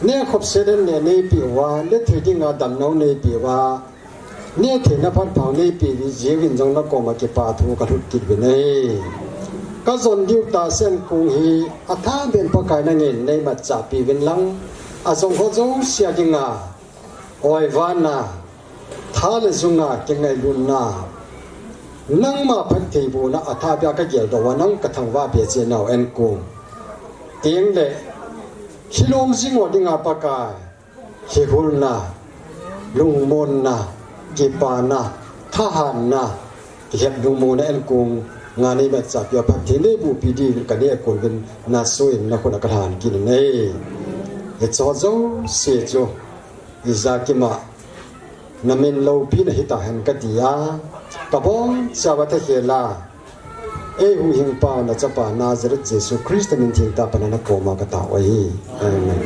nehkhop set in neh neipeh uva, neh thei dinga damna neipeh uva, neh theina phatpha neipeh jeh uvin jong nakoma kipa thu kalhut kit uvin ahi. Ka jon diu tahsa enkong hi atha ben Pakai nangin nei matchah piuvin lang, ajong ho jouse a dinga oivana, tha le junga kingailutna, nangma phattheibohna atha beh a ka geldoh uva nang ka thangvah be jeh in enkong. Tengle, kilom jing ho dinga Pakai, lhihulna, lungmonna, kipana, thahatna, kihet lungmonna enkong, nga nei matchah peh a phatthei nei boh peh ding ka nei kon uvin na soh in na khut a ka lhan kit in ahi. Hiche ho jouse chu, Isaac Kim a, na min loupina hita hen ka ti a, ka bol chauva tha khel a, ei huhhingpa na chapa Nazareth Jesu Christa min thengtah a pat na koma ka tao ahi. Amen.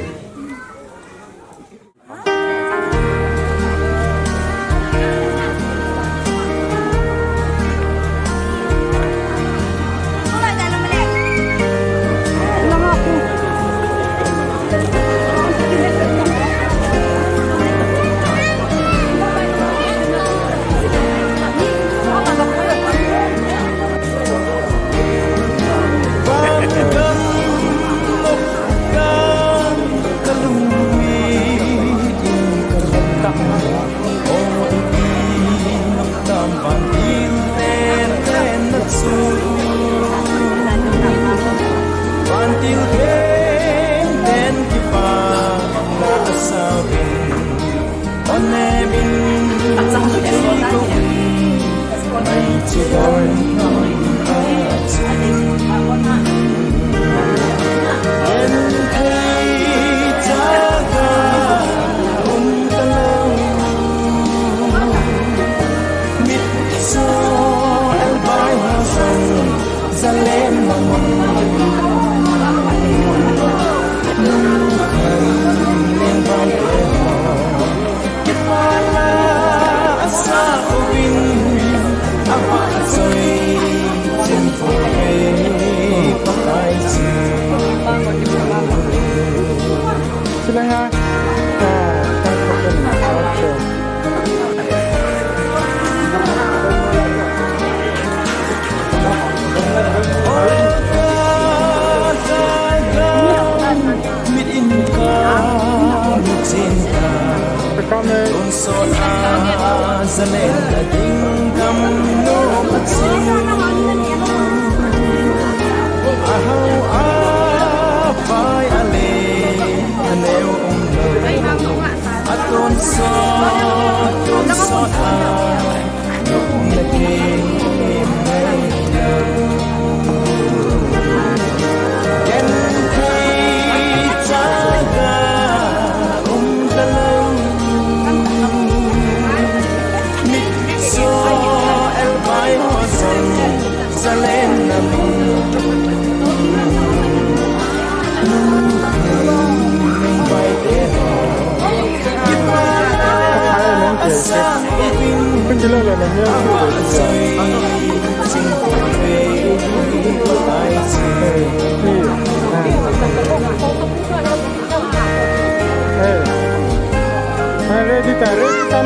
Ready ta, ready ta,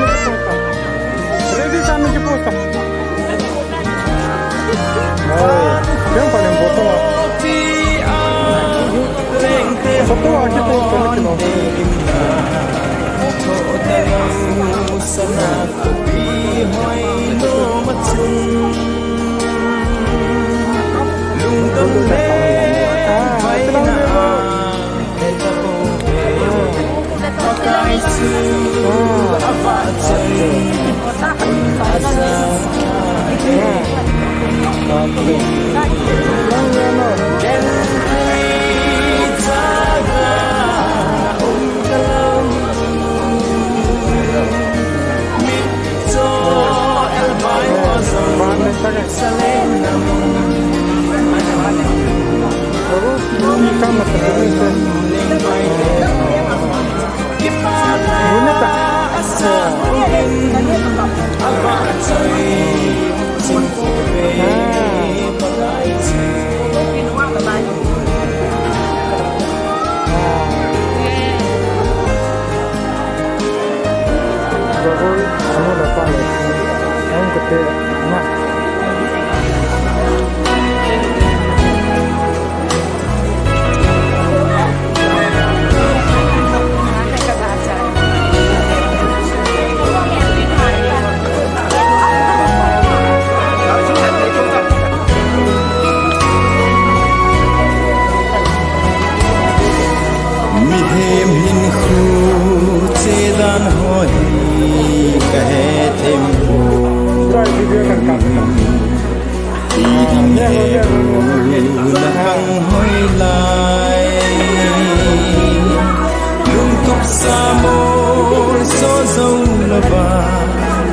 ready ta, ready ta. Keng paling photo a. Photo a kipost na kilo.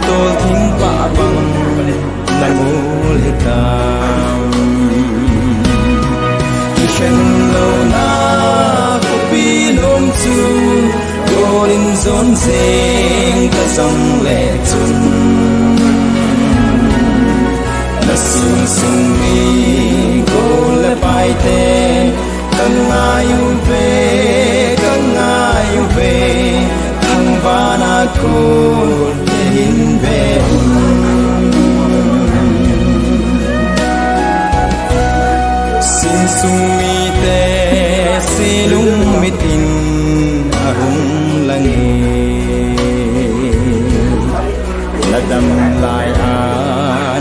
Tolthing pah bang na ngol hitam. Kikhen louna khopi nom chu gol in jon jeng ka jong le chun, na sing sung mi gol le paite ka ngai uve, ka ngai uve, thangvahna khut le hin ve un. Sing sung mite silung mit in ahung lang e. Na dam lai a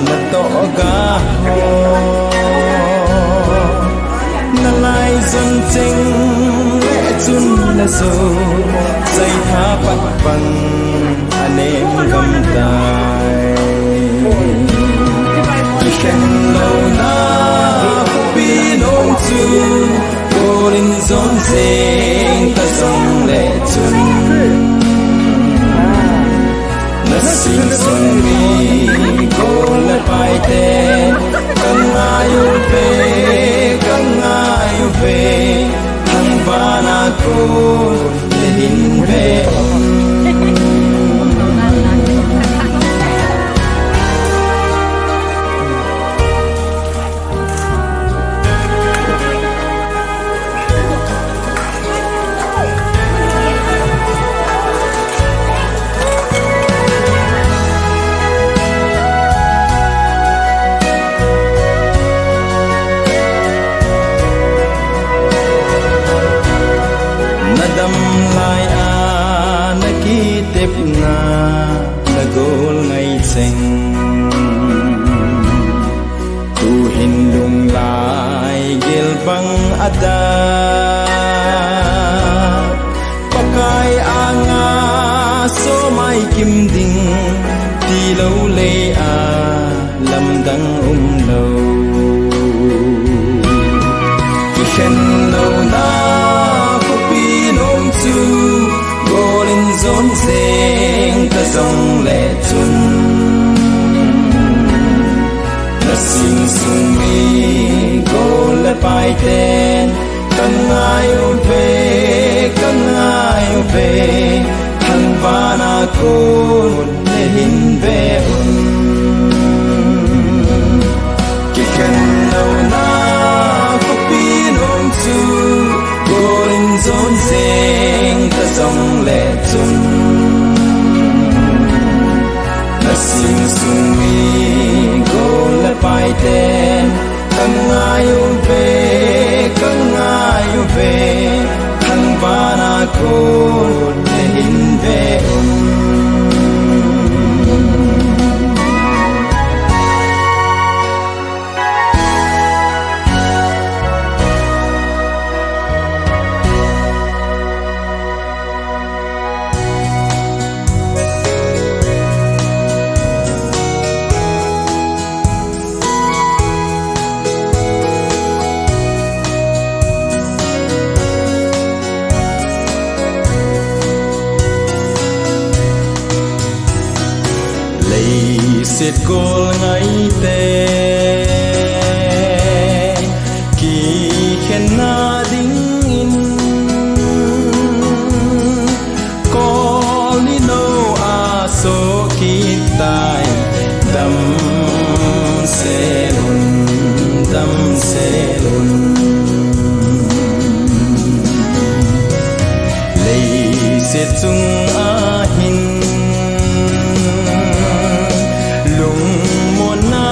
na toh ga ho, na lai jon cheng le chun na jo, chai tha pat bang a nem gam tai. Kikhen louna khopi nom chu gol in jon jeng ka jong le chun, na sing sung mi gol le paite ka ngai uve, ka ngai uve, thangvahna khut le hin ve un. Na dam lai a na kitepna na gol ngai cheng. Tuhin lunglai gel bang a da, Pakai anga somai kim ding, tilou lei a lamdang umlou. Kikhen louna khopi nom chu gol in jon jeng ka jong le chun, na sing sung mi gol le paiten ka ngai uve, ka ngai uve, thangvahna khut le hin ve un. Kikhen louna khopi nom chu gol in jon jeng ka jong le chun, na sing sung mi gol le paiten ka ngai uve, ka ngai uve, thangvahna khut le hin ve un. Leiset gol ngaite kikhenna dingin, kol ni nou a soh kit tai, damsel un, damsel un. Leiset chung a hin lungmonna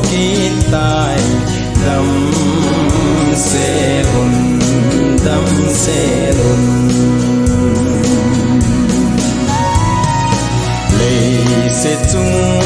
Kitai, damsel un, damsel un. Leiset chung